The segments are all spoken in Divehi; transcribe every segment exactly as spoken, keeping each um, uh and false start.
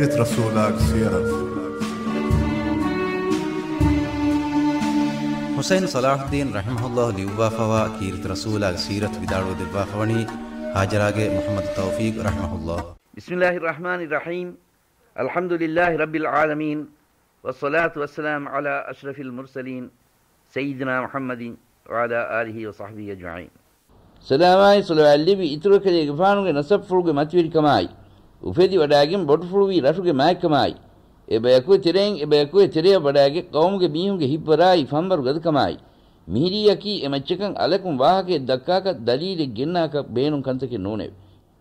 ރަސޫލާގެ ސީރަތު. ޙުސައިން ޞަލާޙުއްދީން ރަޙިމަހުﷲ ލިޔުއްވާފަވާ ކީރިތި ރަސޫލާގެ ސީރަތު ވިދާޅުވެ ދެއްވާފަވަނީ ހާޖަރާގެ މުޙައްމަދު ތައުފީޤް ރަޙިމަހުﷲ. بسم الله الرحمن الرحيم. الحمد لله رب العالمين. والصلاة والسلام على أشرف المرسلين سيدنا محمد وعلى آله وصحبه أجمعين. ސަލާމާއި ޞަލަވާތް ލިބި އިތުރު އެކަލޭގެފާނުގެ ނަސަބުފުޅުގެ މަތިވެރިކަމާއި، އުފެދި ވަޑާގެން ބޮޑުފުޅުވީ ރަށުގެ މާތްކަމާއި، އެބަޔަކުގެ ތެރެއިން އެބަޔަކުގެ ތެރެއަށް ވަޑާގެ ޤައުމުގެ މީހުންގެ ހިތްވަރާއި ފަންވަރު ގަދަކަމާއި، މިހިރީއަކީ އެމައްޗަކަށް އަލަކުން ވާހަކައެއް ދައްކާކަށް ދަލީލެއް ގެންނާކަށް ބޭނުން ކަންތަކެއް ނޫނެވެ.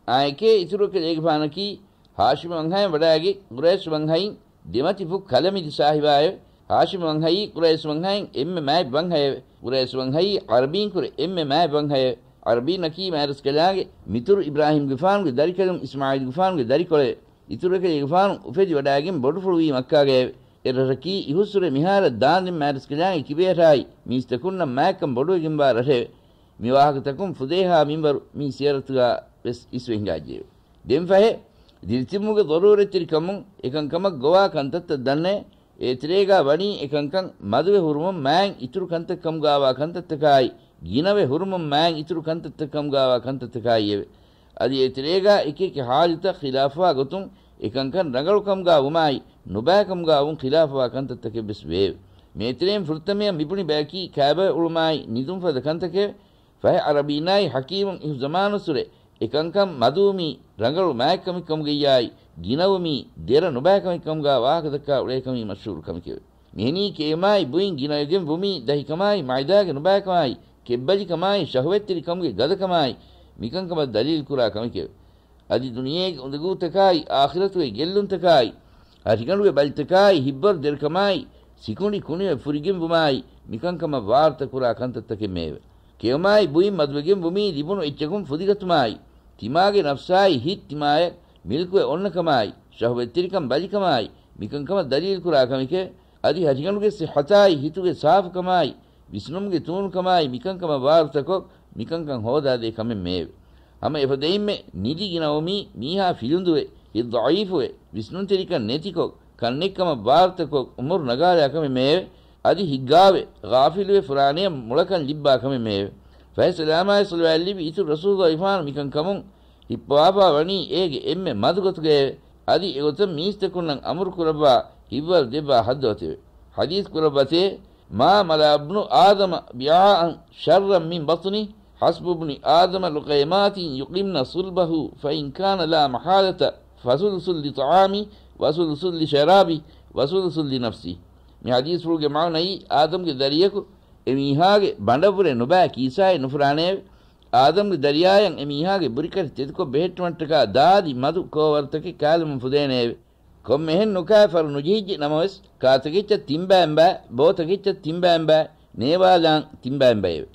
އާއެކޭ އިތުރު އެކަލޭގެފާނަކީ ހާޝިމު ވަންހައިން ވަޑާގެ ޤުރައިޝް ވަންހައިން ދެމަތި ފުށް ކަލަމިދި ސާހިބާއެވެ. ހާޝިމު ވަންހައީ ޤުރައިޝް ވަންހައިން އެންމެ މާތް ވަންހައެވެ. ޤުރައިޝް ވަންހައީ ޢަރަބީންކުރެ އެންމެ މާތް ވަންހައެވެ. ޢަރަބީންނަކީ މާތްރަސްކަލާނގެ މިތުރު އިބްރާހީމްގެފާނުގެ ދަރިކަލުން އިސްމާޢީލްގެފާނުގެ ދަރިކޮޅެވެ. އިތުރު އެކަލޭގެފާނު އުފެދި ވަޑާގެން ބޮޑުފުޅުވީ މައްކާގައެވެ. އެ ރަށަކީ އިހުއްސުރެ މިހާރަށް ދާންދެން މާތްރަސްކަލާނގެ ކިބަޔަށާއި މީސްތަކުންނަށް މާތްކަން ބޮޑުވެގެންވާ ރަށެވެ. މި ވާހަކަތަކުން ފުދޭހާ މިންވަރު މި ސިޔަރަތުގަ ވެސް އިސްވެ ހިނގާއްޖެއެވެ. ދެންފަހެ، ދިރިތިބުމުގެ ޟަރޫރަތްތެރިކަމުން އެކަންކަމަށް ގޮވާ ކަންތައްތައް ދަންނައެ، އޭތެރޭގާ ވަނީ އެކަންކަން މަދުވެ ހުރުމުން މާތް އިތުރު ކަންތައް ކަމުގާވާ ކަންތައްތަކާއި، ގިނަވެ ހުރުމުން މާތް އިތުރު ކަންތައްތައް ކަމުގާވާ ކަންތައްތަކާއިއެވެ. އަދި އޭތެރޭގާ އެކިއެކި ޙާލަތަށް ޚިލާފުވާ ގޮތުން އެކަންކަން ރަނގަޅު ކަމުގާ ވުމާއި، ނުބައި ކަމުގާ ވުން ޚިލާފުވާ ކަންތައްތަކެއް ވެސް ވެއެވެ. މޭތެރެއިން ފުރަތަމަޔަށް މިބުނި ބަޔަކީ ކައިބަވެ އުޅުމާއި ނިދުން ފަދަ ކަންތަކެވެ. ފަހެ ޢަރަބީންނާއި ޙަކީމުން އިހު ޒަމާނުއްސުރެ އެކަންކަން މަދުވުމީ ރަނގަޅު މާތްކަމެއްކަމުގައްޔާއި، ގިނަވުމީ ދެރަ ނުބައިކަމެއްކަމުގާ ވާހަކަދައްކާ އުޅޭކަމީ މަޝްހޫރު ކަމެކެވެ. މިހެނީ ކެއުމާއި ބުއިން ގިނަވެގެން ވުމީ ދަހިކަމާއި، މައިދާގެ ނުބައިކަމާއި، ކެތްބަލިކަމާއި، ޝަހުވަތްތެރިކަމުގެ ގަދަކަމާއި، މިކަންކަމަށް ދަލީލުކުރާ ކަމެކެވެ. އަދި ދުނިޔޭގެ އުނދަގޫތަކާއި، އާޚިރަތުގެ ގެއްލުންތަކާއި، ހަށިގަނޑުގެ ބަލިތަކާއި، ހިތްވަރު ދެރަކަމާއި، ސިކުނޑި ކުނިވެ ފުރިގެން ވުމާއި، މިކަންކަމަށް ވާރުތަ ކުރާ ކަންތައްތަކެއް މެއެވެ. ކެއުމާއި ބުއިން މަދުވެގެން ވުމީ ލިބުނު އެއްޗަކުން ފުދިގަތުމާއި، ތިމާގެ ނަފްސާއި ހިތް ތިމާޔަށް މިލްކުވެ އޮންނަކަމާއި، ޝަހުވަތްތެރިކަން ބަލިކަމާއި، މިކަންކަމަށް ދަލީލުކުރާ ކަމެކެވެ. އަދި ހަށިގަނޑުގެ ސިއްހަތާއި ހިތުގެ ސާފުކަމާއި، ވިސްނުމުގެ ތޫނުކަމާއި މިކަންކަމަށް ވާރުތަކޮށް، މިކަންކަން ހޯދާދޭ ކަމެއް މެއެވެ. ހަމަ އެފަދައިންމެ ނިދި ގިނަވުމީ މީހާ ފިލުނދުވެ، ހިތް ޟަޢީފުވެ، ވިސްނުންތެރިކަން ނެތިކޮށް، ކަންނެތްކަމަށް ވާރުތަކޮށް، އުމުރު ނަގާލާ ކަމެއް މެއެވެ. އަދި ހިތްގާވެ، ޣާފިލުވެ ފުރާނަޔަށް މުޅަކަން ލިއްބާ ކަމެއް މެއެވެ. ފަހެ ސަލާމާއި ޞަލަވާތް ލިބި އިތުރު ރަސޫލުގެފާނު މިކަންކަމުން ހިއްޕަވާފާ ވަނީ އޭގެ އެންމެ މަދު ގޮތުގައެވެ. އަދި އެގޮތަށް މީސްތަކުންނަށް އަމުރު ކުރައްވާ ހިތްވަރު ދެއްވާ ހައްދަވަތެވެ. ޙަދީޘް ކުރައްވަތޭ، ما ملأ ابن آدم وعاء شرا من بطنه، حسب ابن آدم لقيمات يقمن صلبه، فإن كان لا محالة فثلث لطعامه وثلث لشرابه وثلث لنفسه. މި ޙަދީޘްފުޅުގެ މާނައީ، އާދަމްގެ ދަރިޔަކު އެ މީހާގެ ބަނޑަށްވުރެ ނުބައި ކީސާއެއް ނުފުރާނެއެވެ. އާދަމްގެ ދަރިޔާޔަށް އެ މީހާގެ ބުރިކަށި ތެދުކޮށް ބެހެއްޓުމަށްޓަކާ ދާދި މަދު ކޯވަރުތަކެއް ކާލަމުން ފުދޭނެއެވެ. ކޮންމެހެން ނުކާ ފަރު ނުޖެހިއްޖެ ނަމަވެސް، ކާތަކެއްޗަށް ތިންބައިންބައި، ބޯތަކެއްޗަށް ތިންބައިންބައި، ނޭވާލާން ތިންބައިންބައެވެ.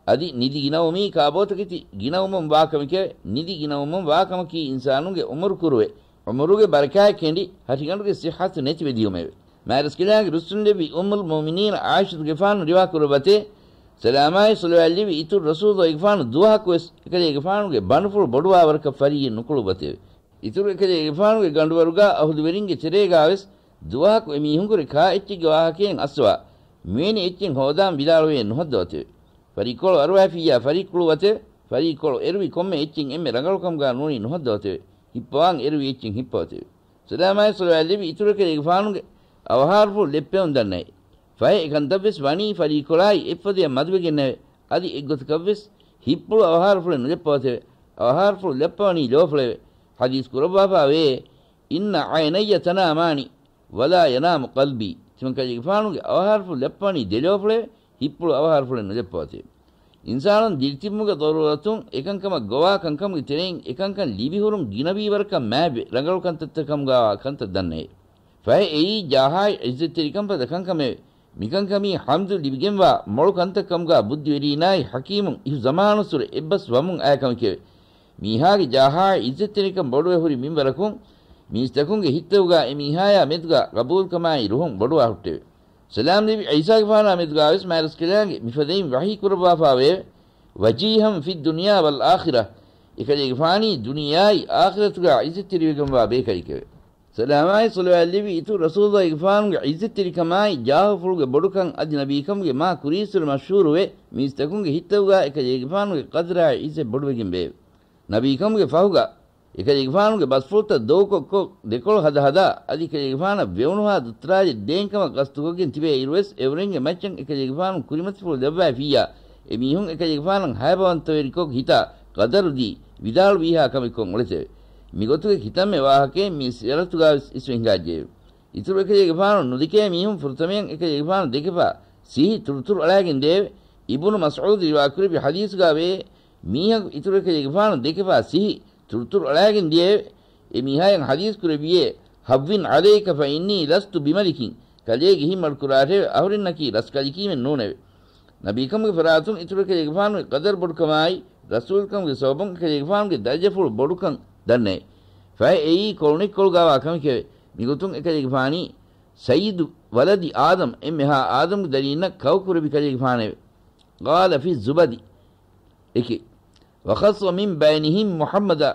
އަދި ނިދި ގިނަވުމީ ކާބޯތަކެތި ގިނަވުމުން ވާކަމެކެވެ. ނިދި ގިނަވުމުން ވާކަމަކީ އިންސާނުންގެ އުމުރު ކުރުވެ، އުމުރުގެ ބަރަކާތް ކެނޑި، ހަށިގަނޑުގެ ސިއްހަތު ނެތިވެ ދިޔުމެވެ. މާތްރަސްކަލާނގެ ރުއްސުންލެއްވި އުއްމުލް މުއުމިނީން ޢާއިޝަތުގެފާނު ރިވާ ކުރައްވަތޭ، ސަލާމާއި ޞަލަވާތް ލިބި އިތުރު ރަސޫލުގެފާނު ދުވަހަކުވެސް އެކަލޭގެފާނުގެ ބަނޑުފުޅު ބޮޑުވާވަރަކަށް ފަރިއްޔެއް ނުކުޅުއްވަތެވެ. އިތުރު އެކަލޭގެފާނުގެ ގަނޑުވަރުގާ އަހުލުވެރިންގެ ތެރޭގާވެސް ދުވަހަކު އެމީހުންކުރެ ކާ އެއްޗެއްގެ ވާހަކައެއް އައްސަވާ، މިވެނި އެއްޗެއް ހޯދާން ވިދާޅުވެޔޭ ނުހައްދަވަތެވެ. ފަރީއްކޮޅު އަރުވައިފިއްޔާ ފަރީއްކުޅުވަތެވެ. ފަރީއްކޮޅު އެރުވި ކޮންމެ އެއްޗެއް އެންމެ ރަނގަޅުކަމުގާ ނޫނީ ނުހައްދަވަތެވެ. ހިއްޕަވާން އެރުވި އެއްޗެއް ހިއްޕަވަތެވެ. ސަލާމާއި ޞަލަވާތް ލިބި އިތުރު އެކަލޭގެފާނުގެ އަވަހާރަފުޅު ލެއްޕެވުން ދަންނައި. ފަހެ އެކަންތައްވެސް ވަނީ ފަރީއްކޮޅާއި އެއްފަދަޔަށް މަދުވެގެންނެވެ. އަދި އެއްގޮތަކަށްވެސް ހިއްޕުޅު އަވަހާރަފުޅެއް ނުލެއްޕަވަތެވެ. އަވަހާރަފުޅު ލެއްޕަވަނީ ލޯފުޅެވެ. ޙަދީޘް ކުރައްވާފާވޭ، إن عيني تنامان ولا ينام قلبي. ތިމަންކަލޭގެފާނުގެ އަވަހާރަފުޅު ލެއްޕަވަނީ ދެލޯފުޅެވެ. ހިއްޕުޅު އަވަހާރަފުޅެއް ނުލެއްޕަވަތެވެ. އިންސާނުން ދިރިތިބުމުގެ ޟަރޫރަތުން އެކަންކަމަށް ގޮވާ ކަންކަމުގެ ތެރެއިން އެކަންކަން ލިބިހުރުން ގިނަވީވަރަކަށް މާތްވެ ރަނގަޅު ކަންތައްތައް ކަމުގާވާ ކަންތައް ދަންނައެވެ. ފަހެ އެއީ ޖާހާއި ޢިއްޒަތްތެރިކަން ފަދަ ކަންކަމެވެ. މިކަންކަމީ ޙަމްދު ލިބިގެންވާ މޮޅު ކަންތައް ކަމުގާ ބުއްދިވެރީންނާއި ޙަކީމުން އިހު ޒަމާނުއްސުރެ އެއްބަސް ވަމުން އައި ކަމެކެވެ. މީހާގެ ޖާހާއި ޢިއްޒަތްތެރިކަން ބޮޑުވެ ހުރި މިންވަރަކުން މީސްތަކުންގެ ހިތްތަކުގާ އެ މީހާޔާ މެދުގާ ގަބޫލުކަމާއި ރުހުން ބޮޑުވާ ހުއްޓެވެ. ސަލާމް ލިބި ޢީސާގެފާނާ މެދުގާވެސް މާތްރަސްކަލާނގެ މިފަދައިން ވަޙީ ކުރައްވާފާވެއެވެ. وجيها في الدنيا والآخرة. އެކަލޭގެފާނީ ދުނިޔެއާއި އާޚިރަތުގާ ޢިއްޒަތްތެރިވެގެންވާ ބޭކަލެކެވެ. ސަލާމާއި ޞަލަވާތް ލެއްވި އިތުރު ރަސޫލުގެފާނުގެ ޢިއްޒަތްތެރިކަމާއި ޖާހުފުޅުގެ ބޮޑުކަން އަދި ނަބީކަމުގެ މާ ކުރީއްސުރެ މަޝްހޫރުވެ، މީސްތަކުންގެ ހިތްތަކުގާ އެކަލޭގެފާނުގެ ޤަދްރާއި ޢިއްޒަތް ބޮޑުވެގެން ވެއެވެ. ނަބީކަމުގެ ފަހުގާ އެކަލޭގެފާނުގެ ބަސްފުޅުތައް ދޮގުކޮށް ދެކޮޅު ހަދާ ހަދާ، އަދި އެކަލޭގެފާނަށް ވެވުނުހާ ދަތުރާލި ދޭންކަމަށް ގަސްތުކޮށްގެން ތިބޭ އިރުވެސް، އެއުރެންގެ މައްޗަށް އެކަލޭގެފާނު ކުރިމަތިފުޅު ލައްވައިފިއްޔާ، އެމީހުން އެކަލޭގެފާނަށް ހައިބަވަންތަވެރިކޮށް ހިތާ، ޤަދަރުދީ، ވިދާޅުވީހާ ކަމެއްކޮށް އުޅެތެވެ. މިގޮތުގެ ކިތަންމެ ވާހަކައެއް މި ސިޔަރަތުގާވެސް އިސްވެ ހިނގާއްޖެއެވެ. އިތުރު އެކަލޭގެފާނު ނުދެކޭ މީހުން ފުރަތަމަޔަށް އެކަލޭގެފާނު ދެކެފާ ސިހި ތުރުތުރު އަޅާގެން ދެއެވެ. އިބުނު މަސްޢޫދު ރިވާކުރެއްވި ޙަދީޘުގާ ވޭ، މީހަކު އިތުރު އެކަލޭގެފާނު ދެކެފާ ސިހި ތުރުތުރު އަޅާގެން ދިޔައެވެ. އެ މީހާޔަށް ޙަދީޘް ކުރެއްވިއޭ، "ހައްވިން ޢަލައިކަ ފައިންނީ ލަސްތު ބިމަލިކިން." ކަލޭގެ ހިތް މަޑުކުރާށެވެ، އަހުރެންނަކީ ރަސްކަލިކީމެއް ނޫނެވެ. ނަބީކަމުގެ ފަރާތުން އިތުރު އެކަލޭގެފާނުގެ ޤަދަރު ބޮޑުކަމާއި، ރަސޫލްކަމުގެ ސަބަބުން އެކަލޭގެފާނުގެ ދަރަޖަފުޅު ބޮޑުކަން ދަންނައެވެ. ފަހެ އެއީ ކޮޅުނެއްކޮޅުގާވާ ކަމެކެވެ. މިގޮތުން އެކަލޭގެފާނީ ސައްޔިދު ވަލަދި އާދަމް، އެންމެހާ އާދަމްގެ ދަރީންނަށް ކައުކުރެއްވި ކަލޭގެފާނެވެ. ޤާލަ ފި ޒުބަދި އެކެއް، "وخص من بينهم محمدا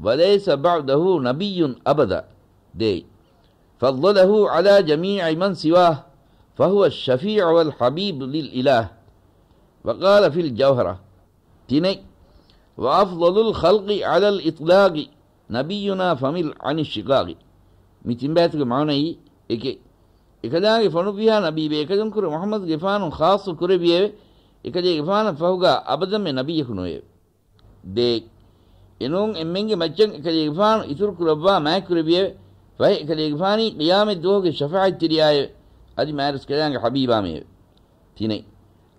وليس بعده نبي أبدا." ދޭއް، "فضله على جميع من سواه فهو الشفيع والحبيب للإله." وقال في الجوهرة. ތިނެއް، "وأفضل الخلق على الإطلاق نبينا فمل عن الشقاق." މި ތިން ބައިތުގެ މާނައީ އެކެއް. އެކަލާނގެ ފޮނުއްވިހާ ނަބީ ބޭކަލުންކުރެ މުޙައްމަދުގެފާނު ޚާއްޞު ކުރެއްވިއެވެ. އެކަލޭގެފާނަށް ފަހުގާ އަބަދަށްމެ ނަބިއްޔަކު ނުވެއެވެ. ދޭއް، އެނޫން އެންމެންގެ މައްޗަށް އެކަލޭގެފާނު އިތުރު ކުރައްވާ މާތްކުރެއްވިއެވެ. ފަހެ އެކަލޭގެފާނީ ޤިޔާމަތްދުވަހުގެ ޝަފާޢަތްތެރިޔާއެވެ. އަދި މާތްރަސްކަލާނގެ ޙަބީބާމެއެވެ. ތިނެއް،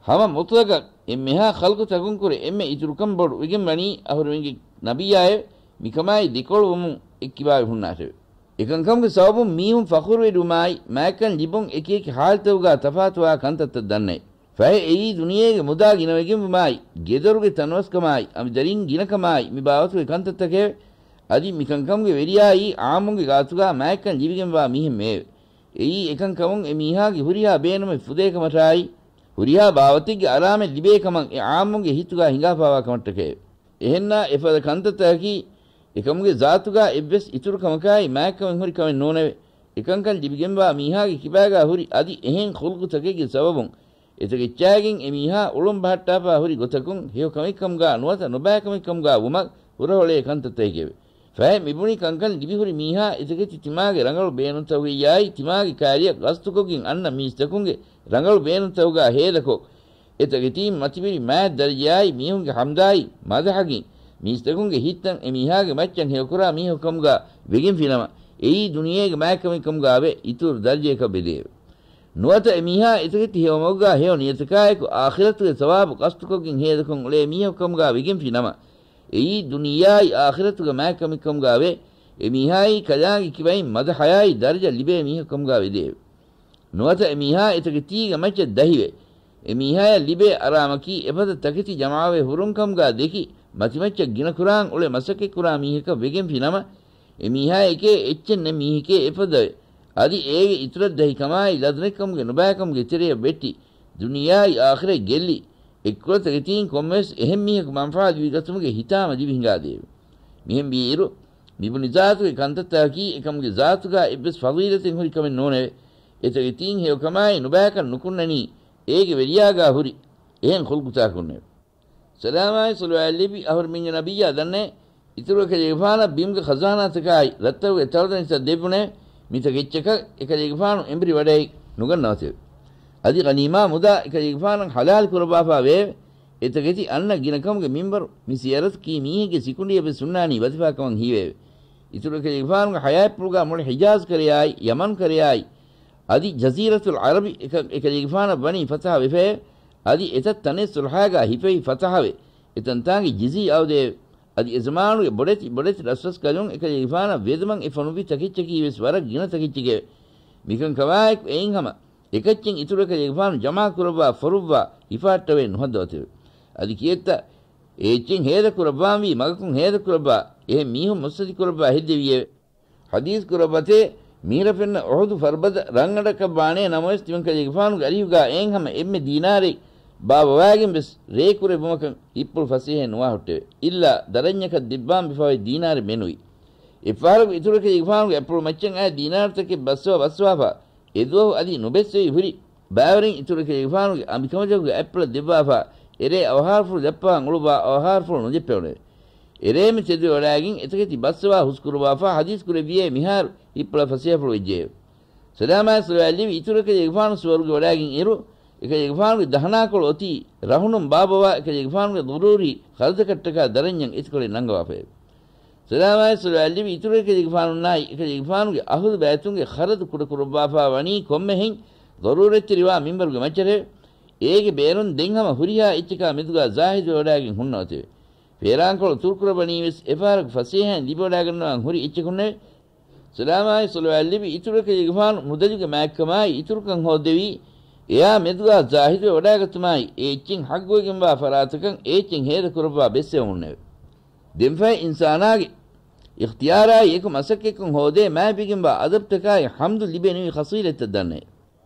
ހަމަ މުޠްލަޤަށް އެންމެހާ ޚަލްޤުތަކުންކުރެ އެންމެ އިތުރުކަން ބޮޑު ވެގެން ވަނީ އަހުރެމެންގެ ނަބިއްޔާއެވެ. މިކަމާއި ދެކޮޅުވުމުން އެއްކިބާވެ ހުންނާށެވެ. އެކަންކަމުގެ ސަބަބުން މީހުން ފަޚުރުވެރިވުމާއި، މާތްކަން ލިބުން އެކިއެކި ޙާލުތަކުގާ ތަފާތުވާ ކަންތައްތައް ދަންނައެވެ. ފަހެ އެއީ ދުނިޔޭގެ މުދާ ގިނަވެގެންވުމާއި، ގެދޮރުގެ ތަނަވަސްކަމާއި، އަނބިދަރީން ގިނަކަމާއި، މި ބާވަތުގެ ކަންތައްތަކެވެ. އަދި މިކަންކަމުގެ ވެރިޔާއީ ޢާއްމުންގެ ގާތުގާ މާތްކަން ލިބިގެންވާ މީހެއްމެއެވެ. އެއީ އެކަންކަމުން އެ މީހާގެ ހުރިހާ ބޭނުމެއް ފުދޭކަމަށާއި، ހުރިހާ ބާވަތެއްގެ އަރާމެއް ލިބޭކަމަށް އެ ޢާއްމުންގެ ހިތުގާ ހިނގާފާވާ ކަމަށްޓަކައެވެ. އެހެންނާ އެފަދަ ކަންތައްތަކަކީ އެކަމުގެ ޒާތުގާ އެއްވެސް އިތުރުކަމަކާއި މާތްކަމެއް ހުރި ކަމެއް ނޫނެވެ. އެކަންކަން ލިބިގެންވާ މީހާގެ ކިބާގާ ހުރި އަދި އެހެން ޚުލްޤުތަކެއްގެ ސަބަބުން އެތަކެއްޗާގެން އެ މީހާ އުޅުން ބަހައްޓާފާ ހުރި ގޮތަކުން ހެޔޮ ކަމެއްކަމުގާ ނުވަތަ ނުބައިކަމެއްކަމުގާ ވުމަށް ހުރަހުޅޭ ކަންތައްތަކެކެވެ. ފަހެ މިބުނި ކަންކަން ލިބިހުރި މީހާ އެތަކެތި ތިމާގެ ރަނގަޅު ބޭނުންތަކުގައްޔާއި، ތިމާގެ ކާރިޔަށް ގަސްތުކޮށްގެން އަންނަ މީސްތަކުންގެ ރަނގަޅު ބޭނުންތަކުގާ ހޭދަކޮށް، އެތަކެތީން މަތިވެރި މާތް ދަރަޖަޔާއި، މީހުންގެ ޙަމްދާއި މަދަޙަކީ، މީސްތަކުންގެ ހިތްތައް އެ މީހާގެ މައްޗަށް ހެޔޮކުރާ މީހަކު ކަމުގާ ވެގެންފިނަމަ، އެއީ ދުނިޔޭގެ މާތްކަމެއް ކަމުގާވެ އިތުރު ދަރަޖަޔަކަށް ވެދެއެވެ. ނުވަތަ އެ މީހާ އެތަކެތި ހެޔޮ މަގުގާ ހެޔޮ ނިޔަތަކާއެކު އާޚިރަތުގެ ސަވާބު ގަސްތުކޮށްގެން ހޭދަކޮށް އުޅޭ މީހަކު ކަމުގާ ވެގެންފިނަމަ، އެއީ ދުނިޔެއާއި އާޚިރަތުގެ މާތްކަމެއް ކަމުގާވެ، އެ މީހާއީ ކަލާނގެ ކިބައިން މަދަޙަޔާއި ދަރަޖަ ލިބޭ މީހަކު ކަމުގާ ވެދެއެވެ. ނުވަތަ އެ މީހާ އެތަކެތީގެ މައްޗަށް ދަހިވެ، އެ މީހާޔަށް ލިބޭ އަރާމަކީ އެފަދަ ތަކެތި ޖަމާވެ ހުރުން ކަމުގާ ދެކި، މަތިމައްޗަށް ގިނަކުރާން އުޅެ މަސައްކަތްކުރާ މީހަކަށް ވެގެންފިނަމަ، އެ މީހާޔެކޭ އެއްޗެއް ނެތް މީހެކޭ އެފަދަވެ، އަދި އޭގެ އިތުރަށް ދަހިކަމާއި ލަދުނެތްކަމުގެ ނުބައިކަމުގެ ތެރެޔަށް ވެއްޓި، ދުނިޔެއާއި އާޚިރަތް ގެއްލި، އެއްކުޅަ ތަކެތީން ކޮންމެވެސް އެހެން މީހަކު މަންފާ ލިބިގަތުމުގެ ހިތާމަ ލިބި ހިނގާދެއެވެ. މިހެން ވީއިރު، މިބުނި ޒާތުގެ ކަންތައްތަކަކީ އެކަމުގެ ޒާތުގާ އެއްވެސް ފަޟީލަތެއް ހުރި ކަމެއް ނޫނެވެ. އެތަކެތީން ހެޔޮކަމާއި ނުބައިކަން ނުކުންނަނީ އޭގެ ވެރިޔާގާ ހުރި އެހެން ޚުލްޤުތަކުންނެވެ. ސަލާމާއި ޞަލަވާތް ލިބި އަހުރެމެންގެ ނަބިއްޔާ ދަންނައެވެ. އިތުރު އެކަލޭގެފާނަށް ބިމުގެ ޚަޒާނާތަކާއި ރަށްތަކުގެ ތަޅުދަނޑިތައް ދެއްވުނެވެ. މިތަކެއްޗަކަށް އެކަލޭގެފާނު އެނބުރި ވަޑައެއް ނުގަންނަވަތެވެ. އަދި ޣަނީމާ މުދާ އެކަލޭގެފާނަށް ޙަލާލު ކުރައްވާފާ ވެއެވެ. އެތަކެތި އަންނަ ގިނަކަމުގެ މިންވަރު މި ސިޔަރަތަކީ މީހެއްގެ ސިކުނޑިއެއްވެސް ހުންނާނީ ވަޒީފާކަމަށް ހީވެއެވެ. އިތުރު އެކަލޭގެފާނުގެ ޙަޔާތްޕުޅުގާ މުޅި ޙިޖާޒް ކަރަޔާއި، ޔަމަން ކަރަޔާއި، އަދި ޖަޒީރަތުލް ޢަރަބި އެކަ-، އެކަލޭގެފާނަށް ވަނީ ފަތަޙަ ވެފައެވެ. އަދި އެތައް ތަނެއް ޞުލްޙާގާ ހިފެވި ފަތަޙަވެ، އެތަންތާނގެ ޖިޒީ އައުދެއެވެ. އަދި އެޒަމާނުގެ ބޮޑެތި ބޮޑެތި ރަސްރަސްކަލުން އެކަލޭގެފާނަށް ވެދުމަށް އެ ފޮނުއްވި ތަކެއްޗަކީވެސް ވަރަށް ގިނަ ތަކެއްޗެކެވެ. މިކަންކަމާއެކު އެއިން ހަމަ އެކައްޗެއް އިތުރު އެކަލޭގެފާނު ޖަމާ ކުރައްވާ ފޮރުއްވާ ހިފާއްޓަވައެއް ނުހައްދަވަތެވެ. އަދި ކިއެއްތަ އެ އެއްޗެއް ހޭދަ ކުރައްވާންވީ މަގަކުން ހޭދަ ކުރައްވާ އެހެން މީހުން މުއްސަދި ކުރައްވާ ހެއްދެވިއެވެ. ޙަދީޘް ކުރައްވަތޭ، މީރަ ފެންނަ އުޙުދު ފަރުބަދަ ރަންގަނޑަކަށް ވާނޭ ނަމަވެސް ތިމަންކަލޭގެފާނުގެ އަރިހުގާ އެއިން ހަމަ އެންމެ ދީނާރެއް ބާއްވަވާގެން ވެސް ރޭ ކުރެއްވުމަކަށް ހިތްޕުޅު ފަސޭހައެއް ނުވާ ހުއްޓެވެ. އިއްލާ ދަރަންޏަކަށް ދެއްވާން ވެފަވައި ދީނާރެއް މެނުވީ. އެއްފަހަރަކު އިތުރު އެކަލޭގެފާނުގެ އަތްޕުޅު މައްޗަށް އައި ދީނާރުތަކެއް ބައްސަވާ ބައްސަވާފަ، އެ ދުވަހު އަދި ނުބައްސެވި ހުރި. ބާވަރެއް އިތުރު އެކަލޭގެފާނުގެ އަނބިކަނބަލަކުގެ އަތްޕުޅަށް ދެއްވާފަ، އެރޭ އަވަހާރަފުޅު ދައްޕާ އުޅުއްވާ އަވަހާރަފުޅު ނުދެއްޕެވުނެވެ. އެރޭމެ ތެދުވެވަޑާގެން އެތަކެތި ބައްސަވާ ހުސްކުރުވާފަ ހަދީސް ކުރެއްވިއޭ މިހާރު ހިތްޕުޅަށް ފަސޭހަފުޅު ވެއްޖެއެވެ. ސަލާމާއި ސަލަވާތްލެއްވި އިތުރު އެކަލޭގެފާނު ސުވަރުގެ ވަޑާގެން އިރު، އެކަލޭގެފާނުގެ ދަހަނާކޮޅު އޮތީ ރަހުނުން ބާބަވާ އެކަލޭގެފާނުގެ ޟަރޫރީ ޚަރަދަކަށްޓަކާ ދަރަންޏަށް އެތިކޮޅެއް ނަންގަވާފައެވެ. ސަލާމާއި ސަލަވާތްލެއްވި އިތުރު އެކަލޭގެފާނުންނާއި އެކަލޭގެފާނުގެ އަހުލު ބައިތުންގެ ޚަރަދު ކުޑަކުރައްވާފާ ވަނީ ކޮންމެހެން ޟަރޫރަތްތެރިވާ މިންވަރުގެ މައްޗަށެވެ. އޭގެ ބޭރުން ދެން ހަމަ ހުރިހާ އެއްޗަކާ މެދުގާ ޒާހިދުވެވަޑާގެން ހުންނަ އޮތެވެ. ފޭރާންކޮޅު ތުރުކުރައްވަނީވެސް އެފަހަރަކު ފަސޭހައިން ލިބިވަޑާގަންނަވާން ހުރި އެއްޗަކުންނެވެ. ސަލާމާއި ސަލަވާތްލެއްވި އިތުރު އެކަލޭގެފާނު މުދަލުގެ މާތްކަމާއި އިތުރުކަން ހޯއްދެވީ، އެއާ މެދުގާ ޒާހިދުވެ ވަޑާގަތުމާއި އެ އެއްޗެއް ޙައްޤުވެގެންވާ ފަރާތަކަށް އެ އެއްޗެއް ހޭދަކުރައްވާ ބެއްސެވުމުންނެވެ. ދެންފަހެ އިންސާނާގެ އިޚްތިޔާރާއި އެކު މަސައްކަތްކޮށް ހޯދޭ މާތްވެގެންވާ އަދަބުތަކާއި ޙަމްދު ލިބެނިވި ޚަޞީލަތްތައް ދަންނައެވެ.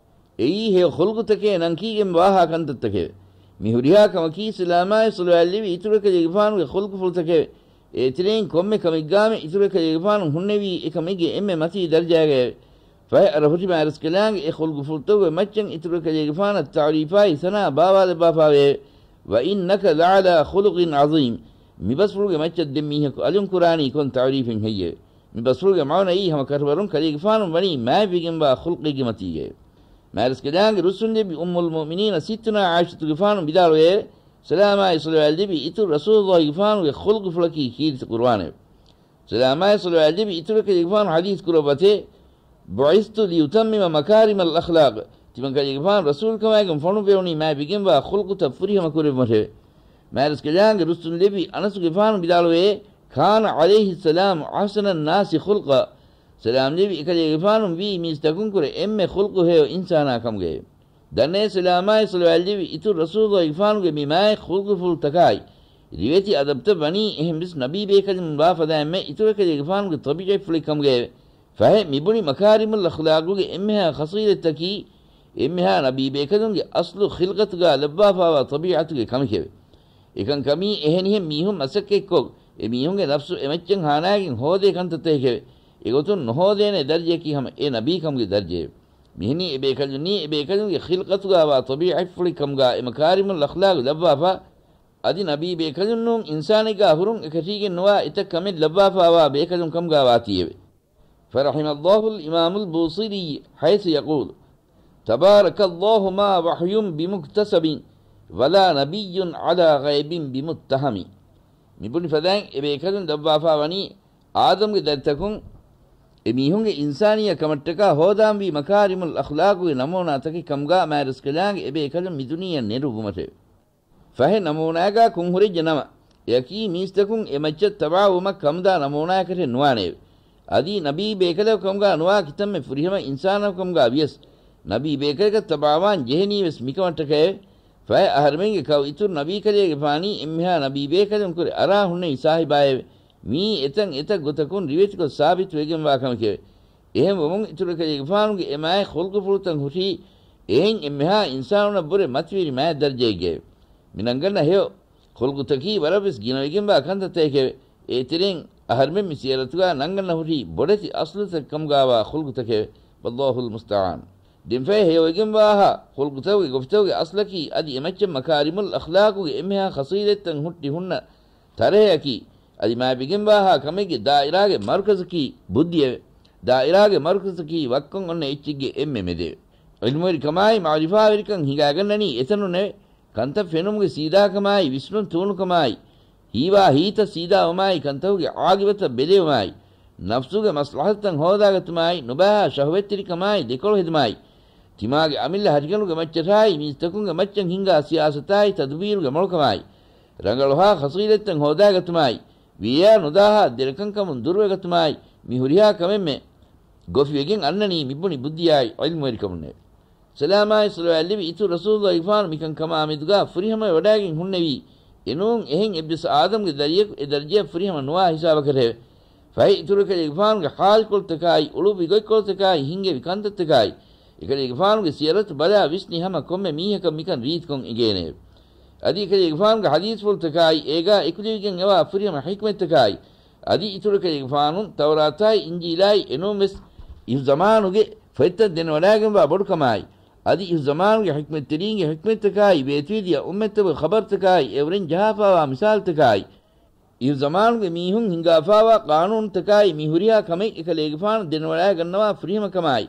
އެއީ ހެޔޮ ޚުލްޤުތަކޭ ނަންކީގެން ވާހާ ކަންތައްތަކެވެ. މި ހުރިހާ ކަމަކީ ސަލާމާއި ސަލަވާތްލެއްވި އިތުރު އެކަލޭގެފާނުގެ ޚުލްޤުފުޅުތަކެވެ. އޭތެރެއިން ކޮންމެ ކަމެއްގާމެ އިތުރު އެކަލޭގެފާނު ހުންނެވީ އެކަމެއްގެ އެންމެ މަތީ ދަރަޖާގައެވެ. ފަހެ އަރަހުށި މާރަސްކަލާނގެ އެ ޚުލްޤުފުޅުތަކުގެ މައްޗަށް އިތުރު އެކަލޭގެފާނަށް ތަޢުރީފާއި ސަނާ ބާވާލައްވާފާވެއެވެ. وإنك لعلى خلق عظيم. މިބަސްފުޅުގެ މައްޗަށް ދެން މީހަކު އަލުން ކުރާނީ ކޮން ތަޢުރީފެއް ހެއްޔެވެ؟ މި ބަސްފުޅުގެ މަޢުނައީ ހަމަ ކަށަވަރުން ކަލޭގެފާނު ވަނީ މާތްވެގެންވާ ޚުލްޤެއްގެ މަތީގައެވެ. މާރަސްކަލާނގެ ރުއްސުންލެއްވި އުއްމުލް މުއުމިނީނަ ސިއްތުނާ ޢާއިޝަތުގެފާނު ވިދާޅުވެއެވެ. ސަލާމާއި ޞަލަވާތްލެއްވި އިތުރު ރަސޫލުﷲގެފާނުގެ ޚުލްޤުފުޅަކީ ކީރިތި ޤުރުއާނެވެ. ސަލާމާއި ޞަލަވާތްލެއްވި އިތުރު އެކަލޭގެފާނު ޙަދީޘް ކުރައްވަތޭ، بعثت لأتمم مكارم الأخلاق. ތިމަންކަލޭގެފާނު ރަސޫލުކަމާގެން ފޮނުއްވެވުނީ މާތްވެގެންވާ ޚުލްޤުތައް ފުރިހަމަ ކުރެއްވުމަށެވެ. މާރަސްކަލާނގެ ރުއްސުންލެއްވި އަނަސުގެފާނު ވިދާޅުވެއެވެ. كان عليه السلام أحسن الناس خلقا. ސަލާމްލެއްވި އެކަލޭގެފާނު ވީ މީސްތަކުންކުރެ އެންމެ ޚުލްޤު ހެޔޮ އިންސާނާ ކަމުގައެވެ. ދަންނައޭ ސަލާމާއި ޞަލަވާތްލެއްވި އިތުރު ރަސޫލުﷲގެފާނުގެ މި މާތް ޚުލްޤުފުޅުތަކާއި ރިވެތި އަދަބުތައް ވަނީ އެހެންވެސް ނަބީބޭކަލުން ވާ ފަދައިންމެ އިތުރު އެކަލޭގެފާނުގެ ޠަބީޢަތްފުޅެއް ކަމުގައެވެ. ފަހެ މިބުނި މަކާރިމުލް އަޚްލާޤުގެ އެންމެހާ ޚަޞީލަތްތަކީ، އެންމެހާ ނަބީބޭކަލުންގެ އަސްލު ޚިލްޤަތުގާ ލައްވާފާވާ ޠަބީޢަތުގެ ކަމެކެވެ. އެކަންކަމީ އެހެނިހެން މީހުން މަސައްކަތްކޮށް، އެމީހުންގެ ނަފްސު އެމައްޗަށް ހާނާގެން ހޯދޭ ކަންތައްތަކެކެވެ. އެގޮތުން ނުހޯދޭނެ ދަރަޖަޔަކީ ހަމަ އެ ނަބީކަމުގެ ދަރަޖައެވެ. މިހެނީ އެބޭކަލުންނީ އެބޭކަލުންގެ ޚިލްޤަތުގާވާ ޠަބީޢަތްފުޅެއް ކަމުގާ އެ މަކާރިމުލް އަޚްލާޤު ލައްވާފާ، އަދި ނަބީ ބޭކަލުން ނޫން އިންސާނެއްގާ ހުރުން އެކަށީގެން ނުވާ އެތައް ކަމެއް ލައްވާފާވާ ބޭކަލުން ކަމުގާ ވާތީއެވެ. فرحم الله الإمام البوصيري حيث يقول: تبارك الله ما وحي بمكتسب ولا نبي على غيب بمتهم. މިބުނި ފަދައިން އެބޭކަލުން ލައްވާފާ ވަނީ އާދަމްގެ ދަރިތަކުން އެމީހުންގެ އިންސާނިއްޔަ ކަމަށްޓަކާ ހޯދާންވީ މަކާރިމުލް އަޚްލާޤުގެ ނަމޫނާތަކެއް ކަމުގާ މާތްރަސްކަލާނގެ އެބޭކަލުން މިދުނިޔެއަށް ނެރުއްވުމަށެވެ. ފަހެ ނަމޫނާގާ ކޮން ހުރެއްޖެ ނަމަ، އެއަކީ މީސްތަކުން އެ މައްޗަށް ތަބާވުމަށް ކަމުދާ ނަމޫނާއަކަށެއް ނުވާނެއެވެ. އަދި ނަބީ ބޭކަލަކު ކަމުގާ ނުވާ ކިތަންމެ ފުރިހަމަ އިންސާނަކު ކަމުގާ ވިޔަސް، ނަބީ ބޭކަލަކަށް ތަބާވާން ޖެހެނީވެސް މިކަމަށްޓަކައެވެ. ފަހެ އަހަރެމެންގެ ކައު އިތުރު ނަބީކަލޭގެފާނީ އެންމެހާ ނަބީ ބޭކަލުންކުރެ އަރާ ހުންނެވި ސާހިބާއެވެ. މިއީ އެތަން އެތައް ގޮތަކުން ރިވެތިކޮށް ސާބިތުވެގެންވާ ކަމެކެވެ. އެހެންވުމުން އިތުރު އެކަލޭގެފާނުގެ އެ މާތް ޚުލްޤުފުޅުތައް ހުށީ އެހެން އެންމެހާ އިންސާނުންނަށްވުރެ މަތިވެރި މާތް ދަރަޖައެއްގައެވެ. މި ނަންގަންނަ ހެޔޮ ޚުލްޤުތަކީ ވަރަށްވެސް ގިނަވެގެންވާ ކަންތައްތަކެކެވެ. އޭތެރެއިން އަހަރުމެން މި ސިޔަރަތުގާ ނަންގަންނަ ހުށީ ބޮޑެތި އަސްލުތަކެއް ކަމުގާވާ ޚުލްޤުތަކެވެ. والله المستعان. ދެންފަހެ ހެޔޮވެގެންވާހާ ޚުލްޤުތަކުގެ ގޮފިތަކުގެ އަސްލަކީ އަދި އެމައްޗަށް މަކާރިމުލް އަޚްލާޤުގެ އެންމެހާ ޚަޞީލަތްތައް ހުއްޓި ހުންނަ ތަރައެއަކީ، އަދި މާތްވެގެންވާހާ ކަމެއްގެ ދާއިރާގެ މަރުކަޒަކީ ބުއްދިއެވެ. ދާއިރާގެ މަރުކަޒަކީ ވައްކަން އޮންނަ އެއްޗެއްގެ އެންމެ މެދެވެ. ޢިލްމުވެރިކަމާއި މަޢުރިފާވެރިކަން ހިނގާގަންނަނީ އެތަނުންނެވެ. ކަންތައް ފެނުމުގެ ސީދާކަމާއި ވިސްނުން ތޫނުކަމާއި، ހީވާ ހީތައް ސީދާވުމާއި، ކަންތަކުގެ ޢާގިބަތަށް ބެލެވުމާއި، ނަފްސުގެ މަސްލަޙަތުތައް ހޯދާގަތުމާއި، ނުބައިހާ ޝަހުވަތްތެރިކަމާއި ދެކޮޅު ހެދުމާއި، ތިމާގެ އަމިއްލަ ހަށިގަނޑުގެ މައްޗަށާއި، މީސްތަކުންގެ މައްޗަށް ހިންގާ ސިޔާސަތާއި ތަދުބީރުގެ މޮޅުކަމާއި، ރަނގަޅުހާ ޚަޞީލަތްތައް ހޯދާގަތުމާއި، ވިޔަޔާ ނުދާހާ ދެރަކަންކަމުން ދުރުވެގަތުމާއި، މި ހުރިހާ ކަމެއްމެ ގޮފިވެގެން އަންނަނީ މިބުނި ބުއްދިއާއި ޢިލްމުވެރިކަމުންނެވެ. ސަލާމާއި ޞަލަވާތްލެއްވި އިތުރު ރަސޫލުﷲގެފާނު މިކަން ކަމާ މެދުގާ ފުރިހަމަވެ ވަޑާގެން ހުންނެވީ، އެނޫން އެހެން އެއްވެސް އާދަމްގެ ދަރިޔަކު އެ ދަރަޖަޔަށް ފުރިހަމަ ނުވާ ހިސާބަކަށެވެ. ފަހެ އިތުރު އެކަލޭގެފާނުގެ ޙާލުކޮޅުތަކާއި، އުޅުއްވި ގޮތްކޮޅުތަކާއި، ހިންގެވި ކަންތައްތަކާއި، އެކަލޭގެފާނުގެ ސިޔަރަތު ބަލާ ވިސްނި ހަމަ ކޮންމެ މީހަކަށް މިކަން ރީތިކޮށް އެނގޭނެއެވެ. އަދި އެކަލޭގެފާނުގެ ޙަދީޘްފުޅުތަކާއި، އޭގާ އެކުލެވިގެން އެވާ ފުރިހަމަ ޙިކްމަތްތަކާއި، އަދި އިތުރު އެކަލޭގެފާނު ތައުރާތާއި އިންޖީލާއި އެނޫން ވެސް އިހު ޒަމާނުގެ ފޮތްތައް ދެނެވަޑައިގެންވާ ބޮޑުކަމާއި، އަދި އިހު ޒަމާނުގެ ޙިކްމަތްތެރީންގެ ޙިކްމަތްތަކާއި، ބޭތުވެދިޔަ އުއްމަތްތަކުގެ ޚަބަރުތަކާއި، އެއުރެން ޖަހާފާވާ މިސާލުތަކާއި، އިހު ޒަމާނުގެ މީހުން ހިންގާފާވާ ޤާނޫނުތަކާއި، މި ހުރިހާ ކަމެއް އެކަލޭގެފާނު ދެނެވަޑައިގަންނަވާ ފުރިހަމަކަމާއި،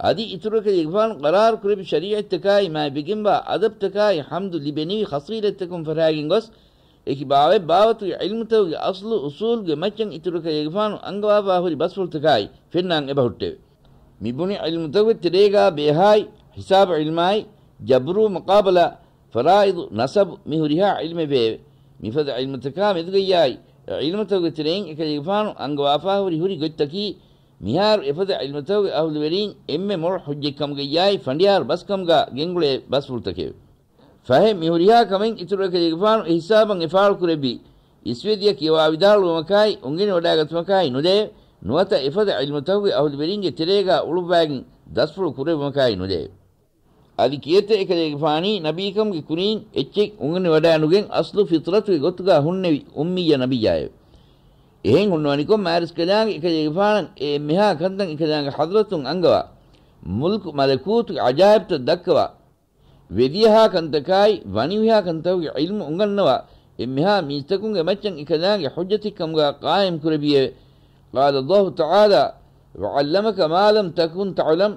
އަދި އިތުރު އެކަލޭގެފާނު ޤަރާރު ކުރެއްވި ޝަރީޢަތްތަކާއި، މާތްވެގެންވާ އަދަބުތަކާއި، ޙަމްދު ލިބެނިވި ޚަޞީލަތްތަކުން ފަށާގެން ގޮސް، އެކި ބާވަތް ބާވަތުގެ ޢިލްމުތަކުގެ އަޞްލު އުޞޫލުގެ މައްޗަށް އިތުރު އެކަލޭގެފާނު އަންގަވާފާ ހުރި ބަސްފުޅުތަކާއި ފެންނާން އެބަހުއްޓެވެ. މި ބުނި ޢިލްމުތަކުގެ ތެރޭގާ ބޭހާއި، ޙިސާބު ޢިލްމާއި، ޖަބުރު މުޤާބަލާ، ފަރާއިޟު، ނަސަބު މި ހުރިހާ ޢިލްމެވެއެވެ. މިފަދަ ޢިލްމުތަކާ މެދުގައްޔާއި، ޢިލްމުތަކުގެ ތެރެއިން އެކަލޭގެފާނު އަންގަވާފާ ހުރި ހުރި ގޮތްތަކީ، މިހާރު އެފަދަ ޢިލްމުތަކުގެ އަހުލުވެރީން އެންމެ މޮޅު ޙުއްޖަތްކަމުގައްޔާއި ފަނޑިޔާރު ބަސްކަމުގާ ގެންގުޅޭ ބަސްފުޅުތަކެވެ. ފަހެ، މި ހުރިހާ ކަމެއް އިތުރު އެކަލޭގެފާނު އެ ހިސާބަށް އެ ފާޅު ކުރެއްވީ، އިސްވެދިޔަ ކިޔަވާވިދާޅުވުމަކާއި، އުނގެނިވަޑައިގަތުމަކާއި ނުލެއެވެ. ނުވަތަ އެފަދަ ޢިލްމުތަކުގެ އަހުލުވެރިންގެ ތެރޭގާ އުޅުއްވާގެން ދަސްފުޅު ކުރެއްވުމަކާއި ނުލެއެވެ. އަދި ކިއެއްތަ އެކަލޭގެފާނީ ނަބީކަމުގެ ކުރިން އެއްޗެއް އުނގެނިވަޑައިނުގެން އަސްލު ފިޠްރަތުގެ ގޮތުގާ ހުންނެވި އުއްމިއްޔަ ނަބިއްޔާއެވެ. އެހެން ހުންނަވަނިކޮށް، މާތްރަސްކަލާނގެ އެކަލޭގެފާނަށް އެ އެންމެހާ ކަންތައް އެކަލާނގެ ޙަޟްރަތުން އަންގަވާ، މުލްކު މަލަކޫތުގެ ޢަޖާއިބްތައް ދައްކަވާ، ވެދިޔަހާ ކަންތަކާއި، ވަނިވިހާ ކަންތަކުގެ ޢިލްމު އުނގަންނަވާ، އެންމެހާ މީސްތަކުންގެ މައްޗަށް އެކަލާނގެ ޙުއްޖަތެއްކަމުގާ ޤާއިމް ކުރެއްވިއެވެ. قال الله تعالى: وعلمك ما لم تكن تعلم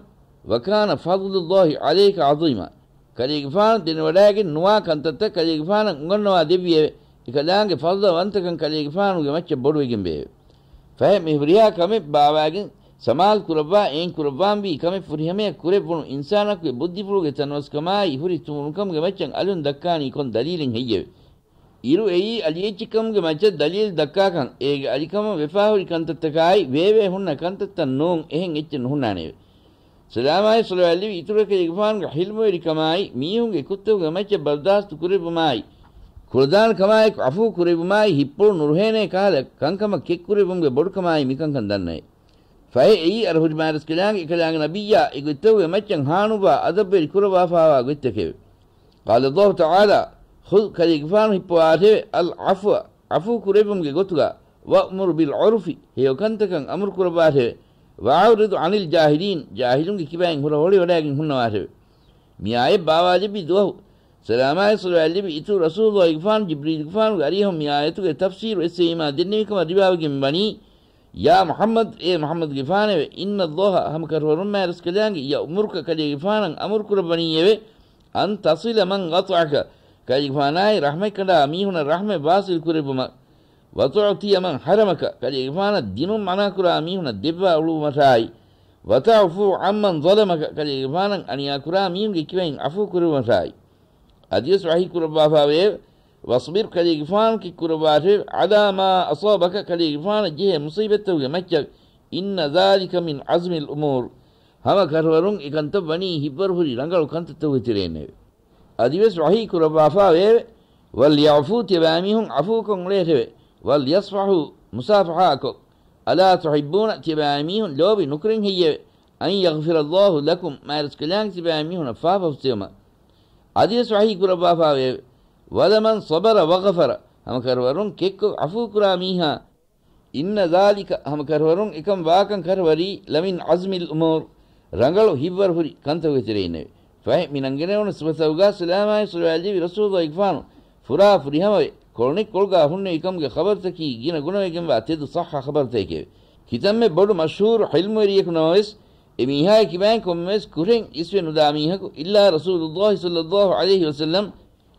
وكان فضل الله عليك عظيما. ކަލޭގެފާނު ދެނެވަޑައިގެން ނުވާ ކަންތައްތައް ކަލޭގެފާނަށް އުނގަންނަވާ ދެއްވިއެވެ. އެކަލާނގެ ފަޟްލުވަންތަކަން ކަލޭގެފާނުގެ މައްޗަށް ބޮޑުވެގެންވެއެވެ. ފަހެ މި ހުރިހާ ކަމެއް ބާވާގެން ސަމާލު ކުރައްވާ، އެއިން ކުރައްވާންވީ ކަމެއް ފުރިހަމަޔަށް ކުރެއްވުނު އިންސާނަކުގެ ބުއްދިފުޅުގެ ތަނަވަސްކަމާއި ހުރި ތުނބުނުކަމުގެ މައްޗަށް އަލުން ދައްކާނީ ކޮން ދަލީލެއް ހެއްޔެވެ؟ އިރު އެއީ އަލިއެއްޗެއްކަމުގެ މައްޗަށް ދަލީލު ދައްކާކަން، އޭގެ އަލިކަމަށް ވެފާހުރި ކަންތައްތަކާއި، ވޭވޭ ހުންނަ ކަންތައްތައް ނޫން، އެހެން އެއްޗެއް ނުހުންނާނެއެވެ. ސަލާމާއި ޞަލަވާތްލެއްވި އިތުރު އެކަލޭގެފާނުގެ ޙިލްމުވެރިކަމާއި، މީހުންގެ ކުށްތަކުގެ މައްޗަށް ބަރުދާސްތު ކުރެއްވުމާއި، ކުޅަދާނަ ކަމާއެކު ޢަފޫ ކުރެއްވުމާއި، ހިތްޕުޅު ނުރުހޭނޭ ކަހަލަ ކަންކަމަށް ކެތްކުރެއްވުމުގެ ބޮޑުކަމާއި މިކަންކަން ދަންނައެވެ. ފަހެ އެއީ އަރަހުރި މާތްރަސްކަލާނގެ އެކަލާނގެ ނަބިއްޔާ އެ ގޮތްތަކުގެ މައްޗަށް ހާނުއްވާ އަދަބުވެރި ކުރައްވާފާވާ ގޮތްތަކެވެ. قال الله تعالى: خذ، ކަލޭގެފާނު ހިއްޕަވާށެވެ، العفو، ޢަފޫ ކުރެއްވުމުގެ ގޮތުގަ، وأمر بالعرف، ހެޔޮކަންތަކަށް އަމުރު ކުރައްވާށެވެ، وأعرض عن الجاهلين، ޖާހިލުންގެ ކިބައިން ހުރަހޮޅިވަޑައިގެން ހުންނަވާށެވެ. މި އާޔަތް ބާވާލެއްވި ދުވަހު، ސަލާމާއި ޞަލަވާތްލެއްވި އިތުރު ރަސޫލުއްލާހިގެފާނު ޖިބްރީލްގެފާނުގެ އަރިހަށް މި އާޔަތުގެ ތަފްސީރު އެއްސެވީމާ ދެންނެވިކަމަށް ރިވާވެގެން ވަނީ، يا محمد، އޭ މުޙައްމަދުގެފާނެވެ، إن الله، ހަމަ ކަށަވަރުން މާތްރަސްކަލާނގެ، يأمرك، ކަލޭގެފާނަށް އަމުރު ކުރައްވަނީއެވެ، أن تصل من قطعك، ކަލޭގެފާނާއި ރަޙްމަތްކަނޑާ މީހުނަށް ރަޙްމަތް ވާޞިލް ކުރެއްވުމަށް، وتعطي من حرمك، ކަލޭގެފާނަށް ދިނުން މަނާކުރާ މީހުނަށް ދެއްވާ އުޅުއްވުމަށާއި، وتعفو عمن ظلمك، ކަލޭގެފާނަށް އަނިޔާކުރާ މީހުންގެ ކިބައިން ޢަފޫ ކުރެއްވުމަށާއި. އަދިވެސް ވަޙީ ކުރައްވާފާވެއެވެ. واصبر، ކަލޭގެފާނު ކެތްކުރައްވާށެވެ، على ما أصابك، ކަލޭގެފާނަށް ޖެހޭ މުޞީބަތްތަކުގެ މައްޗަށް، إن ذلك من عزم الأمور، ހަމަ ކަށަވަރުން އެކަންތައް ވަނީ ހިތްވަރު ހުރި ރަނގަޅު ކަންތައްތަކުގެ ތެރެއިންނެވެ. އަދިވެސް ވަޙީ ކުރައްވާފާވެއެވެ. وليعفوا، ތިޔަބައިމީހުން ޢަފޫކޮށް އުޅޭށެވެ. وليصفحوا، މުޞާފަޙާކޮށް. ألا تحبون، ތިޔަބައިމީހުން ލޯބި ނުކުރަން ހެއްޔެވެ؟ أن يغفر الله لكم، މާތްރަސްކަލާނގެ ތިޔަބައިމީހުނަށް ފާފަ ފުއްސެވުމަށް. އަދިވެސް ވަޙީ ކުރައްވާފާވެއެވެ. ولمن صبر وغفر، ހަމަ ކަށަވަރުން ކެތްކޮށް ޢަފޫ ކުރާ މީހާ، إن ذلك، ހަމަ ކަށަވަރުން އެކަން ވާކަން ކަށަވަރީ، لمن عزم الأمور، ރަނގަޅު ހިތްވަރު ހުރި ކަންތަކުގެ ތެރެއިންނެވެ. ފަހެ މި ނަންގެނެވުނު ސިފަތަކުގާ ސަލާމާއި ޞަލަވާތްލެއްވި ރަސޫލުއްލާހިގެފާނު ފުރާ ފުރިހަމަވެ، ކޮޅުނެތްކޮޅުގާ ހުންނެވި ކަމުގެ ޚަބަރުތަކީ ގިނަ ގުނަވެގެންވާ ތެދު ޞައްޙަ ޚަބަރުތަކެކެވެ. ކިތަންމެ ބޮޑު މަޝްހޫރު ޢިލްމުވެރިޔަކު ނަމަވެސް، އެ މީހާގެ ކިބައިން ކޮންމެވެސް ކުށެއް އިސްވެ ނުދާ މީހަކު، އިއްލާ ރަސޫލުއްލާހި ޞައްލައްލާހު ޢަލައިހި ވަސައްލަމް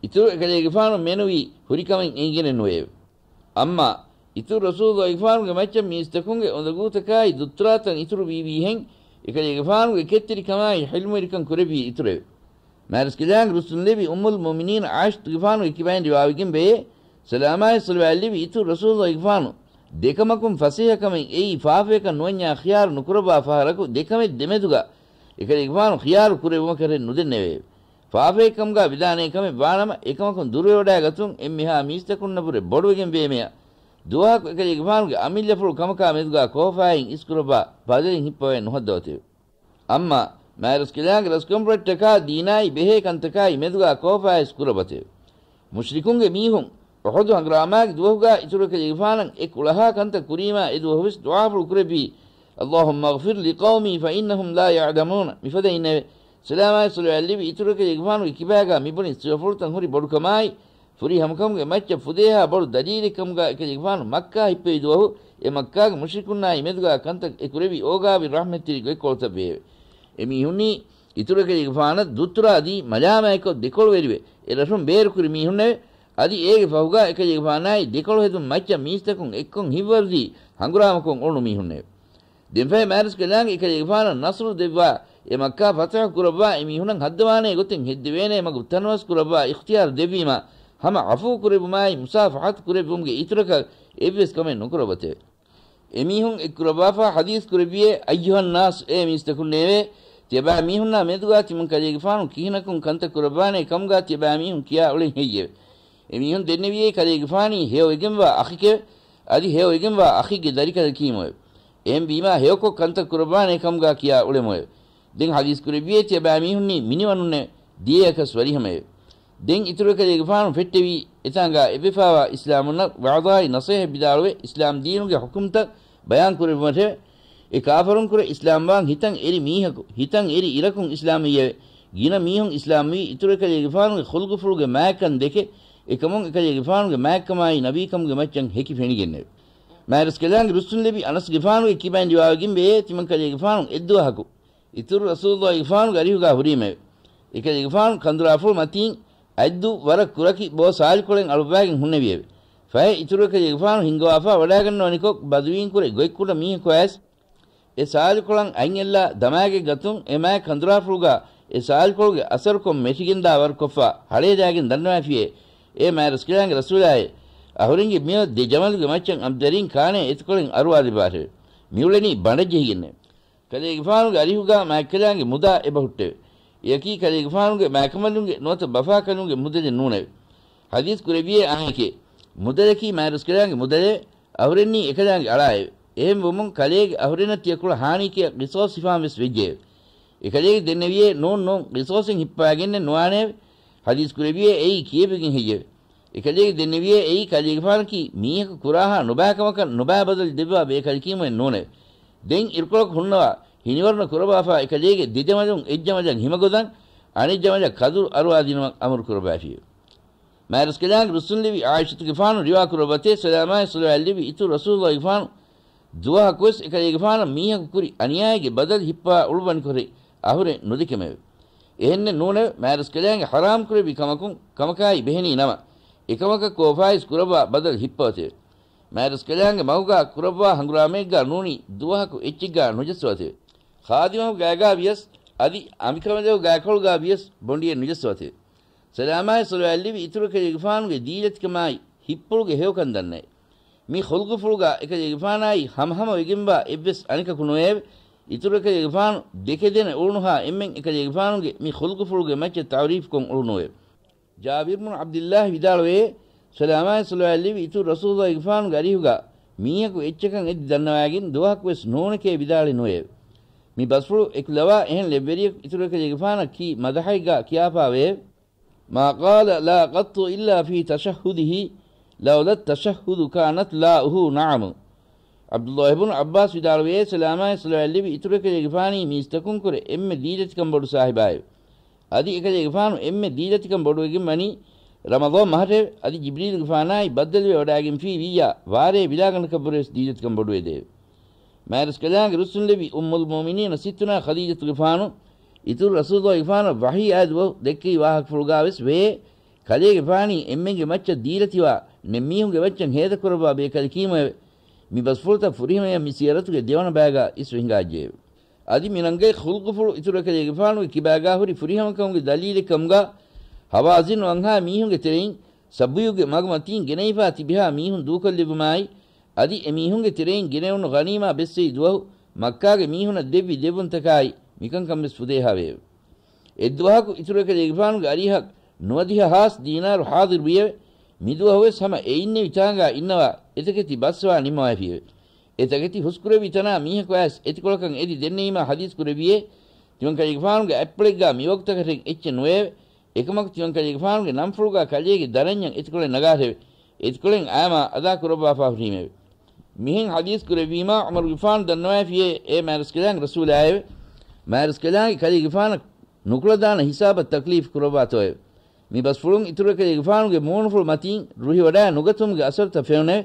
އިތުރު އެކަލޭގެފާނު މެނުވީ ހުރިކަމެއް އެނގިގެނެއް ނުވެއެވެ. އަމާ އިތުރު ރަސޫލުއްލާހިގެފާނުގެ މައްޗަށް މީސްތަކުންގެ އުނދަގޫތަކާއި ދުއްތުރާތައް އިތުރު ވީވީހެން، އެކަލޭގެފާނުގެ ކެތްތެރިކަމާއި ޙިލްމުވެރިކަން ކުރެއްވީ އިތުރެވެ. މާތްރަސްކަލާނގެ ރުއްސުންލެއްވި އުއްމުލް މުއުމިނީން ޢާއިޝަތުގެފާނުގެ ކިބައިން ރިވާވެގެން ވެޔޭ، ސަލާމާއި ޞަލަވާތްލެއްވި އިތުރު ރަސޫލުއްލާހިގެފާނު ދެކަމަކުން ފަސޭހަކަމެއް އެއީ ފާފަޔަކަށް ނުވަންޏާ ޚިޔާރު ނުކުރައްވާ ފަހަރަކު ދެކަމެއް ދެމެދުގަ އެކަލޭގެފާނު ޚިޔާރު ކުރެއްވުމަކަށެއް ނުދެންނެވެއެވެ. ފާފައެއްކަމުގާ ވިދާނޭ ކަމެއް ވާނަމަ، އެކަމަކުން ދުރުވެވަޑައިގަތުން އެންމެހާ މީސްތަކުންނަށްވުރެ ބޮޑުވެގެން ވޭމެޔަށް، ދުވަހަކު އެކަލޭގެފާނުގެ އަމިއްލަފުޅު ކަމަކާ މެދުގާ ކޯފާއިން އިސްކުރައްވާ ބަދަލެއް ހިއްޕަވައެއް ނުހައްދަވަތެވެ. އައްމާ މާތްރަސްކަލާނގެ ރަސްކަންފުޅަށްޓަކާ ދީނާއި ބެހޭ ކަންތަކާއި މެދުގާ ކޯފާއިސް ކުރައްވަތެވެ. މުޝްރިކުންގެ މީހުން އުޙުދު ހަނގުރާމާގެ ދުވަހުގާ އިތުރު އެކަލޭގެފާނަށް އެ ކުޅަހާ ކަންތައް ކުރީމާ އެ ދުވަހުވެސް ދުޢާފުޅު ކުރެއްވީ، اللهم اغفر لقومي فإنهم لا يعلمون މިފަދައިންނެވެ. ސަލާމާއި ޞަލަވާތް ލެއްވި އިތުރު އެކަލޭގެފާނުގެ ކިބާގާ މިބުނި ސިފަފުޅުތައް ހުރި ބޮޑުކަމާއި، ފުރިހަމަކަމުގެ މައްޗަށް ފުދޭހާ ބޮޑު ދަލީލެއް ކަމުގާ އެކަލޭގެފާނު މައްކާ ހިއްޕެވި ދުވަހު އެ މައްކާގެ މުޝްރިކުންނާއި މެދުގާ ކަންތައް އެ ކުރެއްވި އޯގާވި ރަޙްމަތްތެރި ގޮތްކޮޅުތައް ވެއެވެ. އެ މީހުންނީ އިތުރު އެކަލޭގެފާނަށް ދުއްތުރާދީ މަލާމާތްކޮށް ދެކޮޅުވެރިވެ އެ ރަށުން ބޭރުކުރި މީހުންނެވެ. އަދި އޭގެ ފަހުގާ އެކަލޭގެފާނާއި ދެކޮޅު ހެދުން މައްޗަށް މީސްތަކުން އެއްކޮށް ހިތްވަރުދީ ހަނގުރާމަކޮށް އުޅުނު މީހުންނެވެ. ދެންފަހެ މާތްރަސްކަލާނގެ އެކަލޭގެފާނަށް ނަޞްރު ދެއްވާ، އެ މައްކާ ފަތަޙު ކުރައްވާ އެ މީހުނަށް ހައްދަވާނޭ ގޮތެއް ހެއްދެވޭނޭ މަގު ތަނަވަސް ކުރައްވާ އިޚްތިޔާރު ދެއްވީމާ، ހަމަ ޢަފޫ ކުރެއްވުމާއި މުސާފަޙަތު ކުރެއްވުމުގެ އިތުރަކަށް އެއްވެސް ކަމެއް ނުކުރައްވަތެވެ. އެމީހުން އެއްކުރައްވާފާ ޙަދީޘް ކުރެއްވިއޭ، أيها الناس، އޭ މީސްތަކުންނޭވެ! ތިޔަބައިމީހުންނާ މެދުގާ ތިމަން ކަލޭގެފާނު ކިހިނަކުން ކަންތައް ކުރައްވާނޭ ކަމުގާ ތިޔަބައިމީހުން ކިޔާ އުޅެން ހެއްޔެވެ؟ އެމީހުން ދެންނެވިއޭ ކަލޭގެފާނީ ހެޔޮވެގެންވާ އަޚެކެވެ. އަދި ހެޔޮވެގެންވާ އަޚެއްގެ ދަރިކަލަކީމުއެވެ. އެހެންވީމާ ހެޔޮކޮށް ކަންތައް ކުރައްވާނޭ ކަމުގާ ކިޔާ އުޅެމުއެވެ. ދެން ޙަދީޘް ކުރެއްވިއޭ ތިޔަބައިމީހުންނީ މިނިވަނުންނެވެ. ދިޔައަކަސް ވަރިހަމައެވެ. ދެން އިތުރު އެކަލޭގެފާނު ފެއްޓެވީ އެތާނގާ އެއްވެފާވާ އިސްލާމުންނަށް ވަޢުޡާއި ނަޞޭޙަތް ވިދާޅުވެ، އިސްލާމް ދީނުގެ ޙުކުމްތައް ބަޔާން ކުރެއްވުމަށެވެ. އެ ކާފަރުންކުރެ އިސްލާމްވާން ހިތަށް އެރި މީހަކު ހިތަށް އެރި އިރަކުން އިސްލާމްވީއެވެ. ގިނަ މީހުން އިސްލާމްވީ އިތުރު އެކަލޭގެފާނުގެ ޚުލްޤުފުޅުގެ މާތްކަން ދެކެ، އެކަމުން އެކަލޭގެފާނުގެ މާތްކަމާއި ނަބީކަމުގެ މައްޗަށް ހެކި ފެނިގެންނެވެ. މާތްރަސްކަލާނގެ ރުއްސުންލެއްވި އަނަސްގެފާނުގެ ކިބައިން ރިވާވެގެންވޭ، ތިމަން ކަލޭގެފާނު އެއްދުވަހަކު އިތުރު ރަސޫލުއްލާހިގެފާނުގެ އަރިހުގާ ހުރީމެވެ. އެކަލޭގެފާނު ކަނދުރާފުޅު މަތީން އަތްދޫ ވަރަށް ކުރަކި ބޯ ސާލިކޮޅެއް އަޅުއްވާގެން ހުންނެވިއެވެ. ފަހެ އިތުރު އެކަލޭގެފާނު ހިންގަވާފާ ވަޑާގަންނަވަނިކޮށް ބަދުވީންކުރެ ގޮތްކުޑަ މީހަކު އައިސް އެ ސާލިކޮޅަށް އަތްއެއްލާ ދަމާގެން ގަތުން އެ މާތް ކަނދުރާފުޅުގާ އެ ސާލިކޮޅުގެ އަސަރުކޮށް މެޓިގެންދާ ވަރު ކޮށްފާ ހަޅޭދާގެން ދަންނަވާފިއޭ. އޭ މާތްރަސްކަލާނގެ ރަސޫލާއޭ! އަހުރެންގެ މިއޮތް ދެ ޖަމަލުގެ މައްޗަށް އަބްދަރީން ކާނޭ އެތިކޮޅެއް އަރުވާލައްވާށެވެ. މިއުޅެނީ ބަނޑަށްޖެހިގެންނެވެ. ކަލޭގެފާނުގެ އަރިހުގާ މާތްކަލާނގެ މުދާ އެބަހުއްޓެވެ. އެއަކީ ކަލޭގެފާނުގެ މާތްކަނބަލުންގެ ނުވަތަ ބަފާކަލުންގެ މުދަލެއް ނޫނެވެ. ޙަދީޘް ކުރެއްވިއޭ އާނއެކޭ، މުދަލަކީ މާތްރަސްކަލާނގެ މުދަލެވެ. އަހުރެންނީ އެކަލާނގެ އަޅާއެވެ. އެހެންވުމުން ކަލޭގެ އަހުރެންނަށް ތިޔަ ކުޅަ ހާނީކިޔަށް ޤިޞާޞް ހިފާން ވެސް ވެއްޖެއެވެ. އެކަލޭގެ ދެންނެވިއޭ، ނޫން ނޫން، ޤިޞާޞެއް ހިއްޕަވާގެންނެއް ނުވާނެއެވެ. ޙަދީޘް ކުރެއްވިއޭ އެއީ ކިޔެވިގެން ހެއްޔެވެ؟ އެކަލޭގެ ދެންނެވިއޭ އެއީ ކަލޭގެފާނަކީ މީހަކު ކުރާހާ ނުބާކަމަކަށް ނުބާ ބަދަލު ދެއްވާ ބޭކަލަކީމުއެއް ނޫނެވެ. ދެން އިރުކޮޅަކު ހުންނަވާ ހިނިވަރުނަ ކުރައްވާފާ އެކަލޭގެ ދެ ޖަމަލުން އެއް ޖަމަލަށް ހިމަގޮދަން އަނެއް ޖަމަލަށް ކަދުރު އަރުވާދިނުމަށް އަމުރު ކުރައްވާފިއެވެ. މާތްރަސްކަލާނގެ ރުއްސުންލެވި އާއިޝަތުގެފާނު ރިވާ ކުރައްވަތޭ، ސަލާމާއި ޞަލަވާތް ލެއްވި އިތުރު ރަސޫލުއްލާހިގެފާނު ދުވަހަކުވެސް އެކަލޭގެފާނަށް މީހަކު ކުރި އަނިޔާއެއްގެ ބަދަލު ހިއްޕާ އުޅުއްވަނިކޮށް އަހުރެން ނުދެކެމެވެ. އެހެންނެއް ނޫނެވެ. މާތްރަސްކަލާނގެ ޙަރާމް ކުރެއްވި ކަމަކުން ކަމަކާއި ބެހެނީ ނަމަ، އެކަމަކަށް ކޯފާއިސް ކުރައްވާ ބަދަލު ހިއްޕަވަތެވެ. މާތްރަސްކަލާނގެ މަގުގާ ކުރައްވާ ހަނގުރާމައެއްގާ ނޫނީ ދުވަހަކު އެއްޗެއްގާ ނުޖައްސަވަތެވެ. ޚާދިމަކު ގާގާ ވިޔަސް އަދި އަނބިކަނބަލެއް ގާކޮޅުގާ ވިޔަސް ބޮނޑިއެއް ނުޖައްސަވަތެވެ. ސަލާމާއި ޞަލަވާތް ލެއްވި އިތުރު އެކަލޭގެފާނުގެ ދީލަތިކަމާއި ހިއްޕުޅުގެ ހެޔޮކަން ދަންނައެވެ. މި ޚުލްޤުފުޅުގާ އެކަލޭގެފާނާއި ހަމަހަމަވެގެންވާ އެއްވެސް އަނެކަކު ނުވެއެވެ. އިތުރު އެކަލޭގެފާނު ދެކެދެނެއް އުޅުނުހާ އެންމެން އެކަލޭގެފާނުގެ މި ޚުލްޤުފުޅުގެ މައްޗަށް ތަޢުރީފުކޮށް އުޅުނުއެވެ. ޖާބިރު ބުނު ޢަބްދިއްލާހި ވިދާޅުވޭ، ސަލާމާއި ޞަލަވާތް ލެއްވި އިތުރު ރަސޫލުއްލާހިގެފާނުގެ އަރިހުގާ މީހަކު އެއްޗަކަށް އެދި ދަންނަވާގެން ދުވަހަކުވެސް ނޫނެކޭ ވިދާޅެއް ނުވެއެވެ. މި ބަސްފުޅު އެކުލަވާ އެހެން ލެއްވެރިޔަކު އިތުރު އެކަލޭގެފާނަށް ކީ މަދަޙައެއްގާ ކިޔާފާވެއެވެ. ما قال لا قط إلا في تشهده، لولا التشهد كانت لاؤه نعم. ޢަބްދުއްލާހި ބުނު ޢައްބާސް ވިދާޅުވެޔޭ، ސަލާމާއި ޞަލަވާތް ލެއްވި އިތުރު އެކަލޭގެފާނީ މީސްތަކުންކުރެ އެންމެ ދީލަތިކަން ބޮޑު ސާހިބާއެވެ. އަދި އެކަލޭގެފާނު އެންމެ ދީލަތިކަން ބޮޑުވެގެން ވަނީ ރަމަޟާން މަހަށެވެ. އަދި ޖިބްރީލުގެފާނާއި ބައްދަލުވެ ވަޑާގެންފީ ވިއްޔާ ވާރޭ ވިލާގަނޑަކަށްވުރެވެސް ދީލަތިކަން ބޮޑުވެދެއެވެ. މާތްރަސްކަލާނގެ ރުއްސުންލެއްވި އުއްމުލް މުއުމިނީނަ ސިއްތުނާ ޚަދީޖަތުގެފާނު އިތުރު ރަސޫލުއްލާހިގެފާނަށް ވަޙީ އާދި ދުވަހު ދެއްކެވި ވާހަކަފުޅުގާވެސް ވެޔޭ، ކަލޭގެފާނީ އެންމެންގެ މައްޗަށް ދީލަތިވާ ނެތް މީހުންގެ މައްޗަށް ހޭދަކުރައްވާ ބޭކަލަކީމުއެވެ. މި ބަސްފުޅުތައް ފުރިހަމަޔަށް މި ސިޔަރަތުގެ ދެވަނަ ބައިގާ އިސްވެ ހިނގާއްޖެއެވެ. އަދި މި ރަނގަޅި ޚުލްޤުފުޅު އިތުރު އެކަލޭގެފާނުގެ ކިބާގާ ހުރި ފުރިހަމަކަމުގެ ދަލީލެއް ކަމުގާ ހަވާޒިން ވަންހާ މީހުންގެ ތެރެއިން ޞައްބުޔުގެ މަގު މަތީން ގެނައިފާ ތިބިހާ މީހުން ދޫކޮށްލެއްވުމާއި، އަދި އެ މީހުންގެ ތެރެއިން ގެނެވުނު ޣަނީމާ ބެއްސެވި ދުވަހު މައްކާގެ މީހުނަށް ދެއްވި ދެއްވުންތަކާއި މިކަންކަން ވެސް ފުދޭހާވެއެވެ. އެއްދުވަހަކު އިތުރު އެކަލޭގެފާނުގެ އަރިހަށް ނުވަދިހަ ހާސް ދީނާރު ޙާޟިރުވިއެވެ. މިދުވަހުވެސް ހަމަ އެ އިންނެވި ތާނގާ އިންނަވާ އެތަކެތި ބަސްވާ ނިންމަވައިފިއެވެ. އެ ތަކެތި ހުސްކުރެއްވި ތަނާ މީހަކު އައިސް އެތިކޮޅަކަށް އެދި ދެންނެވީމާ ޙަދީޘް ކުރެއްވިއޭ، ތިމަން ކަލޭގެފާނުގެ އަތްޕުޅެއްގާ މިވަގުތަކަށް އެއްޗެއް ނުވެއެވެ. އެކަމަކު ތިމަން ކަލޭގެފާނުގެ ނަންފުޅުގާ ކަލޭގެ ދަރަންޏަށް އެތިކޮޅެއް ނަގާށެވެ. އެތިކޮޅެއް އައިމާ އަދާ ކުރައްވާފާ ހުރީމެވެ. މިހެން ޙަދީޘް ކުރެއްވީމާ ޢުމަރުގެފާނު ދަންނަވައިފިޔޭ އޭ މާތްރަސްކަލާނގެ ރަސޫލާއެވެ. މާތްރަސްކަލާނގެ ކަލޭގެފާނަށް ނުކުޅަދާނަ ހިސާބަށް ތަކްލީފް ކުރައްވާތޯއެވެ. މި ބަސްފުޅުން އިތުރު އެކަލޭގެފާނުގެ މޫނުފުޅު މަތީން ރުހިވަޑާ ނުގަތުމުގެ އަސަރުތައް ފެނުނެވެ.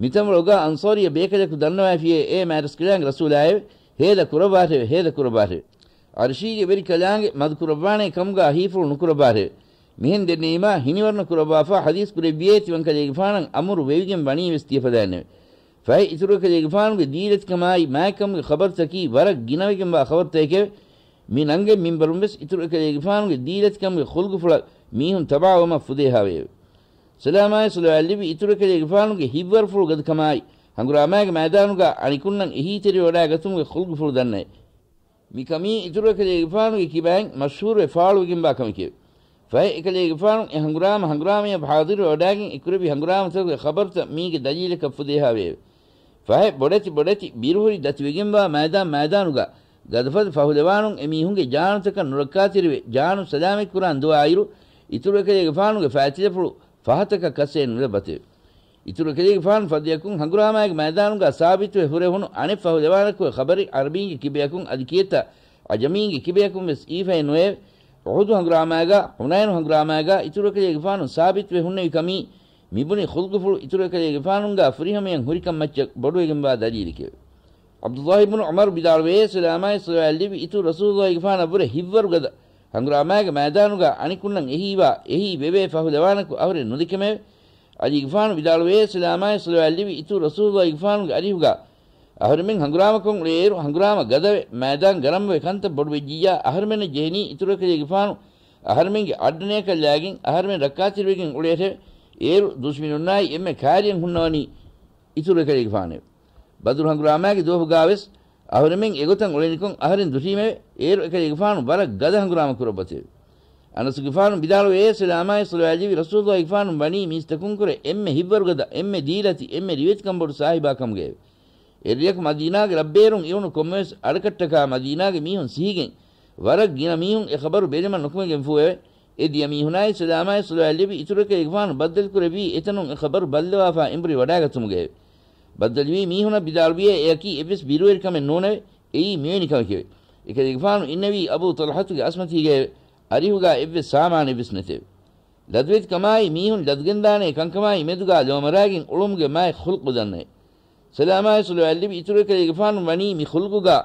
މިތަންވަޅުގާ އަންޞާރިއްޔަ ބޭކަލަކު ދަންނަވައިފިޔޭ އޭ މާތްރަސްކަލާނގެ ރަސޫލާއެވެ. ހޭދަ ކުރައްވާށެވެ، ހޭދަ ކުރައްވާށެވެ. ޢަރްޝީގެ ވެރި ކަލާނގެ މަދު ކުރައްވާނޭ ކަމުގާ ހީފުޅު ނުކުރައްވާށެވެ. މިހެން ދެންނެވީމާ ހިނިވަރުނަ ކުރައްވާފާ ޙަދީޘް ކުރެއްވިޔޭ ތިމަންކަލޭގެފާނަށް އަމުރު ވެވިގެން ވަނީ ވެސް ތިޔަފަދައިންނެވެ. ފަހެ އިތުރު އެކަލޭގެފާނުގެ ދީލަތިކަމާއި މާތްކަމުގެ ޚަބަރުތަކީ ވަރަށް ގިނަވެގެންވާ ޚަބަރުތަކެކެވެ. މި ނަންގެން މިންބަރުން ވެސް އިތުރު އެކަލޭގެފާނުގެ ދީލަތިކަމުގެ ޚުލްގުފުޅަށް މީހުން ތަބާވުމަށް ފުދޭހާވެއެވެ. ސަލާމާއި ޞަލަވާތް ލިބި އިތުރު އެކަލޭގެފާނުގެ ހިތްވަރުފުޅު ގަދަކަމާއި، ހަނގުރާމާގެ މައިދާނުގާ އަނިކުންނަށް އެހީތެރިވެވަޑާގަތުމުގެ ޚުލްގުފުޅު ދަންނައެވެ. މިކަމީ އިތުރު އެކަލޭގެފާނުގެ ކިބައިން މަޝްހޫރުވެ ފާޅުވެގެންވާ ކަމެކެވެ. ފަހެ އެކަލޭގެފާނު އެ ހަނގުރާމަ ހަނގުރާމަޔަށް ޙާޟިރުވެވަޑާގެން އެކުރެއްވި ހަނގުރާމަތަކުގެ ޚަބަރުތައް މީގެ ދަލީލަކަށް ފުދޭހާވެއެވެ. ފަހެ ބޮޑެތި ބޮޑެތި ބިރުހުރި ދަތިވެގެންވާ މައިދާން މައިދާނުގާ ގަދަފަދަ ފަހުލަވާނުން އެމީހުންގެ ޖާނުތަކަށް ނުރައްކާތެރިވެ، ޖާނު ސަލާމަތްކުރާން ދުވާއިރު، އިތުރު އެކަލޭގެފާނުގެ ފައިތިލަފުޅު ފަހަތަކަށް ކަސޭ ނުލައްވަތެވެ. އިތުރު އެކަލޭގެފާނު ފަދަޔަކުން ހަނގުރާމާގެ މައިދާނުގާ ސާބިތުވެ ހުރެވުނު އަނެއް ފަހުލަވާނަކުގެ ޚަބަރެއް ޢަރަބީންގެ ކިބަޔަކުން އަދި ކިއެއްތަ ޢަޖަމީންގެ ކިބަޔަކުން ވެސް އީފައެއް ނުވެއެވެ. އުޙުދު ހަނގުރާމާގާ، ޙުނައިނު ހަނގުރާމާގާ އިތުރު އެކަލޭގެފާނު ސާބިތުވެ ހުންނެވި ކަމީ މިބުނި ޚުލްގުފުޅު އިތުރު އެކަލޭގެފާނުންގާ ފުރިހަމަޔަށް ހުރިކަން މައްޗަށް ބޮޑުވެގެންވާ ދަލީލެކެވެ. ޢަބްދުﷲ ބުނު ޢުމަރު ވިދާޅުވޭ، ސަލާމާއި ޞަލަވާތް ލިބި އިތުރު ރަސޫލުﷲގެފާނަށްވުރެ ހިތްވަރު ގަދަ ހަނގުރާމާގެ މައިދާނުގާ އަނިކުންނަށް އެހީވާ، އެހީ ވެވޭ ފަހުލަވާނަކު އަހުރެން ނުދެކެމެވެ. ޢަލީގެފާނު ވިދާޅުވޭ، ސަލާމާއި ޞަލަވާތް ލިބި އިތުރު ރަސޫލުﷲގެފާނުގެ އަރިހުގާ އަހުރެމެން ހަނގުރާމަކޮށް އުޅޭއިރު، ހަނގުރާމަ ގަދަވެ، މައިދާން ގަރަމްވެ، ކަންތައް ބޮޑުވެއްޖިއްޔާ، އަހަރުމެންނަށް ޖެހެނީ އިތުރު އެކަލޭގެފާނު އަހަރުމެންގެ އައްޑަނަޔަކަށް ލާގެން އަހަރުމެން ރައްކާތެރިވެގެން އުޅޭށެވެ. އޭރު ދުޝްމިނުންނާއި އެންމެ ކާރިޔަށް ހުންނަވަނީ އިތުރު އެކަލޭގެފާނެވެ. ބަދުރު ހަނގުރާމާގެ ދުވަހުގާވެސް އަހުރެމެން އެގޮތަށް އުޅެނިކޮށް އަހަރެން ދުށީމެވެ. އޭރު އެކަލޭގެފާނު ވަރަށް ގަދަ ހަނގުރާމަ ކުރައްވަތެވެ. އަނަސުގެފާނު ވިދާޅުވޭ، ސަލާމާއި ޞަލަވާތް ލިބި ރަސޫލުﷲގެފާނު ވަނީ މީސްތަކުންކުރެ އެންމެ ހިތްވަރުގަދަ، އެންމެ ދީލަތި، އެންމެ ރިވެތިކަން ބޮޑު ސާހިބާ ކަމުގައެވެ. އެއްރެއަކު މަދީނާގެ ރަށްބޭރުން އިވުނު ކޮންމެވެސް އަޑަކައްޓަކާ މަދީނާގެ މީހުން ސިހިގެން ވަރަށް ގިނަ މީހުން އެ ޚަބަރު ބެލުމަށް ނުކުމެގެންފޫއެވެ. އެ ދިޔަ މީހުނާއި ސަލާމާއި ޞަލަވާތް ލިބި އިތުރު އެކަލޭގެފާނު ބައްދަލުކުރެއްވީ އެތަނުން އެ ޚަބަރު ބައްލަވާފާ އެނބުރި ވަޑާގަތުމުގައެވެ. ބައްދަލުވީ މީހުނަށް ވިދާޅުވިއޭ އެއަކީ އެއްވެސް ބިރުވެރިކަމެއް ނޫނެވެ. އެއީ މިވެނި ކަމެކެވެ. އެކަލޭގެފާނު އިންނެވީ އަބޫ ޠަލްޙަތުގެ އަސްމަތީގައެވެ. އަރިހުގާ އެއްވެސް ސާމާނެއްވެސް ނެތެވެ. ލަދުވެތިކަމާއި މީހުން ލަދުގެންދާނޭ ކަންކަމާއި މެދުގާ ލޯމަރާގެން އުޅުމުގެ މާތް ޚުލްޤު ދަންނައެވެ. ސަލާމާއި ޞަލަވާތް ލިބި އިތުރު އެކަލޭގެފާނު ވަނީ މި ޚުލްޤުގާ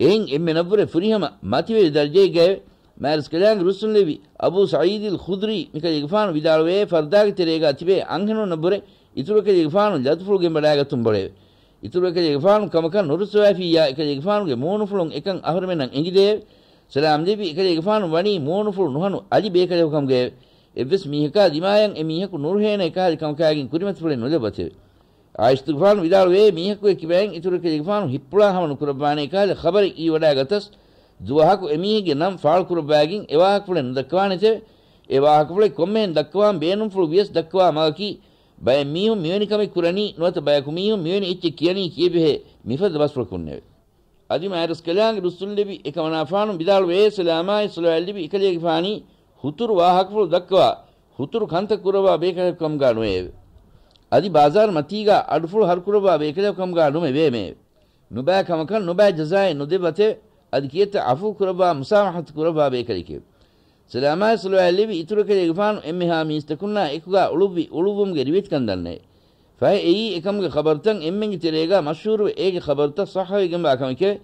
އެހެން އެންމެ ނަށްވުރެ ފުރިހަމަ މަތިވެރި ދަރަޖައެއްގައެވެ. މާތްރަސްކަލާނގެ ރުއްސުންލެއްވި އަބޫ ސަޢީދުލް ޚުދްރީ މިކަލޭގެފާނު ވިދާޅުވޭ، ފަރުދާގެ ތެރޭގާ ތިބޭ އަންހެނުންނަށްވުރެ އިތުރު އެކަލޭގެފާނު ލަދުފުޅު ގެންބަޑާގަތުން ބޮޑެވެ. އިތުރު އެކަލޭގެފާނު ކަމަކަށް ނުރުއްސަވައިފިއްޔާ އެކަލޭގެފާނުގެ މޫނުފުޅުން އެކަން އަހުރެމެންނަށް އެނގިދެއެވެ. ސަލާމް ލިބި އެކަލޭގެފާނު ވަނީ މޫނުފުޅު ނުހަނު އަލި ބޭކަލަކު ކަމުގައެވެ. އެއްވެސް މީހަކާ ދިމާޔަށް އެ މީހަކު ނުރުހޭނޭ ކަހަލަ ކަމަކާގެން ކުރިމަތިފުޅެއް ނުލައްވަތެވެ. ޢާއިޝަތުގެފާނު ވިދާޅުވޭ، މީހަކުގެ ކިބައިން އިތުރު އެކަލޭގެފާނު ހިއްޕުޅާ ހަމަ ނުކުރައްވާނޭ ކަހަލަ ޚަބަރެއް އީވަޑާގަތަސް، ދުވަހަކު އެމީހެއްގެ ނަން ފާޅުކުރައްވާގެން އެ ވާހަކަފުޅެއް ނުދައްކަވާނެތެވެ. އެ ވާހަކަފުޅެއް ކޮންމެހެން ދައްކަވާން ބޭނުންފުޅު ވިޔަސް ދައްކަވާ މަގަކީ، ބައެއް މީހުން މިވެނި ކަމެއް ކުރަނީ ނުވަތަ ބަޔަކު މީހުން މިވެނި އެއްޗެއް ކިޔަނީ ކީއްވެހޭ މިފަދަ ބަސްފުޅަކުންނެވެ. އަދި މާތްރަސްކަލާނގެ ރުއްސުންލެވި އެކަމަނާފާނު ވިދާޅުވޭ، ސަލާމާއި ޞަލަވާތް ލިބި އެކަލޭގެފާނީ ހުތުރު ވާހަކަފުޅު ދައްކަވާ، ހުތުރު ކަންތައް ކުރައްވާ ބޭކަލަކު ކަމުގާ ނުވެއެވެ. އަދި ބާޒާރު މަތީގާ އަޑުފުޅު ހަރުކުރައްވާ ބޭކަލަކު ކަމުގާ ނުމެވެމެއެވެ. ނުބައި ކަމަކަށް ނުބައި ޖަޒާއެއް ނުދެއްވަތެވެ. އަދި ކިއެއްތަ ޢަފޫ ކުރައްވާ މުސާމަޙަތު ކުރައްވާ ބޭކަލެކެވެ. ސަލާމާއި ޞަލަވާތް ލިބި އިތުރު އެކަލޭގެފާނު އެންމެހާ މީސްތަކުންނާ އެކުގާ އުޅުއްވި އުޅުއްވުމުގެ ރިވެތިކަން ދަންނައެވެ. ފަހެ އެއީ އެކަމުގެ ޚަބަރުތައް އެންމެންގެ ތެރޭގާ މަޝްހޫރުވެ އޭގެ ޚަބަރުތައް ޞައްޙަވެގެންވާ ކަމެކެވެ.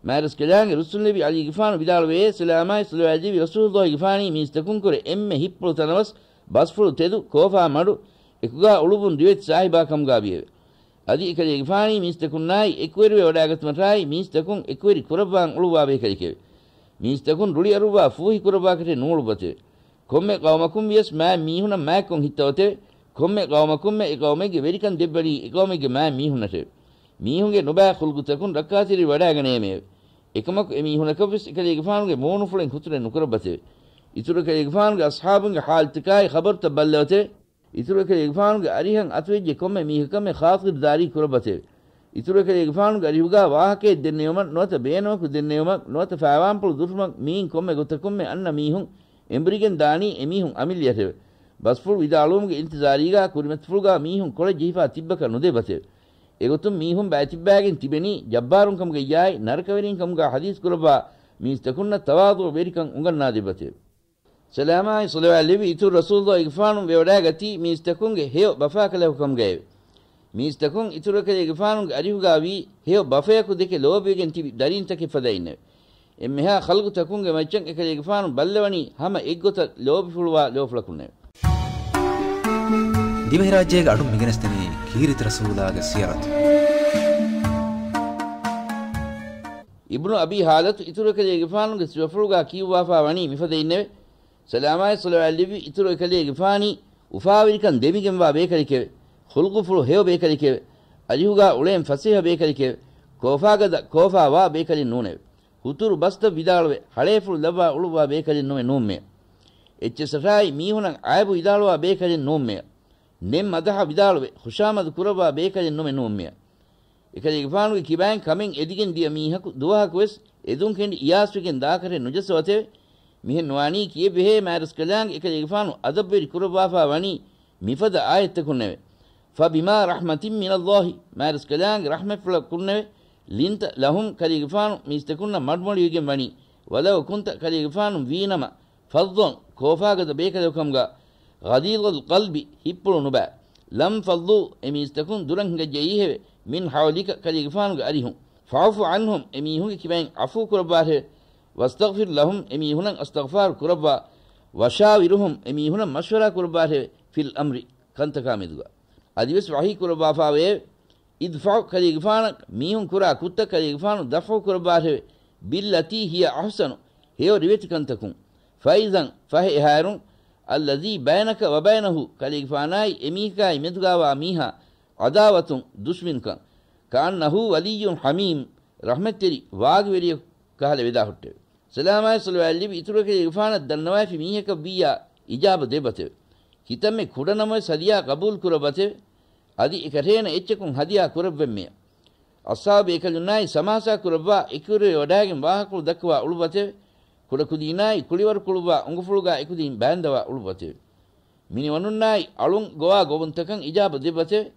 މާތްރަސްކަލާނގެ ރުއްސުންލެވި ޢަލީގެފާނު ވިދާޅުވޭ، ސަލާމާއި ޞަލަވާތް ލިބި ރަސޫލުﷲގެފާނީ މީސްތަކުންކުރެ އެންމެ ހިއްޕުޅު ތަނަވަސް ބަސްފުޅު ތެދު ކޯފާ މަޑު އެކުގާ އުޅުއްވުން ރިވެތި ސާހިބާ ކަމުގާ ވިއެވެ. އަދި އެކަލޭގެފާނީ މީސްތަކުންނާއި އެކުވެރިވެ ވަޑާގަތުމަށާއި މީސްތަކުން އެކުވެރި ކުރައްވާން އުޅުއްވާ ބޭކަލެކެވެ. މީސްތަކުން ރުޅިއަރުއްވާ ފޫހި ކުރައްވާކަށެއް ނޫޅުއްވަތެވެ. ކޮންމެ ޤައުމަކުން ވިޔަސް މާތް މީހުނަށް މާތްކޮށް ހިއްތަވަތެވެ. ކޮންމެ ޤައުމަކުންމެ އެ ޤައުމެއްގެ ވެރިކަން ދެއްވަނީ އެ ޤައުމެއްގެ މާތް މީހުންނަށެވެ. މީހުންގެ ނުބައި ޚުލްޤުތަކުން ރައްކާތެރިވެ ވަޑާގަނޭމެއެވެ. އެކަމަކު އެމީހުނަކަށްވެސް އެކަލޭގެފާނުގެ މޫނުފުޅެއް ހުތުރެއް ނުކުރައްވަތެވެ. އިތުރު އެކަލޭގެފާނުގެ އަޞްޙާބުންގެ ޙާލުތަކާއި ޚަބަރުތައް ބައްލަވަތެވެ. އިތުރު އެކަލޭގެފާނުގެ އަރިހަށް އަތުވެއްޖެ ކޮންމެ މީހަކަށްމެ ޚާތިރުދާރީ ކުރައްވަތެވެ. އިތުރު އެކަލޭގެފާނުގެ އަރިހުގާ ވާހަކައެއް ދެންނެވުމަށް ނުވަތަ ބޭނުމަކު ދެންނެވުމަށް ނުވަތަ ފައިވާންޕުޅު ދުށުމަށް މިއިން ކޮންމެ ގޮތަކުންމެ އަންނަ މީހުން އެނބުރިގެން ދާނީ އެމީހުން އަމިއްލަޔަށެވެ. ބަސްފުޅު ވިދާޅުވުމުގެ އިންތިޒާރީގާ ކުރިމަތިފުޅުގާ މީހުން ކޮޅެއް ޖެހިފާ ތިއްބަކަށް ނުދެއްވަތެވެ. އެގޮތުން މީހުން ބައިތިއްބާގެން ތިބެނީ ޖައްބާރުން ކަމުގައްޔާއި ނަރަކަވެރިން ކަމުގާ ޙަދީޘް ކުރައްވާ މީސްތަކުންނަށް ތަވާޟުޢުވެރިކަން އުނގަންނާދެއްވަތެވެ. ސަލާމާއި ޞަލަވާތް ލެއްވި އިތުރު ރަސޫލުއްލާހިގެފާނު ވެވަޑައިގަތީ މީސްތަކުންގެ ހެޔޮ ބަފާކަލަކު ކަމުގައެވެ. މީސްތަކުން އިތުރު އެކަލޭގެފާނުގެ އަރިހުގާ ވީ ހެޔޮ ބަފަޔަކު ދެކެ ލޯބިވެގެން ތިބި ދަރީންތަކެއް ފަދައިންނެވެ. އެންމެހާ ޚަލްޤުތަކުންގެ މައްޗަށް އެކަލޭގެފާނު ބައްލަވަނީ ހަމަ އެއްގޮތަށް ލޯބިފުޅުވާ ލޯފުޅަކުންނެވެ. ދިވެހިރާއްޖޭގެ އަޑުން މިގެނެސްދެނީ ކީރިތި ރަސޫލާގެ ސިޔަރަތު. އިބްނު އަބީ ހާލަތު އިތުރު އެކަލޭގެފާނުގެ ސިފަފުޅުގާ ކިޔުއްވާފާ ވަނީ މިފަދައިންނެވެ. ސަލާމާއި ޞަލަވާތް ލެއްވި އިތުރު އެކަލޭގެފާނީ އުފާވެރިކަން ދެމިގެންވާ ބޭކަލެކެވެ. ޚުލްޤުފުޅު ހެޔޮ ބޭކަލެކެވެ. އަރިހުގާ އުޅޭން ފަސޭހަ ބޭކަލެކެވެ. ކޯފާގަދަ ކޯފާވާ ބޭކަލެއް ނޫނެވެ. ހުތުރު ބަސްތައް ވިދާޅުވެ ހަޅޭފުޅު ލައްވާ އުޅުއްވާ ބޭކަލެއް ނުވެ ނޫންމެ. އެއްޗެއްސަށާއި މީހުނަށް އައިބު ވިދާޅުވާ ބޭކަލެއް ނޫންމެ. ނެތް މަދަޙަ ވިދާޅުވެ ޚުޝާމަދު ކުރައްވާ ބޭކަލެއް ނުވެ ނޫންމެ. އެކަލޭގެފާނުގެ ކިބައިން ކަމެއް އެދިގެން ދިޔަ މީހަކު ދުވަހަކުވެސް އެދުން ކެނޑި އިޔާސްވެގެން ދާކަށެއް ނުޖައްސަވަތެވެ. މިހެން ނުވާނީ ކިޔެއްވެހޭ މާތްރަސްކަލާނގެ އެކަލޭގެފާނު އަދަބުވެރި ކުރައްވާފާ ވަނީ މިފަދަ އާޔަތްތަކުންނެވެ. فبما رحمة من الله، މާތްރަސްކަލާނގެ ރަޙްމަތްފުޅަކުންނެވެ. لنت لهم، ކަލޭގެފާނު މީސްތަކުންނަށް މަޑުމޮޅިވެގެން ވަނީ. ولو كنت، ކަލޭގެފާނު ވީނަމަ، فظا، ކޯފާގަދަ ބޭކަލަކު ކަމުގަ، غليظ القلب، ހިތްޕުޅު ނުބައި. لانفضوا، އެ މީސްތަކުން ދުރަށް ހިނގައްޖައީހެވެ. من حولك، ކަލޭގެފާނުގެ އަރިހުން. فاعف عنهم، އެ މީހުންގެ ކިބައިން ޢަފޫ ކުރައްވާށެވެ. واستغفر لهم، އެ މީހުނަށް އިސްތިޣްފާރު ކުރައްވާ. وشاورهم، އެ މީހުނަށް މަޝްވަރާ ކުރައްވާށެވެ. في الأمر، ކަންތަކާ މެދުގަ. އަދިވެސް ވަޙީ ކުރައްވާފާވެއެވެ. ادفع، ކަލޭގެފާނަށް މީހުން ކުރާ ކުށްތައް ކަލޭގެފާނު ދަފްޢު ކުރައްވާށެވެ. بالتي هي أحسن، ހެޔޮ ރިވެތި ކަންތަކުން. فإذا، ފަހެ އެހާއިރުން، الذي بينك وبينه، ކަލޭގެފާނާއި އެމީހަކާއި މެދުގާވާ މީހާ، عداوة، ދުޝްމިނުކަން، كأنه ولي حميم، ރަޙްމަތްތެރި ވާގިވެރިޔަކު ކަހަލަ ވެދާހުއްޓެވެ. ސަލާމާއި ޞަލަވާތް ލެއްވި އިތުރު އެކަލޭގެފާނަށް ދަންނަވައިފި މީހަކަށް ވިއްޔާ އިޖާބަ ދެއްވަތެވެ. ކިތަންމެ ކުޑަނަމަވެސް ހަދިޔާ ޤަބޫލު ކުރައްވަތެވެ. އަދި އެކަށޭނަ އެއްޗަކުން ހަދިޔާ ކުރެއްވެންމެޔަ. އަޞްޙާބު ބޭކަލުންނާއި ސަމާސާ ކުރައްވާ އެކުރެވިވަޑާގެން ވާހަކަފުޅު ދައްކަވާ އުޅުއްވަތެވެ. ކުޑަކުދީންނާއި ކުޅިވަރު ކުޅުއްވާ އުނގުފުޅުގާ އެކުދީން ބާންދަވާ އުޅުއްވަތެވެ. މިނިވަނުންނާއި އަޅުން ގޮވާ ގޮވުންތަކަށް އިޖާބަ ދެއްވަތެވެ.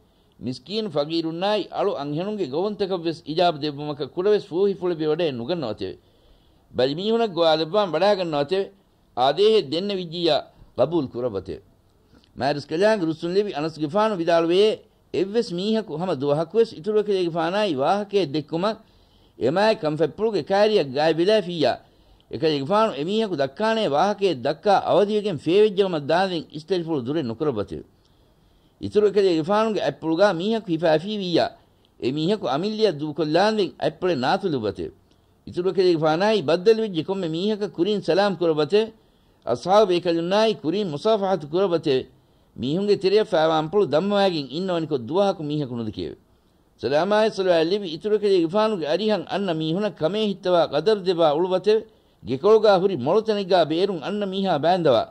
މިސްކީނު ފަގީރުންނާއި އަޅު އަންހެނުންގެ ގޮވުންތަކަށްވެސް އިޖާބަ ދެއްވުމަކަށް ކުޑަވެސް ފޫހިފުޅެއްވެވަޑައެއް ނުގަންނަވަތެވެ. ބަލިމީހުނަށް ގޮވާލައްވާން ވަޑާގަންނަވަތެވެ. އާދޭހެއް ދެންނެވިއްޖިއްޔާ ޤަބޫލު ކުރައްވަތެވެ. މާތްރަސްކަލާނގެ ރުއްސުންލެވި އަނަސްގެފާނު ވިދާޅުވެޔޭ، އެއްވެސް މީހަކު ހަމަ ދުވަހަކުވެސް އިތުރު އެކަލޭގެފާނާއި ވާހަކައެއް ދެއްކުމަށް އެމާތް ކަންފަތްޕުޅުގެ ކާރިއަށް ގާތްވެލާފިއްޔާ، އެކަލޭގެފާނު އެމީހަކު ދައްކާނޭ ވާހަކައެއް ދައްކާ އަވަދިވެގެން ފޭވެއްޖަވަމަށް ދާނދެން އިސްތަށިފުޅު ދުރެއް ނުކުރައްވަތެވެ. އިތުރު އެކަލޭގެފާނުގެ އަތްޕުޅުގާ މީހަކު ހިފާފީވިއްޔާ، އެ މީހަކު އަމިއްލަޔަށް ދޫކޮށްލާނދެން އަތްޕުޅެއް ނާތުލުއްވަތެވެ. އިތުރު އެކަލޭގެފާނާއި ބައްދަލުވެއްޖެ ކޮންމެ މީހަކަށް ކުރިން ސަލާމް ކުރައްވަތެވެ. އަޞްޙާބު ބޭކަލުންނާއި ކުރިން މުޞާފަޙަތު ކުރައްވަތެވެ. މީހުންގެ ތެރެއަށް ފާވާންޕުޅު ދަންމަވާގެން އިންނަވަނިކޮށް ދުވަހަކު މީހަކު ނުދެކެއެވެ. ސަލާމާއި ޞަލަވާތް ލެއްވި އިތުރު އެކަލޭގެފާނުގެ އަރިހަށް އަންނަ މީހުނަށް ކަމޭ ހިއްތަވާ ޤަދަރު ދެއްވާ އުޅުއްވަތެވެ. ގެކޮޅުގާ ހުރި މޮޅު ތަނެއްގާ ބޭރުން އަންނަ މީހާ ބާންދަވާ،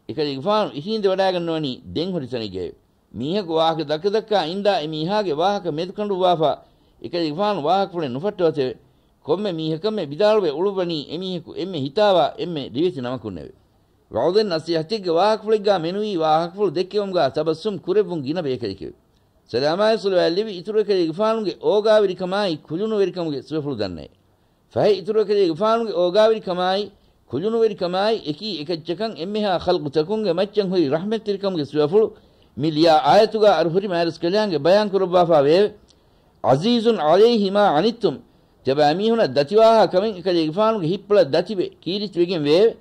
އެކަލޭގެފާނު އިށީނދެވަޑާގަންނަވަނީ ދެން ހުރި ތަނެއްގައެވެ. މީހަކު ވާހަކަ ދައްކަ ދައްކާ އިންދާ އެ މީހާގެ ވާހަކަ މެދުކަނޑުއްވާފާ، އެކަލޭގެފާނު ވާހަކަފުޅެއް ނުފައްޓަވަތެވެ. ކޮންމެ މީހަކަށްމެ ވިދާޅުވެ އުޅުއްވަނީ އެމީހަކު އެންމެ ހިތާވާ އެންމެ ރިވެތި ނަމަކުންނެވެ. ވަޢުޡެއް ނަޞޭޙަތެއްގެ ވާހަކަފުޅެއްގާ މެނުވީ ވާހަކަފުޅު ދެއްކެވުމުގާ ތަބައްސުމް ކުރެއްވުން ގިނަ ބޭކަލެކެވެ. ސަލާމާއި ޞަލަވާތް ލެއްވި އިތުރު އެކަލޭގެފާނުގެ އޯގާވެރިކަމާއި ކުލުނުވެރިކަމުގެ ސިފަފުޅު ދަންނައެވެ. ފަހެ އިތުރު އެކަލޭގެފާނުގެ އޯގާވެރިކަމާއި ކުލުނުވެރިކަމާއި އެކީ އެކައްޗަކަށް އެންމެހާ ޚަލްޤުތަކުންގެ މައްޗަށް ހުރި ރަޙްމަތްތެރިކަމުގެ ސިފަފުޅު މި ލިޔާ އާޔަތުގާ އަރުހުރި މާތްރަސްކަލާނގެ ބަޔާން ކުރައްވާފާވެއެވެ. عزيز عليه ما عنتم، ތިޔަބައިމީހުނަށް ދަތިވާހާ ކަމެއް އެކަލޭގެފާނުގެ ހިތްޕުޅަށް ދަތިވެ ކީރިތިވެގެން ވެއެވެ.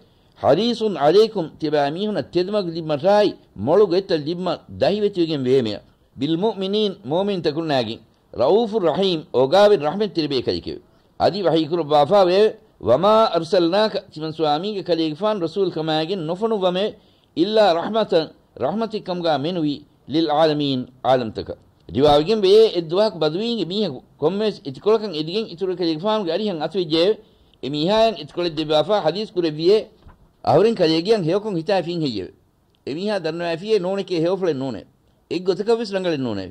حريص عليكم، ތިޔަބައިމީހުނަށް ތެދުމަގު ލިބުމަށާއި މޮޅު ގޮތްތައް ލިބުމަށް ދަހިވެތިވެގެން ވެއެމެޔަ. بالمؤمنين، މުއުމިންތަކުންނާގެން. رؤوف رحيم، އޯގާވެރި ރަޙްމަތްތެރި ބޭކަލެކެވެ. އަދި ވަޙީ ކުރައްވާފާވެއެވެ. وما أرسلناك، ތިމަން ސުވާމީގެ ކަލޭގެފާނު ރަސޫލުކަމާގެން ނުފޮނުއްވަމެވެ. إلا رحمة، ރަޙްމަތެއްކަމުގާ މެނުވީ، للعالمين، ޢާލަމްތަކަށް. ރިވާވެގެން ވެޔޭ، އެއްދުވަހަކު ބަދުވީންގެ މީހަކު ކޮންމެވެސް އެތިކޮޅަކަށް އެދިގެން އިތުރު އެކަލޭގެފާނުގެ އަރިހަށް އަތުވެއްޖެއެވެ. އެ މީހާޔަށް އެތިކޮޅެއް ދެއްވާފާ ޙަދީޘް ކުރެއްވިއޭ، އަހުރެން ކަލޭގެއަށް ހެޔޮކޮން ހިތާފީން ހެއްޔެވެ؟ އެ މީހާ ދަންނަވައިފިއޭ ނޫނެކޭ ހެޔޮފުޅެއް ނޫނޭ. އެއްގޮތަކަށްވެސް ރަނގަޅެއް ނޫނޭ.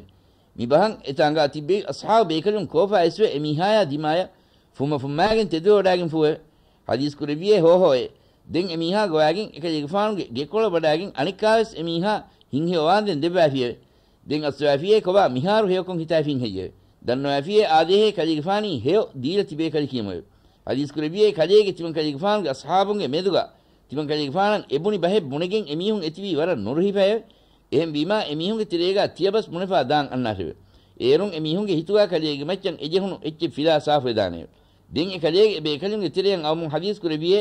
މި ބަހަށް އެތާނގާ ތިއްބެވި އަޞްޙާބު ބޭކަލުން ކޯފާ އެސްވެ އެ މީހާޔާ ދިމާޔަށް ފުއްމަ ފުއްމާގެން ތެދުވެވަޑާގެންފޫއެވެ. ޙަދީޘް ކުރެއްވިއޭ ހޯހޯއޭ. ދެން އެމީހާ ގޮވާގެން އެކަލޭގެފާނުގެ ގެކޮޅަށް ވަޑާގެން އަނެއްކާވެސް އެމީހާ ހިތްހެޔޮވާންދެން ދެއްވާފިއެވެ. ދެން އައްސަވާފިއޭ ކޮބާ މިހާރު ހެޔޮކޮށް ހިތާފިން ހެއްޔެވެ؟ ދަންނަވާފިއޭ އާދޭހޭ ކަލޭގެފާނީ ހެޔޮ ދީލަތި ބޭކަލެކީމެވެ. ޙަދީޘް ކުރެއްވިއޭ ކަލޭގެ ތިމަން ކަލޭގެފާނުގެ އަޞްޙާބުންގެ މެދުގަ ތިމަން ކަލޭގެފާނަށް އެބުނި ބަހެއް ބުނެގެން އެމީހުން އެތިބީ ވަރަށް ނުރުހިފައެވެ. އެހެންވީމާ އެމީހުންގެ ތެރޭގާ ތިޔަބަސް ބުނެފާ ދާން އަންނާށެވެ. އޭރުން އެމީހުންގެ ހިތުގާ ކަލޭގެ މައްޗަށް އެޖެހުނު އެއްޗެއް ފިލާ ސާފުވެދާނެއެވެ. ދެން އެ ކަލޭގެ އެބޭކަލުންގެ ތެރެއަށް އައުމުން ޙަދީޘް ކުރެއްވިއޭ،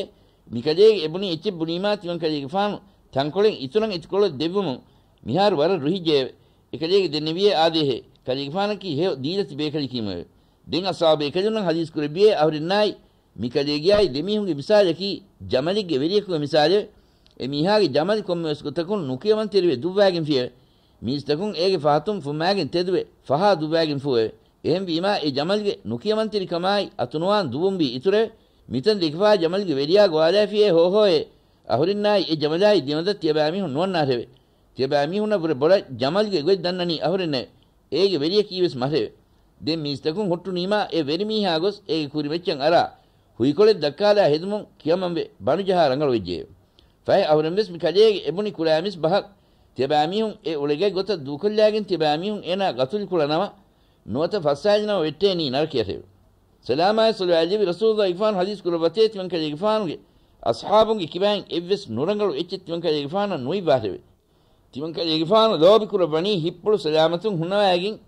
މިކަލޭގެ އެބުނި އެއްޗެއް ބުނީމާ ތިމަން ކަލޭގެފާނު ތަންކޮޅެއް އިތުރަށް އެތިކޮޅަށް ދެއްވުމުން މިހާރު ވަރަށް ރުހިއްޖެއެވެ. އެކަލޭގެ ދެންނެވިއޭ އާދޭހޭ ކަލޭގެފާނަކީ ހެޔޮ ދީލަތި ބޭކަލެކީމެވެ. ދެން އަޞްޙާބު ބޭކަލުންނަށް ޙަދީޘް ކުރެއްވިއޭ އަހުރެންނާއި މިކަލޭގެއާއި ދެމީހުންގެ މިސާލަކީ ޖަމަލެއްގެ ވެރިޔަކުގެ މިސާލެވެ. އެމީހާގެ ޖަމަލު ކޮންމެވެސް ގޮތަކުން ނުކިޔަމަންތެރިވެ ދުއްވާގެންފިއެވެ. މީސްތަކުން އޭގެ ފަހަތުން ފުއްމާގެން ތެދުވެ ފަހާ ދުއްވާގެންފޫއެވެ. އެހެންވީމާ އެ ޖަމަލުގެ ނުކިޔަމަންތެރިކަމާއި އަތުނުވާން ދުވުންވީ އިތުރެވެ. މިތަން ދެކިފާ ޖަމަލުގެ ވެރިޔާ ގޮވާލާފިއޭ ހޯހޯއޭ އަހުރެންނާއި އެ ޖަމަލާއި ދެމަދަށް ތިޔަބައިމީހުން ނުވަންނާށެވެ. ތިޔަބައިމީހުންނަށްވުރެ ބޮޑަށް ޖަމަލުގެ ގޮތް ދަންނަނީ އަހުރެންނެވެ. އޭގެ ވެރިޔަކީވެސް މަށެވެ. ދެން މީސްތަކުން ހުއްޓުނީމާ އެ ވެރިމީހާ ގޮސް އޭގެ ކުރިމައްޗަށް އަރާ ހުއިކޮޅެއް ދައްކާލާ ހެދުމުން ކިޔަމަންވެ ބަނޑުޖަހާ ރަނގަޅުވެއްޖެއެވެ. ފަހެ އަހުރެންވެސް މި ކަލޭގެ އެބުނި ކުރާމީސް ބަހަށް ތިޔަބައިމީހުން އެ އުޅެގަތް ގޮތަށް ދޫކޮށްލާގެން ތިޔަބައިމީހުން އޭނާ ގަތުލު ކުޅަނަމަ ނުވަތަ ފައްސާލިނަމަ ވެއްޓޭނީ ނަރަކަޔަށެވެ. ސަލާމާއި ޞަލަވާތް ލެއްވި ރަސޫލުއްލާހިގެފާނު ޙަދީޘް ކުރައްވަތޭ ތިމަން ކަލޭގެފާނުގެ އަޞްޙާބުންގެ ކިބައިން އެއްވެސް ނުރަނގަޅު އެއްޗެއް ތިމަން ކަލޭގެފާނަށް ނުއިއްވާށެވެ. ތިމަން ކަލޭގެފާނު ލޯބި ކުރައްވަނީ ހިތްޕުޅު ސަލާމަތުން ހުންނަވައިގެން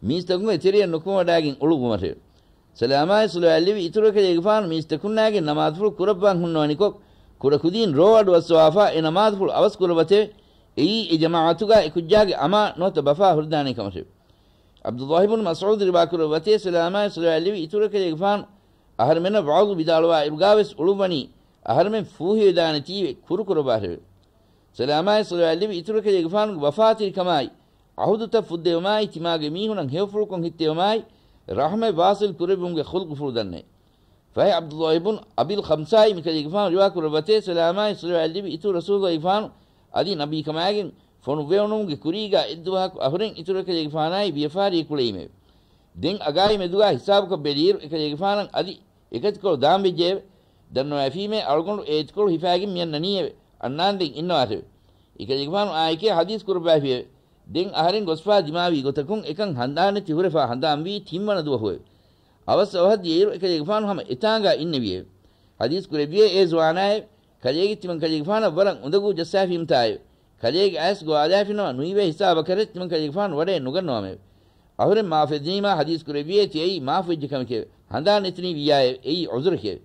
މީސްތަކުންގެ ތެރެއަށް ނުކުމެވަޑާގެން އުޅުއްވުމަށެވެ. ސަލާމާއި ޞަލަވާތް ލެއްވި އިތުރު ކަލޭގެފާނު މީސްތަކުންނާގެން ނަމާދުފުޅު ކުރައްވާން ހުންނަވަނިކޮށް، ކުޑަކުދީން ރޯ އަޑު އައްސަވާފާ އެ ނަމާދުފުޅު އަވަސް ކުރައްވަތެވެ. އެއީ އެ ޖަމާޢަތުގާ އެ ކުއްޖާގެ އަމާ ނުވަތަ ބަފާ ހުރިދާނޭ ކަމަށެވެ. ޢަބްދުﷲ ބުނު މަސްޢޫދު ރިވާ ކުރައްވަތޭ ސަލާމާއި ޞަލަވާތް ލެއްވި އިތުރު ކަލޭގެފާނު އަހަރުމެންނަށް ވަޢުޡު ވިދާޅުވާ އިރުގާވެސް އުޅުއްވަނީ އަހަރުމެން ފޫހިވެދާނެތީވެ ކުރުކުރައްވާށެވެ. ސަލާމާއި ޞަލަވާތް ލެއްވި އިތުރު ކަލޭގެފާނުގެ ވަފާތެރިކަމާއި، ޢަހުދުތައް ފުއްދެވުމާއި، ތިމާގެ މީހުނަށް ހެޔޮފުޅުކޮށް ހިއްތެވުމާއި، ރަޙްމަތް ވާޞިލް ކުރެއްވުމުގެ ޚުލްޤުފުޅު ދަންނައި. ފަހެ ޢަބްދުﷲ ބުން އަބިލް ޚަމްސާއި މިކަލޭގެފާނު ރިވާ ކުރައްވަތޭ ސަލާމާއި ޞަލަވާތް ލެއްވި އިތުރު ރަސޫލުﷲ ގެފާނު އަދި ނަބީކަމާގެން ފޮނުއްވެވުނުމުގެ ކުރީގާ އެއްދުވަހަކު އަހުރެން އިތުރު ކަލޭގެފާނާއި ވިޔަފާރިއެއް ކުޅެއީމެވެ. ދެން އަގާއި މެދުގާ ހިސާބުކޮށް ބެލިއިރު އެކަލޭގެފާނަށް އަދި އެކަތިކޮޅު ދާން ވެއްޖެއެވެ. ދަންނަވައިފީމޭ އަޅުގަނޑު އެ އެތިކޮޅު ހިފާގެން މިއަންނަނީއެވެ. އަންނާންދެން އިންނަވާށެވެ. އެކަލޭގެފާނު އާއެކޭ ޙަދީޘް ކުރައްވައިފިއެވެ. ދެން އަހަރެން ގޮސްފާ ދިމާވީ ގޮތަކުން އެކަން ހަނދާނެތި ހުރެފާ ހަނދާންވީ ތިންވަނަ ދުވަހުއެވެ. އަވަސް އަވަހަށް ދިޔައިރު އެކަލޭގެފާނު ހަމަ އެތާނގާ އިންނެވިއެވެ. ޙަދީޘް ކުރެއްވިއޭ އޭ ޒުވާނާއެވެ. ކަލޭގެ ތިމަން ކަލޭގެފާނަށް ވަރަށް އުނދަގޫ ޖައްސާފީމުތާއެވެ. ކަލޭގެ އަޔަސް ގޮވާލާފިނަމަ ނުއިވޭ ހިސާބަކަށެވެ. ތިމަން ކަލޭގެފާނު ވަޑައެއް ނުގަންނަވަމެވެ. އަހުރެން މާފު އެދުނީމާ ޙަދީޘް ކުރެއްވިއޭ ތިޔައީ މާފު ވެއްޖެ ކަމެކެވެ. ހަނދާން ނެތުނީ ވިއްޔާއެވެ. އެއީ ޢުޛުރެކެވެ.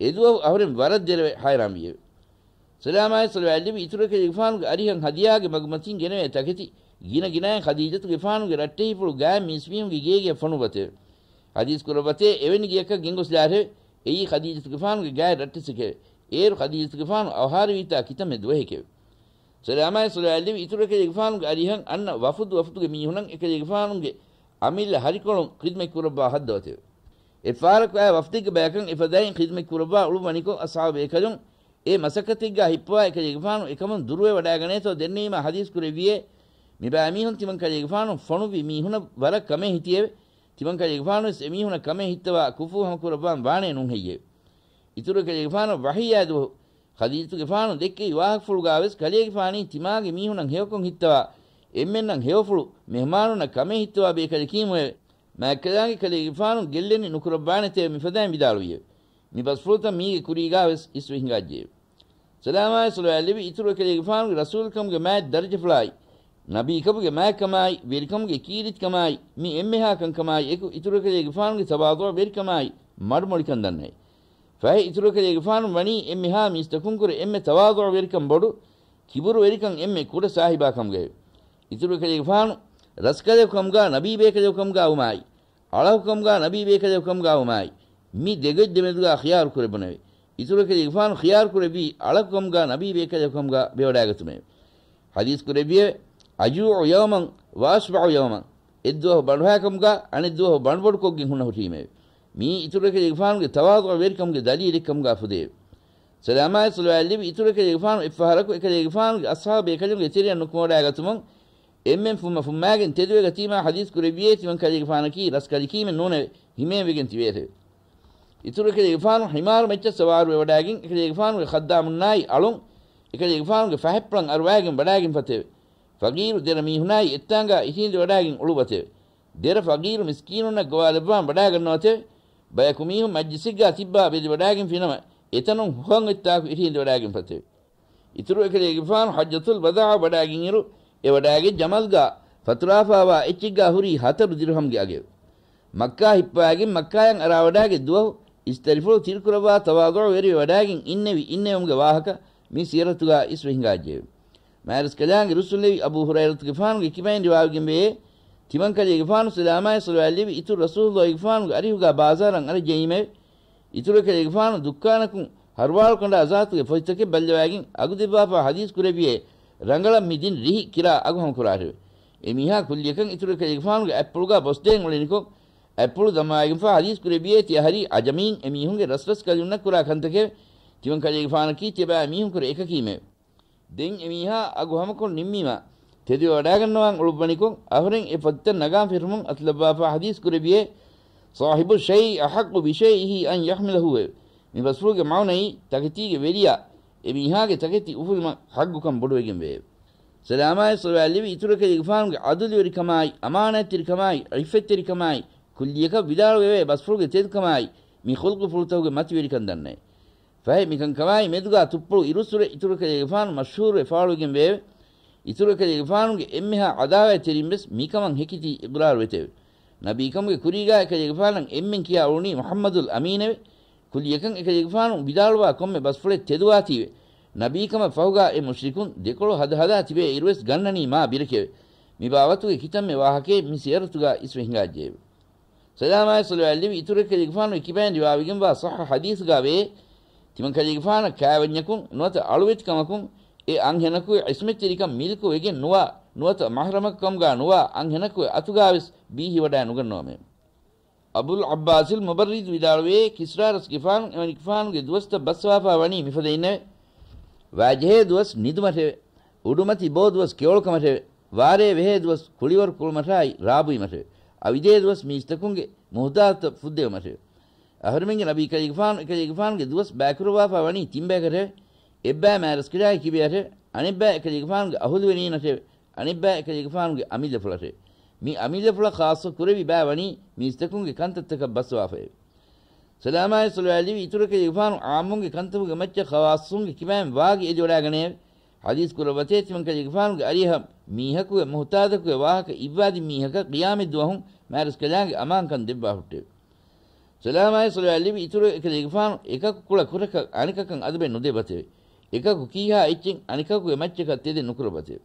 އެދުވަހު އަހުރެން ވަރަށް ދެރަވެ ހައިރާންވިއެވެ. ސަލާމާއި ޞަލަވާތް ލެއްވި އިތުރު ކަލޭގެފާނުގެ އަރިހަށް ހަދިޔާގެ މަގުމަތިން ގެނެވޭ ތަކެތި ގިނަ ގިނައިން ޚަދީޖަތުގެފާނުގެ ރައްޓެހިފުޅު ގާތް މީސްމީހުންގެ ގޭގެއަށް ފޮނުއްވަތެވެ. ޙަދީޘް ކުރައްވަތޭ އެވެނި ގެއަކަށް ގެންގޮސްލާށެވެ. އެއީ ޚަދީޖަތުގެފާނުގެ ގާތް ރައްޓެއްސެކެވެ. އޭރު ޚަދީޖަތުގެފާނު އަވަހާރަވީތާ ކިތަންމެ ދުވަހެކެވެ. ސަލާމާއި ޞަލަވާތް ލެއްވި އިތުރު ކަލޭގެފާނުގެ އަރިހަށް އަންނަ ވަފުދު ވަފުދުގެ މީހުނަށް އެކަލޭގެފާނުގެ އަމިއްލަ ހަރިކޮޅުން ޚިދުމަތް ކުރައްވާ ހައްދަވަތެވެ. އެއްފަހަރަކު އާ ވަފްދެއްގެ ބަޔަކަށް އެފަދައިން ޚިދުމަތް ކުރައްވާ އުޅުއްވަނިކޮށް، އަޞްޙާބު ބޭކަލުން އެ މަސައްކަތެއްގާ ހިއްޕަވާ އެކަލޭގެފާނު އެކަމުން ދުރުވެވަޑާގަނޭތޯ ދެންނެވީމާ ޙަދީޘް ކުރެއްވިއޭ، މިބައިމީހުން ތިމަން ކަލޭގެފާނު ފޮނުއްވި މީހުނަށް ވަރަށް ކަމޭ ހިތިއެވެ. ތިމަން ކަލޭގެފާނުވެސް އެމީހުނަށް ކަމޭ ހިއްތަވާ ކުފޫ ހަމަކުރައްވާން ވާނޭ ނޫން ހެއްޔެވެ؟ އިތުރު ކަލޭގެފާނު ވަޙީއާދުވަހު ޚަދީޖަތުގެފާނު ދެއްކެވި ވާހަކަފުޅުގާވެސް ކަލޭގެފާނީ ތިމާގެ މީހުނަށް ހެޔޮކޮށް ހިއްތަވާ، އެންމެންނަށް ހެޔޮފުޅު މެހުމާނުންނަށް ކަމޭ ހިއްތަވާ ބޭކަލެކީމުއެވެ. މާތްކަލާނގެ ކަލޭގެފާނު ގެއްލެނި ނުކުރައްވާނެތެވެ މިފަދައިން ވިދާޅުވިއެވެ. މި ބަސްފުޅުތައް މީގެ ކުރީގާވެސް އިސްވެ ހިނގާއްޖެއެވެ. ސަލާމާއި ޞަލަވާތް ލެއްވި އިތުރު ކަލޭގެފާނުގެ ރަސޫލުކަމުގެ މާތް ދަރަޖަފުޅާއި، ނަބީކަމުގެ މާތްކަމާއި، ވެރިކަމުގެ ކީރިތިކަމާއި، މި އެންމެހާ ކަންކަމާއި އެކު އިތުރު ކަލޭގެފާނުގެ ތަވާޟުޢު ވެރިކަމާއި، މަޑުމޮޅިކަން ދަންނައި. ފަހެ އިތުރު ކަލޭގެފާނު ވަނީ އެންމެހާ މީސްތަކުންކުރެ އެންމެ ތަވާޟުޢުވެރިކަން ބޮޑު، ކިބުރުވެރިކަން އެންމެ ކުޑަ ސާހިބާ ކަމުގައެވެ. އިތުރު ކަލޭގެފާނު ރަސްކަލެކު ކަމުގާ ނަބީ ބޭކަލެކު ކަމުގާ ވުމާއި، އަޅަކު ކަމުގާ ނަބީ ބޭކަލެކު ކަމުގާ ވުމާއި، މި ދެގޮތް ދެމެދުގާ ޚިޔާރު ކުރެއްވުނެވެ. އިތުރު ކަލޭގެފާނު ޚިޔާރު ކުރެއްވީ އަޅަކު ކަމުގާ ނަބީ ބޭކަލެކު ކަމުގާ ވެވަޑާގަތުމެވެ. ޙަދީޘް ކުރެއްވިއެވެ. "أجوع يوما وأشبع يوما." އެއްދުވަހު ބަނޑުހާ ކަމުގާ އަނެއްދުވަހު ބަނޑުބޮޑުކޮށްގެން ހުންނަ ހުށީމެވެ. މިއީ އިތުރު ކަލޭގެފާނުގެ ތަވާޟުޢުވެރިކަމުގެ ދަލީލެއް ކަމުގާ ފުދެއެވެ. ސަލާމާއި ޞަލަވާތް ލެއްވި އިތުރު ކަލޭގެފާނު އެއްފަހަރަކު އެކަލޭގެފާނުގެ އަޞްޙާބު ބޭކަލުންގެ ތެރެއަށް ނުކުމެވަޑާގަތުމުން އެންމެން ފުއްމަ ފުއްމާގެން ތެދުވެގަތީމާ ޙަދީޘް ކުރެއްވިއޭ ތިމަން ކަލޭގެފާނަކީ ރަސްކަލެކީމެއް ނޫނެވެ. ހިމޭންވެގެން ތިބޭށެވެ. އިތުރު އެކަލޭގެފާނު ޙިމާރު މައްޗަށް ސަވާރުވެވަޑައިގެން، އެކަލޭގެފާނުގެ ޚައްދާމުންނާއި އަޅުން އެކަލޭގެފާނުގެ ފަހަތްޕުޅަށް އަރުވައިގެން ވަޑައިގެންފަތެވެ. ފަގީރު ދެރަ މީހުނާއި އެއްތާނގާ އިށީނދެވަޑައިގެން އުޅުއްވަތެވެ. ދެރަ ފަގީރު މިސްކީނުންނަށް ގޮވާލައްވާން ވަޑައިގަންނަވަތެވެ. ބަޔަކު މީހުން މަޖްލިސެއްގާ ތިއްބާ ބެލިވަޑައިގެންފިނަމަ، އެތަނުން ހުހަށް އޮތްތާކު އިށީނދެވަޑައިގެންފަތެވެ. އިތުރު އެކަލޭގެފާނު ޙައްޖަތުލް ވަދާޢަށް ވަޑައިގެންއިރު، އެ ވަޑައިގެން ޖަމަލްގާ ފަތުރާފާވާ އެއްޗެއްގާ ހުރީ ހަތަރު ދިރުހަމްގެ އަގެވެ. މައްކާ ހިއްޕަވައިގެން މައްކާޔަށް އަރާވަޑައިގެ ދުވަހު އިސްތަށިފުޅު ތިރިކުރައްވާ ތަވާޟުޢުވެރިވެ ވަޑައިގެން އިންނެވި އިންނެވުމުގެ ވާހަކަ މި ސިޔަރަތުގާ އިސްވެ ހިނގާއްޖެއެވެ. މާތްރަސްކަލާނގެ ރުއްސުންލެވި އަބޫ ހުރައިރަތުގެފާނުގެ ކިބައިން ރިވާވެގެންވޭ، ތިމަންކަލޭގެފާނު ސަލާމާއި ޞަލަވާތް ލެއްވި އިތުރު ރަސޫލުއްލާހިގެފާނުގެ އަރިހުގާ ބާޒާރަށް އަރައްޖައީމެވެ. އިތުރު އެކަލޭގެފާނު ދުއްކާނަކުން ހަރުވާޅުކަނޑާ ޒާތުގެ ފޮތިތަކެއް ބައްލަވައިގެން އަގުދެއްވާފާ ޙަދީޘް ކުރެއްވިއޭ، ރަނގަޅަށް މި ދިން ރިހި ކިރާ އަގު ހަމަކުރާށެވެ. އެ މީހާ ކުއްލިއަކަށް އިތުރު އެކަލޭގެފާނުގެ އަތްޕުޅުގާ ބޮސްދޭން އުޅެނިކޮށް، އަތްޕުޅު ދަމާގެންފާ ޙަދީޘް ކުރެއްވިއޭ، ތިޔަ ހަރީ އަޖަމީން އެމީހުންގެ ރަސްރަސްކަލުންނަށް ކުރާ ކަންތަކެވެ. ތިމަންކަލޭގެފާނަކީ ތިޔަބައިމީހުންކުރެ އެކަކީމެވެ. ދެން އެމީހާ އަގު ހަމަކޮށް ނިންމީމަ، ތެދުވެވަޑައިގަންނަވާން އުޅުއްވަނިކޮށް، އަހުރެން އެ ފޮތިތައް ނަގާން ފެށުމުން އަތުލައްވާފާ ޙަދީޘް ކުރެއްވިއޭ، "صاحب الشيء أحق بشيئه أن يحمله" އެވެ. މި ބަސްފުޅުގެ މަޢުނައީ، ތަކެތީގެ ވެރިޔާ އެމީހާގެ ތަކެތި އުފުލުމަށް ޙައްޤުކަން ބޮޑުވެގެންވެއެވެ. ސަލާމާއި ޞަލަވާތް ލެއްވި އިތުރު އެކަލޭގެފާނުގެ ޢަދުލުވެރިކަމާއި، އަމާނާތްތެރިކަމާއި، ޢިއްފަތްތެރިކަމާއި، ކުއްލިއަކަށް ވިދާޅުވެވޭ ބަސްފުޅުގެ ތެދުކަމާއި، މި ޚުލްޤުފުޅުތަކުގެ މަތިވެރިކަން ދަންނައެވެ. ފަހެ މިކަންކަމާއި މެދުގާ ތުއްޕުޅު އިރުއްސުރެ އިތުރު އެކަލޭގެފާނު މަޝްހޫރުވެ ފާޅުވެގެން ވެއެވެ. އިތުރު އެކަލޭގެފާނުގެ އެންމެހާ ޢަދާވާތްތެރިން ވެސް މިކަމަށް ހެކިތީ އިޤްރާރު ވެތެވެ. ނަބީކަމުގެ ކުރީގާ އެކަލޭގެފާނަށް އެންމެން ކިޔާ އުޅުނީ މުޙައްމަދުލް އަމީނެވެ. ކުއްލިއަކަށް އެކަލޭގެފާނު ވިދާޅުވާ ކޮންމެ ބަސްފުޅެއް ތެދުވާތީވެ. ނަބީކަމަށް ފަހުގާ އެ މުޝްރިކުން ދެކޮޅު ހަދަހަދާ ތިބޭ އިރުވެސް ގަންނަނީ މާ ބިރެކެވެ. މި ބާވަތުގެ ކިތަންމެ ވާހަކައެއް މި ސިޔަރަތުގާ އިސްވެ ހިނގާއްޖެއެވެ. ސަލާމާއި ޞަލަވާތް ލެއްވި އިތުރު އެކަލޭގެފާނުގެ ކިބައިން ރިވާވެގެންވާ ޞައްޙަ ޙަދީޘްގާ ވޭ، ތިމަންކަލޭގެފާނަށް ކާވެންޏަކުން ނުވަތަ އަޅުވެތިކަމަކުން އެ އަންހެނަކުގެ ޢިޞްމަތްތެރިކަން މިލްކު ވެގެން ނުވާ، ނުވަތަ މަޙްރަމަކު ކަމުގާ ނުވާ އަންހެނަކުގެ އަތުގާވެސް ބީހިވަޑައި ނުގަންނަވަމެވެ. އަބުލް ޢައްބާސިލް މުބައްރިދު ވިދާޅުވޭ، ކިސްރާ ރަސްގެފާނު އެވަނިކަފާނުގެ ދުވަސްތައް ބައްސަވާފާ ވަނީ މިފަދައިންނެވެ. ވާޖެހޭ ދުވަސް ނިދުމަށެވެ. އުޑުމަތި ބޯ ދުވަސް ކެޔޮޅުކަމަށެވެ. ވާރޭ ވެހޭ ދުވަސް ކުޅިވަރު ކުޅުމަށާއި ރާބުއިމަށެވެ. އަވިދޭ ދުވަސް މީސްތަކުންގެ މުހުތާޖުތައް ފުއްދެވުމަށެވެ. އަހުރެމެންގެ ނަބީ ކަލޭގެފާނު އެކަލޭގެފާނުގެ ދުވަސް ބައިކުރައްވާފާ ވަނީ ތިން ބަޔަކަށެވެ. އެއްބައި މާތްރަސްކަލާނގެ ކިބަޔަށެވެ. އަނެއްބައި އެކަލޭގެފާނުގެ އަހުލުވެރީންނަށެވެ. އަނެއްބައި އެކަލޭގެފާނުގެ އަމިއްލަފުޅަށެވެ. މި އަމިއްލަފުޅަށް ޚާއްޞަ ކުރެވި ބައި ވަނީ މީސްތަކުންގެ ކަންތައްތަކަށް ބައްސަވާފައެވެ. ސަލާމާއި ޞަލަވާތް ލެއްވި އިތުރު އެކަލޭގެފާނު ޢާއްމުންގެ ކަންތަކުގެ މައްޗަށް ޚަވާއްޞުންގެ ކިބައިން ވާގި އެދިވަޑައިގަނެއެވެ. ޙަދީޘް ކުރައްވަތޭ ތިމަންކަލޭގެފާނުގެ އަރިހަށް މީހަކުގެ މުހުތާޖަކުގެ ވާހަކަ އިއްވާދިން މީހަކަށް ޤިޔާމަތްދުވަހުން މާތްރަސްކަލާނގެ އަމާންކަން ދެއްވާ ހުއްޓެވެ. ސަލާމާއި ޞަލަވާތް ލެއްވި އިތުރު އެކަލޭގެފާނު އެކަކު ކުޅަ ކުށަކަށް އަނެކަކަށް އަދަބެއް ނުދެއްވަތެވެ. އެކަކު ކީހާ އެއްޗެއް އަނެކަކުގެ މައްޗަކަށް ތެދެއް ނުކުރައްވަތެވެ.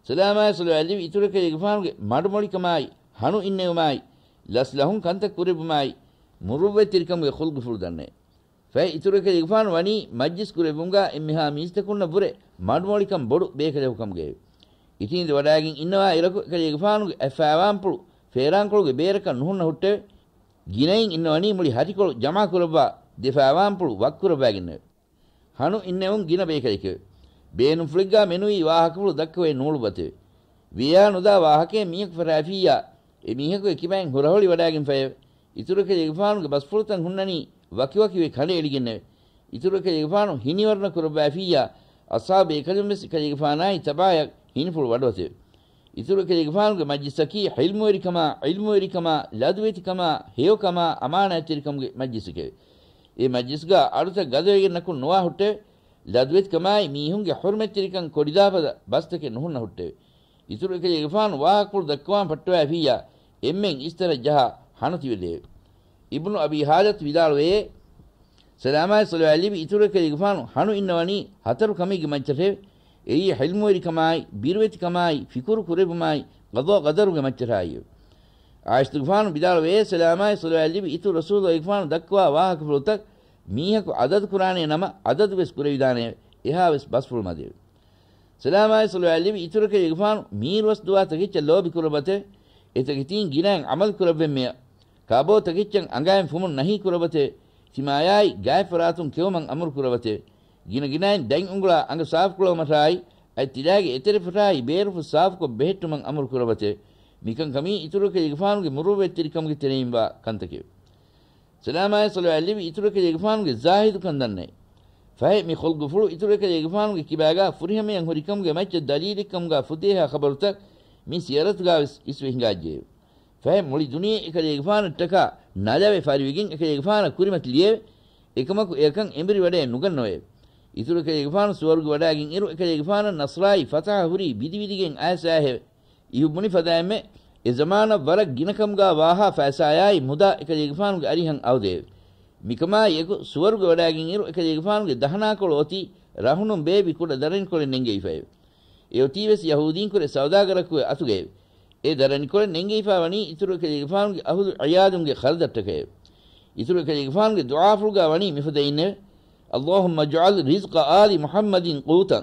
ސަލާމާއި ޞަލަވާތް ލެއްވި އިތުރު އެކަލޭގެފާނުގެ މަޑުމޮޅިކަމާއި، ހަނު އިންނެވުމާއި، ލަސްލަހުން ކަންތައް ކުރެއްވުމާއި، މުރުއްވަތްތެރިކަމުގެ ޚުލްޤުފުޅު ދަންނައެވެ. ފަހެ އިތުރު އެކަލޭގެފާނު ވަނީ މަޖްލިސް ކުރެއްވުމުގާ އެންމެހާ މީސްތަކުންނަށް ވުރެ މަޑުމޮޅިކަން ބޮޑު ބޭކަލަކު ކަމުގައެވެ. އިށީނދެ ވަޑައިގެން އިންނަވާ އިރަކު އެކަލޭގެފާނުގެ އެއް ފައިވާންޕުޅު ފޭރާންކޮޅުގެ ބޭރަކަށް ނުހުންނަ ހުއްޓެވެ. ގިނައިން އިންނަވަނީ މުޅި ހަށިކޮޅު ޖަމާކުރައްވާ ދެ ފައިވާންޕުޅު ވައްކުރައްވައިގެންނެވެ. ހަނު އިންނެވުން ގިނަ ބޭކަލެކެވެ. ބޭނުންފުޅެއްގާ މެނުވީ ވާހަކަފުޅު ދައްކަވައި ނޫޅުއްވަތެވެ. ވިޔާ ނުދާ ވާހަކައެއް މީހަކު ފަށާފިއްޔާ، އެ މީހަކުގެ ކިބައިން ހުރަހޮޅި ވަޑައިގެންފައެވެ. އިތުރު އެކަލޭގެފާނުގެ ބަސްފުޅުތައް ހުންނަނީ ވަކިވަކިވެ ކަނޑައެޅިގެންނެވެ. އިތުރު އެކަލޭގެފާނު ހިނިވަރުނަ ކުރައްވައިފިއްޔާ، އަޞްޙާބު ބޭކަލުން ވެސް އެކަލޭގެފާނާއި ތަބާޔަށް ހިނިފުޅު ވަޑުވަތެވެ. އިތުރު އެކަލޭގެފާނުގެ މަޖްލިސަކީ ޢިލްމުވެރިކަމާ، ޢިލްމުވެރިކަމާ، ލަދުވެތިކަމާ، ހެޔޮކަމާ، އަމާނާތްތެރިކަމުގެ މަޖްލިސެކެވެ. އެ މަޖްލިސްގާ އަޑުތައް ގަދަވެގެން ނަކުން ނުވާ ހުއްޓެވެ. ލަދުވެތިކަމާއި މީހުންގެ ޙުރުމަތްތެރިކަން ކޮޑިދާފަދަ ބަސްތަކެއް ނުހުންނަ ހުއްޓެވެ. އިތުރު އެކަލޭގެފާނު ވާހަކަފުޅު ދައްކަވާން ފައްޓަވައިފިއްޔާ، އެންމެން އިސްތަރަށް ޖަހާ ހަނު ތިބެލެއެވެ. އިބްނު އަބީ ޙާލަތު ވިދާޅުވެޔޭ، ސަލާމާއި ޞަލަވާތް ލެއްވި އިތުރު އެކަލޭގެފާނު ހަނު އިންނަވަނީ ހަތަރު ކަމެއްގެ މައްޗަށެވެ. އެއީ ޢިލްމުވެރިކަމާއި، ބިރުވެތިކަމާއި، ފިކުރު ކުރެއްވުމާއި، ޤަޟާ ޤަދަރުގެ މައްޗަށާއިއެވެ. ޢާއިޝަތުގެފާނު ވިދާޅުވެޔޭ، ސަލާމާއި ޞަލަވާތް ލެއްވި އިތުރު ރަސޫލުގެފާނު ދައްކަވާ ވާހަކަފުޅުތައް މީހަކު ޢަދަދު ކުރާނޭ ނަމަ، ޢަދަދު ވެސް ކުރެވިދާނެއެވެ. އެހާ ވެސް ބަސްފުޅު މަދެއެވެ. ސަލާމާއި ޞަލަވާތް ލެއްވި އިތުރު އެކަލޭގެފާނު މީރުވަސް ދުވާ ތަކެއްޗަށް ލޯބި ކުރައްވަތެވެ. އެތަކެތީން ގިނައިން ޢަމަލު ކުރައްވެންމެޔަށް. ކާބޯ ތަކެއްޗަށް އަނގައިން ފުމުން ނަހީ ކުރައްވަތެވެ. ތިމާޔާއި ގާތް ފަރާތުން ކެއުމަށް އަމުރު ކުރައްވަތެވެ. ގިނަގިނައިން ދަތް އުނގުޅާ އަނގަ ސާފުކުރެވުމަށާއި، އަތް ތިލާގެ އެތެރެފަށާއި ބޭރުފުށް ސާފުކޮށް ބެހެއްޓުމަށް އަމުރު ކުރައްވަތެވެ. މިކަންކަމީ އިތުރު އެކަލޭގެފާނުގެ މުރުއްވަތްތެރިކަމުގެ ތެރެއިންވާ ކަންތަކެވެ. ސަލާމާއި ޞަލަވާތް ލިބި އިތުރު އެކަލޭގެފާނުގެ ޒާހިދުކަން ދަންނައި. ފަހެ މި ޚުލްޤުފުޅު އިތުރު އެކަލޭގެފާނުގެ ކިބާގާ ފުރިހަމަޔަށް ހުރިކަމުގެ މައްޗަށް ދަލީލެއްކަމުގާ ފުދޭހާ ޚަބަރުތައް މި ސިޔަރަތުގާވެސް އިސްވެ ހިނގާއްޖެއެވެ. ފަހެ މުޅި ދުނިޔެ އެކަލޭގެފާނަށްޓަކާ ނަލަވެ ފަރިވެގެން އެކަލޭގެފާނަށް ކުރިމަތި ލިޔެވެ. އެކަމަކު އެއަކަށް އެނބުރި ވަޑައެއް ނުގަންނަވައެވެ. އިތުރު އެކަލޭގެފާނު ސުވަރުގެ ވަޑާގެން އިރު އެކަލޭގެފާނަށް ނަޞްރާއި ފަތަޙަ ހުރީ ބިދި ބިދިގެން އައިސާހެވެ. އިހު ބުނި ފަދައިންމެ އެ ޒަމާނަށް ވަރަށް ގިނަކަމުގާ ވާހާ ފައިސާޔާއި މުދާ އެކަލޭގެފާނުގެ އަރިހަށް އައުދެއެވެ. މިކަމާއިއެކު ސުވަރުގެ ވަޑާގެން އިރު އެކަލޭގެފާނުގެ ދަހަނާކޮޅު އޮތީ ރަހުނުން ބޭއްވި ކުޑަ ދަރަނިކޮޅެއް ނެންގެވިފައެވެ. އެ އޮތީވެސް ޔަހޫދީންކުރެ ސައުދާގަރަކުގެ އަތުގައެވެ. އެ ދަރަނިކޮޅެއް ނެންގެވިފާ ވަނީ އިތުރު އެކަލޭގެފާނުގެ އަހުލު ޢިޔާލުންގެ ޚަރަދަށްޓަކައެވެ. އިތުރު އެކަލޭގެފާނުގެ ދުޢާފުޅުގާ ވަނީ މިފަދައިންނެވެ. اللهم اجعل رزق آل محمد قوتا.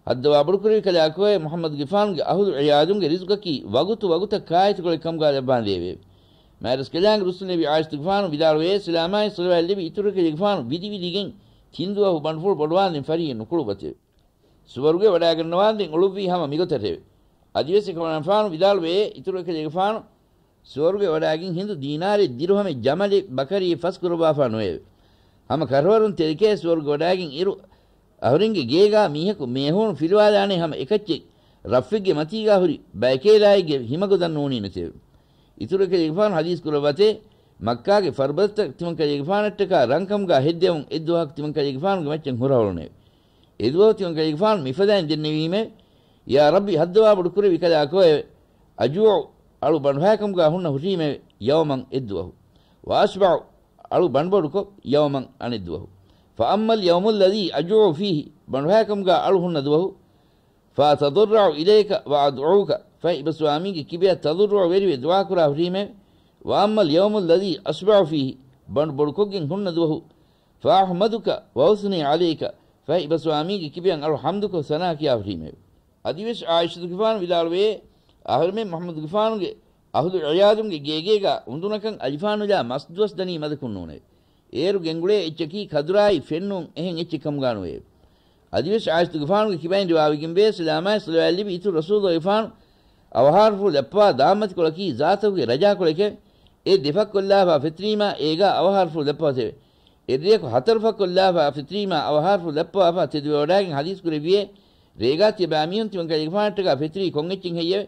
ހައްދަވާ ބޮޑުކުރެވި ކަލާކޯއެވެ. މުޙައްމަދުގެފާނުގެ އަހުލު ޢިޔާލުންގެ ރިޒުޤަކީ ވަގުތު ވަގުތަށް ކާއެތިކޮޅެއް ކަމުގާ ލައްވާނދޭވެއެވެ. މާތްރަސްކަލާނގެ ރުއްސުން ލެއްވި ޢާއިޝަތުގެފާނު ވިދާޅުވޭ، ސަލާމާއި ޞަލަވާތް ލެއްވި އިތުރު އެކަލޭގެފާނު ބިދި ބިދިގެން ތިން ދުވަހު ބަނޑުފުޅު ބޮޑުވާންދެން ފަރިއެއް ނުކުޅުބަތެވެ. ސުވަރުގެ ވަޑާގަންނަވާންދެން އުޅުއްވީ ހަމަ މިގޮތަށެވެ. އަދިވެސް އެކަމަނާފާނު ވިދާޅުވޭ، އިތުރު އެކަލޭގެފާނު ސުވަރުގެ ވަޑާގެން ހިނދު ދީނާރެއް ދިރުހަމެއް ޖަމަލެއް ބަކަރީއެއް ފަސްކުރައްވާފާ ނުވެއެވެ. ހަމަ ކަށަވަރުން ތެރެކޭ ސުވަރުގެ ވަޑާގެން އިރު އަހުރެންގެ ގޭގާ މީހަކު މޭހޫނު ފިލުވާލާނެ ހަމަ އެކައްޗެއް ރަށްފެއްގެ މަތީގާ ހުރި ބައެކޭ ލާއެއްގެ ހިމަގޮދަށް ނޫނީނެތެވެ. އިތުރު އެކަލޭގެފާނު ޙަދީޘް ކުރައްވަތޭ، މައްކާގެ ފަރުބަދަތައް ތިމަންކަލޭގެފާނަށްޓަކާ ރަންކަމުގާ ހެއްދެވުން އެއްދުވަހަކު ތިމަންކަލޭގެފާނުގެ މައްޗަށް ހުރަހޮޅުނެވެ. އެދުވަހު ތިމަންކަލޭގެފާނު މިފަދައިން ދެންނެވީމެވެ. ޔާ ރައްބި، ހައްދަވާ ބޮޑުކުރެއްވި ކަލާކޯއެވެ. އަޖޫޢު، އަޅު ބަނޑުހައިކަމުގާ ހުންނަ ހުށީމެވެ. ޔައުމަން، އެއްދުވަހު. ވައަޝްބަޢު، އަޅު ބަނޑުބޮޑުކޮށް. ޔައުމަން، އަނެއްދުވަހު. ފައައްމަލް ޔައުމުއްލަޛީ އަޖޫޢު ފީހި، ބަނޑުހައިކަމުގާ އަޅު ހުންނަ ދުވަހު. ފައަތަޟައްރަޢު އިލައިކަ ވައަދްޢޫކަ، ފަހެ އިބަސްވާމީގެ ކިބަޔަށް ތަޟައްރުޢު ވެރިވެ ދުޢާކުރާ ހުށީމެވެ. ވައައްމަލް ޔައުމުއްލަޛީ އަޞްބަޢު ފީހި، ބަނޑު ބޮޑުކޮށްގެން ހުންނަ ދުވަހު. ފައަޙްމަދުކަ ވައުސްނީ ޢަލައިކަ، ފަހެ އިބަސްވާމީގެ ކިބަޔަށް އަޅު ޙަމްދުކޮށް ސަނާ ކިޔާ ހުށީމެވެ. އަދިވެސް ޢާއިޝަތުގެފާނު ވިދާޅުވޭ، އަހަރެމެން މުޙައްމަދުގެފާނުގެ އަހުލު ޢިޔާލުންގެ ގޭގޭގާ އުނދުނަކަން އަލިފާނުލާ މަސްދުވަސް ދަނީ މަދަކުން ނޫނެވެ. އޭރު ގެންގުޅޭ އެއްޗަކީ ކަދުރާއި ފެންނޫން އެހެން އެއްޗެއް ކަމުގާ ނުވެއެވެ. އަދިވެސް ޢާއިޝަތުގެފާނުގެ ކިބައިން ރިވާވެގެންވޭ، ސަލާމާއި ޞަލަވާތް ލިބި އިތުރު ރަސޫލުގެފާނު އަވަހާރަފުޅު ލައްޕަވާ ދާންމަތިކޮޅަކީ ޒާތަކުގެ ރަޖާކޮޅެކެވެ. އެ ދެފަށްކޮށްލާފާ ފެތުރީމާ އޭގާ އަވަހާރަފުޅު ލައްޕަވަތެވެ. އެއްރެޔަކު ހަތަރު ފަށްކޮށްލާފާ ފެތުރީމާ އަވަހާރަފުޅު ލައްޕަވާފާ ތެދުވެވަޑާގެން ޙަދީޘް ކުރެއްވިއޭ، ރޭގާ ތިޔަބައިމީހުން ތިމަންކަލޭގެފާނަށްޓަކާ ފެތުރީ ކޮންއެއްޗެއް ހެއްޔެވެ؟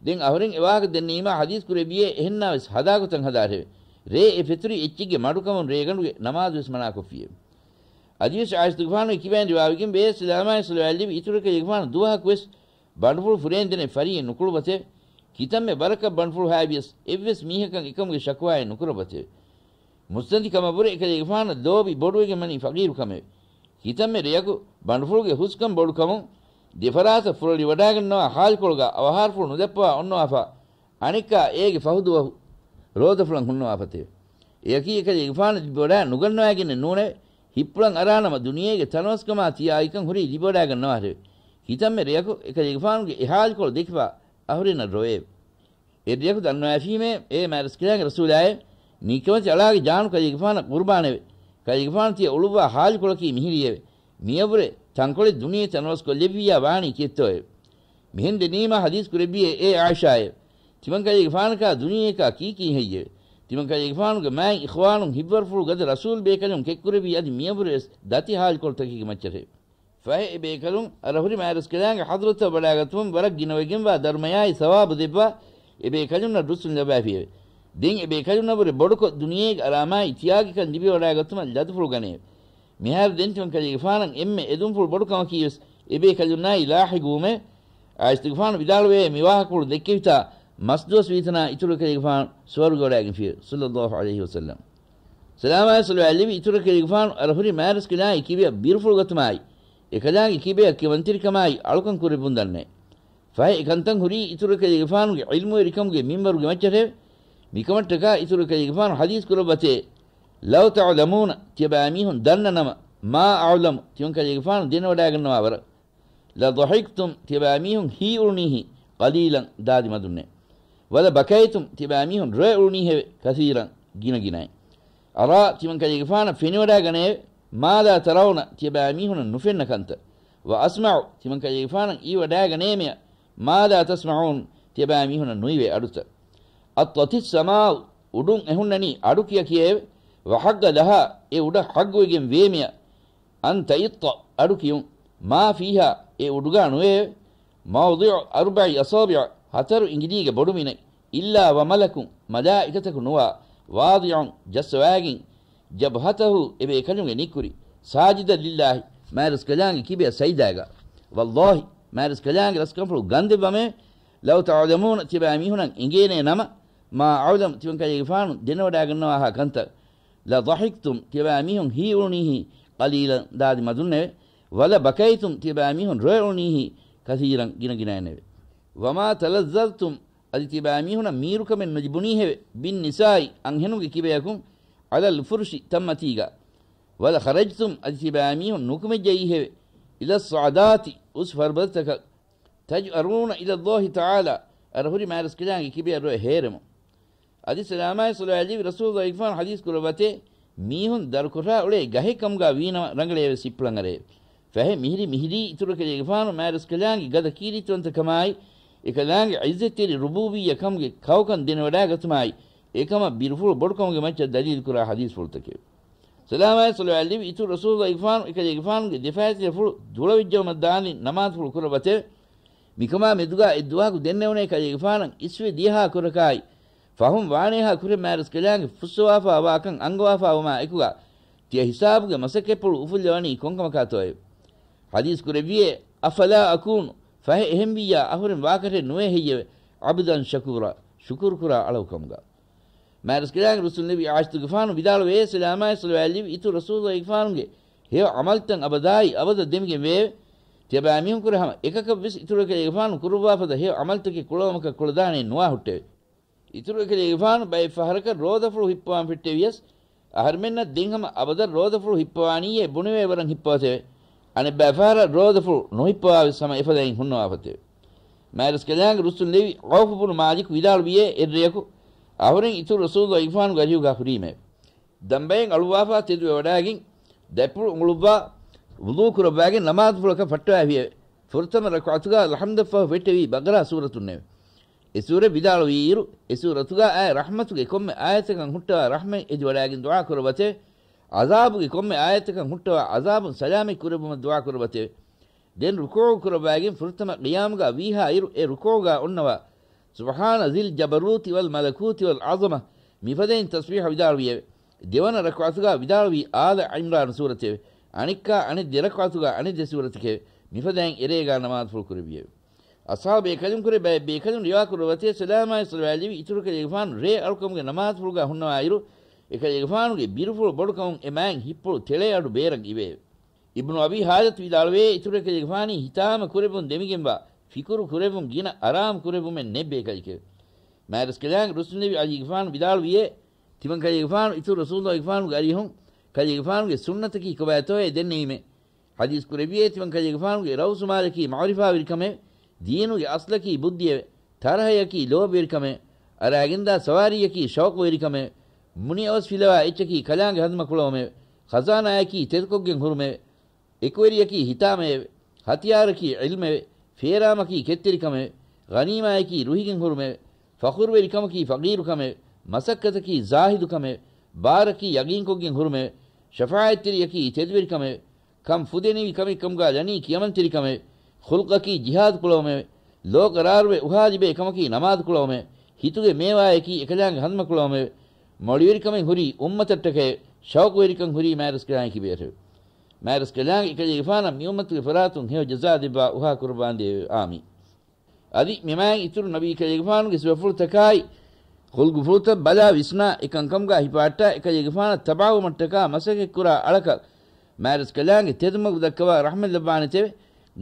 ދެން އަހުރެން އެ ވާހަކަ ދެންނެވީމާ ޙަދީޘް ކުރެއްވިއޭ، އެހެންނާވެސް ހަދާ ގޮތަށް ހަދާށެވެ. ރޭ އެ ފެތުރި އެއްޗެއްގެ މަޑުކަމުން ރޭގަނޑުގެ ނަމާދުވެސް މަނާކޮށްފިއެވެ. އަދިވެސް ޢާއިޝަތުގެފާނުގެ ކިބައިން ރިވާވެގެންވޭ، ސަލާމާއި ޞަލަވާތް ލިބި އިތުރު އެކަލޭގެފާނު ދުވަހަކުވެސް ބަނޑުފުޅު ފުރޭންދެނެއް ފަރިއެއް ނުކުޅުބަތެވެ. ކިތަންމެ ވަރަކަށް ބަނޑުފުޅު ހައިބިޔަސް އެއްވެސް މީހަކަށް އެކަމުގެ ޝަކުވާއެއް ނުކުރަބަތެވެ. މުއްސަނދި ކަމަށްވުރެ އެކަލޭގެފާނަށް ލޯބި ބޮޑުވެގެން ވަނީ ފަގީރު ކަމެވެ. ކިތަންމެ ރެޔަކު ބަނޑުފުޅުގެ ހުސްކަން ބޮޑުކަމުން ދެފަރާތަށް ފުރޮޅިވަޑާގަންނަވާ ހާލުކޮޅުގަ އަވަހާރަފުޅު ނުލައްޕަވާ އޮންނަވާފާ، އަނެއްކާ އޭގެ ފަހުދުވަހު ރޯދަފުޅަށް ހުންނަވާފަތެވެ. އެއަކީ އެކަލޭގެފާނަށް ލިބިވަޑާ ނުގަންނަވައިގެންނެއް ނޫނެވެ. ހިތްޕުޅަށް އަރާނަމަ ދުނިޔޭގެ ތަނަވަސްކަމާ ތިޔާއިކަން ހުރީ ލިބިވަޑާގަންނަވާށެވެ. ކިތަންމެ ރެޔަކު އެކަލޭގެފާނުގެ އެ ހާލުކޮޅު ދެކިފާ އަހުރެންނަށް ރޮވެއެވެ. އެއްރެޔަކު ދަންނަވައިފީމޭ، އޭ މާތްރަސްކަލާނގެ ރަސޫލާއޭ، ނިކަމެތި އަޅާގެ ޖާނު ކަލޭގެފާނަށް ޤުރުބާނެވެ. ކަލޭގެފާނު ތިޔަ އުޅުއްވާ ހާލުކޮޅަކީ މިހިރީއެވެ. މިޔަށްވުރެ ތަންކޮޅެއް ދުނިޔެ ތަނަވަސްކޮށްލެއްވިއްޔާ ވާނީ ކިއެއްތޯއެވެ؟ މިހެން ދެނީމާ ޙަދީޘް ކުރެއްވިއޭ، އޭ ޢާއިޝާއޭ، ތިމަންކަލޭގެފާނަކާ ދުނިޔެއަކާ ކީކީ ހެއްޔެވެ؟ ތިމަންކަލޭގެފާނުގެ މާތް އިޚްވާނުން ހިތްވަރުފުޅު ގަދަ ރަސޫލް ބޭކަލުން ކެއްކުރެއްވީ އަދި މިޔަށްވުރެވެސް ދަތި ހާލުކޮޅުތަކެއްގެ މައްޗަށެވެ. ފަހެ އެ ބޭކަލުން އަރަހުރި މާތްރަސްކަލާނގެ ޙަޟްރަތަށް ވަޑާގަތުމުން ވަރަށް ގިނަވެގެންވާ ދަރުމަޔާއި ސަވާބު ދެއްވާ އެ ބޭކަލުންނަށް ރުއްސުން ލައްވައިފިއެވެ. ދެން އެ ބޭކަލުންނަށްވުރެ ބޮޑުކޮށް ދުނިޔޭގެ އަރާމާއި ތިޔާގިކަން ލިބިވަޑާގަތުމަށް ލަދުފުޅު ގަނެއެވެ. މިހާރު ދެން ތިމަންކަލޭގެފާނަށް އެންމެ އެދުންފުޅު ބޮޑުކަމަކީވެސް އެ ބޭކަލުންނާއި ލާހިގުވުމެވެ. ޢާއިޝަތުގެފާނު ވިދާޅުވޭ، މި ވާހަކަފުޅު ދެއްކެވިތާ މަސްދުވަސް ވީތަނާ އިތުރު ކަލޭގެފާނު ސުވަރުގެ ވަޑައިގެންފިއެވެ. ޞައްލައްލާހު ޢަލައިހި ވަސައްލަމް. ސަލާމާއި ޞަލަވާތް ލިބި އިތުރު ކަލޭގެފާނު އަރަހުރި މާތްރަސްކަލާނގެ ކިބަޔަށް ބިރުފުޅު ގަތުމާއި، އެކަލާނގެ ކިބަޔަށް ކިޔަވަންތެރިކަމާއި އަޅުކަން ކުރެއްވުން ދަންނައެވެ. ފަހެ އެކަންތައް ހުރީ އިތުރު ކަލޭގެފާނުގެ ޢިލްމުވެރިކަމުގެ މިންވަރުގެ މައްޗަށެވެ. މިކަމަށްޓަކާ އިތުރު ކަލޭގެފާނު ޙަދީޘް ކުރައްވަތޭ، لو تعلمون، ތިޔަބައިމީހުން ދަންނަ ނަމަ، ما أعلم، ތިމަން ކަލޭގެފާނު ދެނެވަޑާގަންނަވާ ވަރަށް، لضحكتم، ތިޔަބައިމީހުން ހީއުޅުނީހީ، قليلا، ދާދި މަދުންނޭ. ولبكيتم، ތިޔަބައިމީހުން ރޮއެ އުޅުނީހެވެ، كثيرا، ގިނަގިނައިން. أرى، ތިމަން ކަލޭގެފާނަށް ފެނިވަޑާގަނެއެވެ. ما لا ترون، ތިޔަބައިމީހުނަށް ނުފެންނަ ކަންތައް. وأسمع، ތިމަން ކަލޭގެފާނަށް އިވިވަޑާގަނޭމެޔަށް، ما لا تسمعون، ތިޔަބައިމީހުނަށް ނުއިވޭ އަޑުތައް. أطت السماء، އުޑުން އެހުންނަނީ އަޑު ކިޔަ ކިޔައެވެ. وحق لها، އެ އުޑަށް ޙައްޤުވެގެން ވޭމެއަށް، أن تئط، އަޑު ކިޔުން، ما فيها، އެ އުޑުގާ ނުވެއެވެ. موضع أربع أصابع، ހަތަރު އިނގިލީގެ ބޮޑުމިނެއް، إلا وملك، މަލާއިކަތަކު ނުވާ، واضع، ޖައްސަވާގެން، جبهته، އެބޭކަލުންގެ ނިއްކުރި، ساجدا لله، މާތްރަސްކަލާނގެ ކިބަޔަށް ސަޖިދާގަ. والله، މާތްރަސްކަލާނގެ ރަސްކަންފުޅު ގަންދެއްވަމެވެ. لو تعلمون، ތިޔަބައިމީހުނަށް އެނގޭނޭ ނަމަ، ما أعلم، ތިމަން ކަލޭގެފާނު ދެނެވަޑާގަންނަވާހާ ކަންތައް، لضحكتم، ތިޔަބައިމީހުން ހީއުޅުނީހީ، قليلا، ދާދި މަދުންނެވެ. ولبكيتم، ތިޔަބައިމީހުން ރޮއެއުޅުނީހީ، كثيرا، ގިނަގިނައިންނެވެ. وما تلذذتم، އަދި ތިޔަބައިމީހުނަށް މީރުކަމެއް ނުލިބުނީހެވެ، بالنساء، އަންހެނުންގެ ކިބަޔަކުން، على الفرش، ތަންމަތީގަ. ولخرجتم، އަދި ތިޔަބައިމީހުން ނުކުމެއްޖައީހެވެ، إلى الصعدات، އުސް ފަރުބަދަތަކަށް، تجأرون إلى الله تعالى، އަރަހުރި މާތްރަސްކަލާނގެ ކިބަޔަށް ރޮއެ ހޭރެމުން. އަދި ސަލާމާއި ޞަލަވާތް ލިބި ރަސޫލުގެފާނު ޙަދީޘް ކުރައްވަތޭ، މީހުން ދަރުކޮށާ އުޅޭ ގަހެއް ކަމުގާ ވީނަމަ ރަނގަޅޭވެސް ހިއްޕުޅަން އަރައެވެ. ފަހެ މިހިރީ މިހިރީ އިތުރު ކަލޭގެފާނު މާތްރަސްކަލާނގެ ގަދަ ކީރިތިވަންތަކަމާއި، އެކަލާނގެ ޢިއްޒަތްތެރި ރުބޫބިއްޔަ ކަމުގެ ކައުކަން ދެނެވަޑާގަތުމާއި، އެކަމަށް ބިރުފުޅު ބޮޑުކަމުގެ މައްޗަށް ދަލީލުކުރާ ޙަދީޘްފުޅުތަކެވެ. ސަލާމާއި ޞަލަވާތް ލިބި އިތުރު ރަސޫލުގެފާނު އެކަލޭގެފާނުގެ ދެފައިތިލަފުޅު ދުޅަވެއްޖައުމަށް ދާނީ ނަމާދުފުޅު ކުރައްވަތެވެ. މިކަމާ މެދުގާ އެއްދުވަހަކު ދެންނެވުނޭ ކަލޭގެފާނަށް އިސްވެ ދިޔަހާ ކުރަކާއި، ފަހުން ވާނޭހާ ކުރެއް މާތްރަސްކަލާނގެ ފުއްސަވާފާ ވާކަން އަންގަވާފާވުމާ އެކުގާ، ތިޔަ ހިސާބުގެ މަސައްކަތްޕުޅު އުފުއްލަވަނީ ކޮންކަމަކާތޯއެވެ؟ ޙަދީޘް ކުރެއްވިއޭ، أفلا أكون، ފަހެ އެހެންވިއްޔާ އަހުރެން ވާކަށެއް ނުވޭ ހެއްޔެވެ؟ عبدا شكورا، ޝުކުރުކުރާ އަޅަކު ކަމުގާ. މާތްރަސްކަލާނގެ ރުއްސުން ލެވި ޢާއިޝަތުގެފާނު ވިދާޅުވޭ، ސަލާމާއި ޞަލަވާތް ލިބި އިތުރު ރަސޫލުގެފާނުގެ ހެޔޮ ޢަމަލުތައް އަބަދާއި އަބަދަށް ދެމިގެން ވެއެވެ. ތިޔަބައިމީހުންކުރެ ހަމަ އެކަކަށްވެސް އިތުރު އެކަލޭގެފާނު ކުރުއްވާފަދަ ހެޔޮ ޢަމަލުތަކެއް ކުޅަވުމަކަށް ކުޅަދާނެ ނުވާ ހުއްޓެވެ. އިތުރު އެކަލޭގެފާނު ބައެއް ފަހަރަކަށް ރޯދަފުޅު ހިއްޕަވާން ފެއްޓެވިޔަސް، އަހަރުމެންނަށް ދެން ހަމަ އަބަދަށް ރޯދަފުޅު ހިއްޕަވާނީއޭ ބުނެވޭ ވަރަށް ހިއްޕަވަތެވެ. އަނެއްބައި ފަހަރަށް ރޯދަފުޅު ނުހިއްޕަވާވެސް ހަމަ އެފަދައިން ހުންނަވާފަތެވެ. މާތްރަސްކަލާނގެ ރުއްސުން ލެވި ޢައުފު ބުނު މާލިކު ވިދާޅުވިއޭ، އެއްރެޔަކު އަހުރެން އިތުރު ރަސޫލުގެފާނުގެ އަރިހުގާ ހުރީމެވެ. ދަނބައިން އަޅުއްވާފާ ތެދުވެވަޑާގެން، ދަތްޕުޅު އުނގުޅުއްވާ، ވުޟޫ ކުރައްވާގެން ނަމާދުފުޅަކަށް ފައްޓަވާފިއެވެ. ފުރަތަމަ ރަކުޢަތުގާ އަލްޙަމްދަށްފަހު ފެއްޓެވީ ބަގަރާ ސޫރަތުންނެވެ. އެ ސޫރަތް ވިދާޅުވިއިރު، އެ ސޫރަތުގާ އާއި ރަޙްމަތުގެ ކޮންމެ އާޔަތަކަށް ހުއްޓަވާ ރަޙްމަތް އެދިވަޑާގެން ދުޢާ ކުރައްވަތެވެ. ޢަޒާބުގެ ކޮންމެ އާޔަތަކަށް ހުއްޓަވާ ޢަޒާބުން ސަލާމަތް ކުރެއްވުމަށް ދުޢާ ކުރައްވަތެވެ. ދެން ރުކޫޢު ކުރައްވާގެން ފުރަތަމަ ޤިޔާމުގާ ވީހާއިރު، އެ ރުކޫޢުގާ އޮންނަވާ، سبحان ذي الجبروت والملكوت والعظمة، މިފަދައިން ތަސްބީޙަ ވިދާޅުވިއެވެ. ދެވަނަ ރަކުޢަތުގާ ވިދާޅުވީ އާލަ ޢިމްރާން ސޫރަތެވެ. އަނެއްކާ އަނެއް ދެ ރަކުޢަތުގާ އަނެއް ދެ ސޫރަތެކެވެ. މިފަދައިން އެރޭގާ ނަމާދުފުޅު ކުރެއްވިއެވެ. އަޞްޙާބު ބޭކަލުންކުރެ ބައެއް ބޭކަލުން ރިވާ ކުރައްވަތޭ، ސަލާމާއި ޞަލަވާތް ލިބި އިތުރު ކަލޭގެފާނު ރޭ އަޅުކަމުގެ ނަމާދުފުޅުގާ ހުންނަވާއިރު، އެކަލޭގެފާނުގެ ބިރުފުޅު ބޮޑުކަމުން އެ މާތް ހިއްޕުޅު ތެޅޭ އަޑު ބޭރަށް އިވެއެވެ. އިބްނު އަބީ ޙާޖަތު ވިދާޅުވޭ، އިތުރު އެކަލޭގެފާނީ ހިތާމަ ކުރެއްވުން ދެމިގެންވާ، ފިކުރު ކުރެއްވުން ގިނަ އަރާމު ކުރެއްވުމެއް ނެތް ބޭކަލެކެވެ. މާތްރަސްކަލާނގެ ރުއްސުންލެވި ޢަލީގެފާނު ވިދާޅުވިއޭ، ތިމަން ކަލޭގެފާނު އިތުރު ރަސޫލުގެފާނުގެ އަރިހުން ކަލޭގެފާނުގެ ސުންނަތަކީ ކޮބާތޯއޭ ދެންނެވީމޭ. ޙަދީޘް ކުރެއްވިއޭ، ތިމަން ކަލޭގެފާނުގެ ރައުސުމާލަކީ މަޢުރިފާވެރިކަމެވެ. ދީނުގެ އަސްލަކީ ބުއްދިއެވެ. ތަރަހަޔަކީ ލޯބިވެރިކަމެވެ. އަރާގެންދާ ސަވާރީއަކީ ޝައުޤުވެރިކަމެވެ. މުނިއަވަސް ފިލަވާ އެއްޗަކީ ކަލާނގެ ހަނދުމަ ކުޅަވުމެވެ. ޚަޒާނާއަކީ ތެދުކޮށްގެން ހުރުމެވެ. އެކުވެރިޔަކީ ހިތާމައެވެ. ހަތިޔާރަކީ ޢިލްމެވެ. ފޭރާމަކީ ކެތްތެރިކަމެވެ. ޣަނީމާޔަކީ ރުހިގެން ހުރުމެވެ. ފަޚުރުވެރިކަމަކީ ފަޤީރުކަމެވެ. މަސައްކަތަކީ ޒާހިދުކަމެވެ. ބާރަކީ ޔަގީންކޮށްގެން ހުރުމެވެ. ޝަފާޢަތްތެރިޔަކީ ތެދުވެރިކަމެވެ. ކަން ފުދެނިވި ކަމެއް ކަމުގާ ލަނީ ކިޔަމަންތެރިކަމެވެ. ޚުލްޤަކީ ޖިހާދު ކުޅަވުމެވެ. ލޯ ޤަރާރުވެ އުހާލިބޭ ކަމަކީ ނަމާދު ކުޅަވުމެވެ. ހިތުގެ މޭވާޔަކީ އެކަލާނގެ ހަނދުމަ ކުޅަވުމެވެ. މޮޅިވެރިކަމެއް ހުރީ އުއްމަތަށްޓަކައެވެ. ޝައުޤުވެރިކަން ހުރީ މާތްރަސްކަލާނގެ ކިބަޔަށެވެ. މާތްރަސްކަލާނގެ އެކަލޭގެފާނަށް މިއުއްމަތުގެ ފަރާތުން ހެޔޮ ޖަޒާ ދެއްވާ އުހާ ކުރައްވާނދޭވެ. އާމީން. އަދި މިމާތް އިތުރު ނަބީ ކަލޭގެފާނުގެ ސިފަފުޅުތަކާއި ޚުލްޤުފުޅުތައް ބަލާ ވިސްނާ އެކަންކަމުގާ ހިފާއްޓާ އެކަލޭގެފާނަށް ތަބަޢަވުމަށްޓަކާ މަސައްކަތްކުރާ އަޅަކަށް މާތްރަސްކަލާނގެ ތެދުމަގު ދައްކަވާ ރަޙްމަތްލައްވާނެތެވެ.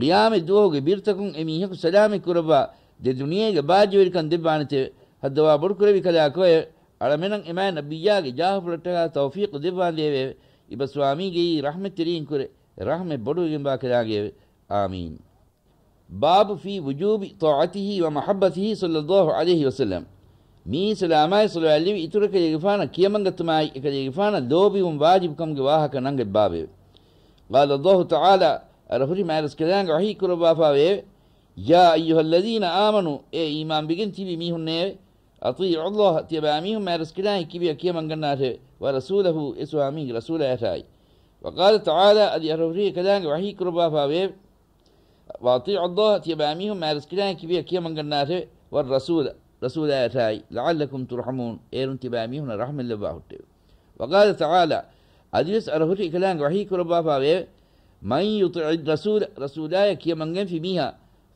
ޤިޔާމަތް ދުވަހުގެ ބިރުތަކުން އެ މީހަކު ސަލާމަތް ކުރައްވާ ދެ ދުނިޔޭގެ ބާއްޖަވެރިކަން ދެއްވާނެތެވެ. ހައްދަވާ ބޮޑުކުރެއްވި ކަލާކޯއެވެ. އަޅަމެނަށް އެމާތް ނަބިއްޔާގެ ޖާހުފުޅަށްޓަކާ ތައުފީޤު ދެއްވާނދޭވެއެވެ. އިބަސްވާމީގެއީ ރަޙްމަތްތެރިންކުރެ ރަޙްމަތް ބޮޑުވެގެންވާ ކަލާނގެއެވެ. އާމީން. باب في وجوب طاعته ومحبته صلى الله عليه وسلم. މިއީ ސަލާމާއި ޞަލަވާތް ލެވި އިތުރު ކަލޭގެފާނަށް ކިޔަމަންގަތުމާއި އެކަލޭގެފާނަށް ލޯބިވުން ވާޖިބުކަމުގެ ވާހަކަ ނަންގަތް ބާބެވެ. قال الله تعالى، އަރަހުރި މާތްރަސްކަލާނގެ ވަޙީ ކުރައްވާފާވެއެވެ. يا أيها الذين آمنوا، އޭ އީމާންވެގެން ތިބި މީހުންނޭވެ. أطيعوا الله، ތިޔަބައިމީހުން މާތްރަސްކަލާނގެ ކިބަޔަށް ކިޔަމަންގަންނާށެވެ. ورسوله، އެ ސުވާމީގެ ރަސޫލާޔަށާއި. وقال تعالى، އަދި އަރަހުރި އެކަލާނގެ ވަޙީ ކުރައްވާފާވެއެވެ. وأطيعوا الله، ތިޔަބައިމީހުން މާތްރަސްކަލާނގެ ކިބަޔަށް ކިޔަމަންގަންނާށެވެ. والرسول، ރަސޫލާޔަށާއި. لعلكم ترحمون، އޭރުން ތިޔަބައިމީހުންނަށް ރަޙްމަތްލައްވާ ހުއްޓެވެ. وقال تعالى، އަދިވެސް އަރަހުރި އެކަލާނގެ ވަޙީ ކުރައްވާފާވެއެވެ. من يطع الرسول، ރަސޫލާޔަށް ކިޔަމަންގެންފި މީހާ،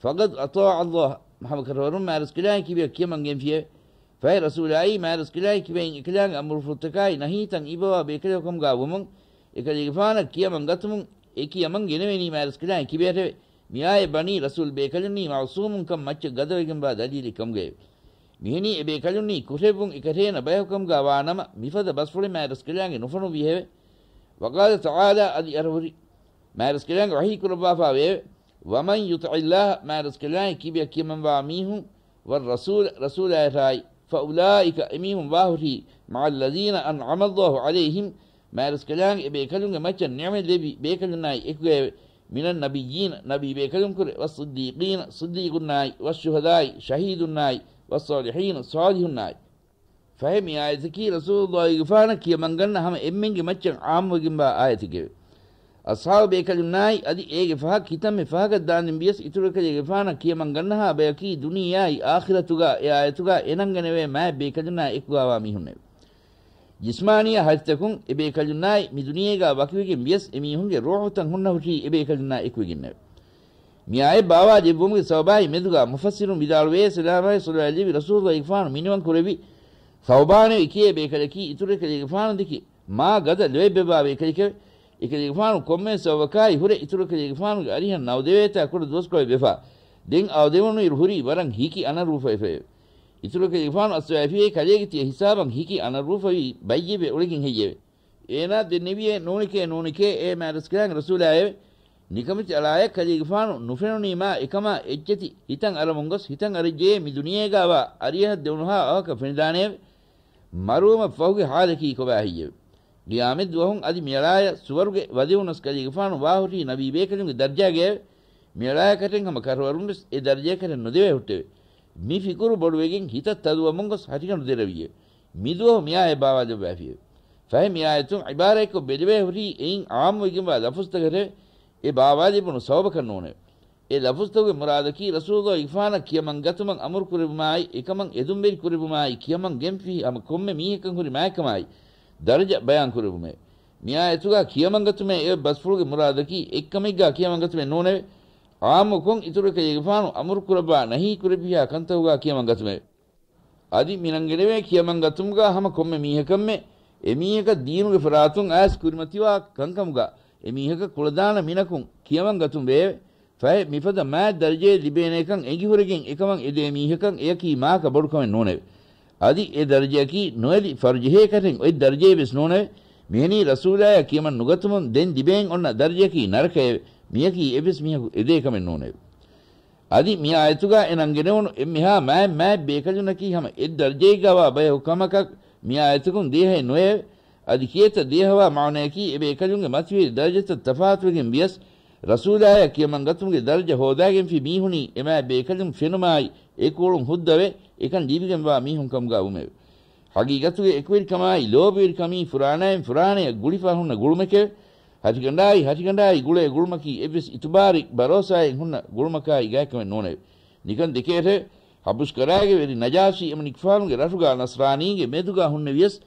فقد أطاع الله، ހަމަ ކަށަވަރުން މާތްރަސްކަލާނގެ ކިބަޔަށް ކިޔަމަންގެންފިއެވެ. ފަހެ ރަސޫލާއީ މާތްރަސްކަލާނގެ ކިބައިން އެކަލާނގެ އަމުރުފުޅުތަކާއި ނަހީތައް އިއްބަވާ ބޭކަލެއް ކަމުގާ ވުމުން، އެކަލޭގެފާނަށް ކިޔަމަން ގަތުމުން އެ ކިޔަމަން ގެނެވެނީ މާތްރަސްކަލާނގެ ކިބަޔަށެވެ. މިއާއެއް ބަނީ ރަސޫލް ބޭކަލުންނީ މަޢުޞޫމުން ކަން މައްޗަށް ގަދަވެގެންވާ ދަލީލެއް ކަމުގައެވެ. މިހެނީ އެބޭކަލުންނީ ކުށެއްވުން އެކަށޭނަ ބަޔަކު ކަމުގާ ވާނަމަ، މިފަދަ ބަސްފުޅެއް މާތްރަސްކަލާނގެ ނުފޮނުއްވިހެވެ. وقال تعالى، އަދި އަރަހުރި މާތްރަސްކަލާނގެ ވަޙީ ކުރައްވާފާވެއެވެ. ومن يطع الله، މާތްރަސްކަލާނގެ ކިބަޔަށް ކިޔަމަންވާ މީހުން، والرسول، ރަސޫލާޔަށާއި، فأولئك، އެމީހުން ވާހުށީ، مع الذين أنعم الله عليهم، މާތްރަސްކަލާނގެ އެބޭކަލުންގެ މައްޗަށް ނިޢުމަތް ލެއްވި ބޭކަލުންނާއި އެކުގައެވެ. من النبيين، ނަބީ ބޭކަލުންކުރެ، والصديقين، ޞިއްދީޤުންނާއި، والشهداء، ޝަހީދުންނާއި، والصالحين، ޞާލިޙުންނާއި. ފަހެ މި އާޔަތަކީ ރަސޫލުﷲގެފާނަށް ކިޔަމަންގަންނަ ހަމަ އެންމެންގެ މައްޗަށް ޢާއްމުވެގެންވާ އާޔަތެކެވެ. އަޞްޙާބު ބޭކަލުންނާއި އަދި އޭގެ ފަހަށް ކިތަންމެ ފަހަކަށް ދާންދެން ވިޔަސް އިތުރު އެކަލޭގެފާނަށް ކިޔަމަންގަންނަހާ ބަޔަކީ ދުނިޔެއާއި އާޚިރަތުގަ އެ އާޔަތުގަ އެނަންގަނެވޭ މާތް ބޭކަލުންނާ އެކުގާވާ މީހުންނެވެ. ޖިސްމާނީ ހައްތަކުން އެބޭކަލުންނާއި މި ދުނިޔޭގަ ވަކިވެގެން ވިޔަސް އެމީހުންގެ ރޫޙުތައް ހުންނަ ހުށީ އެބޭކަލުންނާ އެކުވެގެންނެވެ. މި އާޔަތް ބާވާލެއްވުމުގެ ސަބަބާއި މެދުގަ މުފައްސިރުން ވިދާޅުވޭ، ސަލާމާއި ޞަލަވާތް ލެއްވި ރަސޫލުﷲގެފާނު މިނިވަން ކުރެއްވި ޘައުބާނެވެ ކިޔޭ ބޭކަލަކީ އިތުރު އެކަލޭގެފާނު ދެކެ މާ ގަދަ ލޯތްބެއްވާ ބޭކަލެކެވެ. އެކަލޭގެފާނު ކޮންމެ ސަބަބަކާއި ހުރެ އިތުރު އެކަލޭގެފާނުގެ އަރިހަށް ނަވަދެވޭތާ ކުޑަ ދުވަސްކޮޅެއް ވެފަ. ދެން އަވަދެވުނުއިރު ހުރީ ވަރަށް ހިކި އަނަރޫފަވެފައެވެ. އިތުރު އެކަލޭގެފާނު އައްސަވައިފިއޭ ކަލޭގެ ތިޔަ ހިސާބަށް ހިކި އަނަރޫފަވީ ބައްޔެވެ އުޅެގެން ހެއްޔެވެ؟ އޭނާ ދެންނެވިއޭ ނޫނެކޭ ނޫނެކޭ އޭ މާތްރަސްކަލާނގެ ރަސޫލާއެވެ. ނިކަމެތި އަޅާއެއް ކަލޭގެފާނު ނުފެނުނީމާ އެކަމާ އެއްޗެތި ހިތަށް އަރަމުން ގޮސް ހިތަށް އަރައްޖެޔޭ މި ދުނިޔޭގަވާ އަރިއަހަށް ދެވުނުހާ އަވަކަށް ފެނިދާނެއެވެ. މަރުވުމަށް ފަހުގެ ހާލަކީ ކޮބާ ހެއްޔެވެ؟ ޤިޔާމަތް ދުވަހުން އަދި މިއަޅާޔަށް ސުވަރުގެ ވަދެވުނަސް ކަލޭގެފާނު ވާހުށީ ނަބީ ބޭކަލުންގެ ދަރްޖާގައެވެ. މިއަޅާޔަކަށެއް ހަމަ ކަށަވަރުންވެސް އެ ދަރްޖަޔަކަށެއް ނުދެވޭ ހުއްޓެވެ. މި ފިކުރު ބޮޑުވެގެން ހިތަށް ތަދުވަމުން ގޮސް ހަޓިގަނޑު ދެރަވިއެވެ. މިދުވަހު މިއާޔަތް ބާވާލެއްވާފިއެވެ. ފަހެ މިއާޔަތުން ޢިބާރާތްކޮށް ބެލެވޭ ހުރީ އެއިން ޢާއްމުވެގެންވާ ލަފުޒުތަކަށެވެ. އެ ބާވާލެއްވުނު ސަބަބަކަށް ނޫނެވެ. އެ ލަފުޒުތަކުގެ މުރާދަކީ ރަސޫލުﷲގެފާނަށް ކިޔަމަން ގަތުމަށް އަމުރު ކުރެއްވުމާއި، އެކަމަށް އެދުންވެރި ކުރެއްވުމާއި، ކިޔަމަން ގެންފި ހަމަ ކޮންމެ މީހަކަށް ހުރި މާތްކަމާއި، ދަރަޖަ ބަޔާން ކުރެއްވުމެވެ. މިއާޔަތުގަ ކިޔަމަން ގަތުމޭ އެ ބަސްފުޅުގެ މުރާދަކީ އެއްކަމެއްގަ ކިޔަމަން ގަތުމެއް ނޫނެވެ. ޢާއްމުކޮށް އިތުރު ކަލޭގެފާނު އަމުރު ކުރައްވާ ނަހީ ކުރެއްވިހާ ކަންތަކުގަ ކިޔަމަން ގަތުމެވެ. އަދި މިނަންގެނެވޭ ކިޔަމަން ގަތުމުގަ ހަމަ ކޮންމެ މީހަކަށްމެ އެމީހަކަށް ދީނުގެ ފަރާތުން އައިސް ކުރިމަތިވާ ކަންކަމުގަ އެމީހަކަށް ކުޅަދާނަ މިނަކުން ކިޔަމަން ގަތުން ވެއެވެ. ފަހެ މިފަދަ މާތް ދަރަޖައެއް ލިބޭނޭކަން އެނގިހުރެގެން އެކަމަށް އެދޭ މީހަކަށް އެޔަކީ މާކަ ބޮޑުކަމެއް ނޫނެވެ. އަދި އެ ދަރަޖަޔަކީ ނުއެލި ފަރުޖެހޭކަށެއް އޮތް ދަރަޖައެއް ވެސް ނޫނެވެ. މިހެނީ ރަސޫލާޔަށް ކިޔަމަން ނުގަތުމުން ދެން ލިބޭން އޮންނަ ދަރަޖަޔަކީ ނަރަކައެވެ. މިޔަކީ އެއްވެސް މީހަކު އެދޭ ކަމެއް ނޫނެވެ. އަދި މި އާޔަތުގަ އެ ނަންގެނެވުނު އެންމެހާ މާތް މާތް ބޭކަލުންނަކީ ހަމަ އެއް ދަރަޖައެއްގަވާ ބަޔަކު ކަމަކަށް މި އާޔަތަކުން ދޭހައެއް ނުވެއެވެ. އަދި ކިޔޭތަ ދޭހަވާ މާނަޔަކީ އެބޭކަލުންގެ މަތިވެރި ދަރަޖަތައް ތަފާތުވެގެން ވިޔަސް، ރަސޫލާޔަށް ކިޔަމަންގަތުމުގެ ދަރަޖަ ހޯދާގެންފި މީހުނީ އެ މާތް ބޭކަލުން ފެނުމާއި އެކު އުޅުން ހުއްދަވެ އެކަން ލިބިގެންވާ މީހުން ކަމުގަ ވުމެވެ. ޙަޤީޤަތުގެ އެކުވެރިކަމާއި ލޯބިވެރިކަމީ ފުރާނައިން ފުރާނަޔަށް ގުޅިފަ ހުންނަ ގުޅުމެކެވެ. ހަށިގަނޑާއި ހަށިގަނޑާއި ގުޅޭ ގުޅުމަކީ އެއްވެސް އިތުބާރެއް ބަރޯސާއެއް ހުންނަ ގުޅުމަކާއި ގާތްކަމެއް ނޫނެވެ. ނިކަން ދެކޭށެވެ. ޙަބުޝް ކަރާގެ ވެރި ނަޖާޝީ އެމަނިކުފާނުގެ ރަށުގާ ނަޞްރާނީންގެ މެދުގާ ހުންނެވިޔަސް،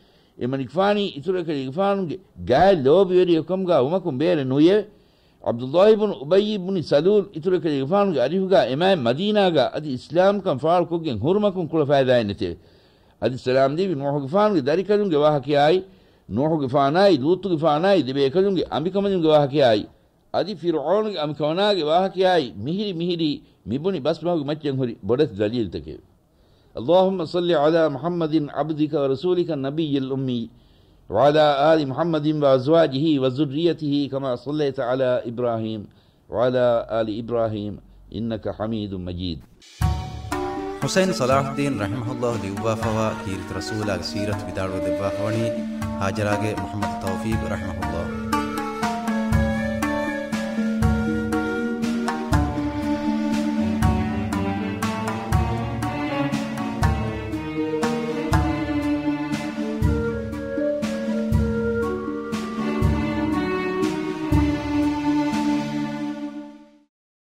އެމަނިކުފާނީ އިތުރު އެކަލޭގެފާނުގެ ގާތް ލޯބިވެރިޔަކު ކަމުގާ ވުމަކުން ބޭރެއް ނުވިއެވެ. ޢަބްދުﷲ ބުނު އުބައްޔި ބުނި ސަލޫލް އިތުރު އެކަލޭގެފާނުގެ އަރިހުގާ އެމާތް މަދީނާގާ އަދި އިސްލާމްކަން ފާޅުކޮށްގެން ހުރުމަކުން ކުޅަފައިދާއެއް ނެތެވެ. އަދި ސަލާމް ދެއްވި ނޫޙުގެފާނުގެ ދަރިކަލުންގެ ވާހަކަޔާއި، ނޫޙުގެފާނާއި ލޫޠުގެފާނާއި ދެބޭކަލުންގެ އަނބިކަނބަލުންގެ ވާހަކަޔާއި، އަދި ފިރުޢައުނުގެ އަނބިކަމަނާގެ ވާހަކަޔާއި މިހިރި މިހިރީ މިބުނި ބަސްބަހުގެ މައްޗަށް ހުރި ބޮޑެތި ދަލީލުތަކެވެ. اللهم صل على محمد عبدك ورسولك النبي الأمي وعلى آل محمد وأزواجه وذريته كما صليت على إبراهيم وعلى آل إبراهيم إنك حميد مجيد. ޙުސައިން ޞަލާޙުއްދީން ރަޙިމަހުﷲ ލިޔުއްވާފަވާ ކީރިތި ރަސޫލާގެ ސީރަތު ވިދާޅުވެ ދެއްވާފަވަނީ ހާޖަރާގެ މުޙައްމަދު ތައުފީޤް ރަޙިމަހުﷲ.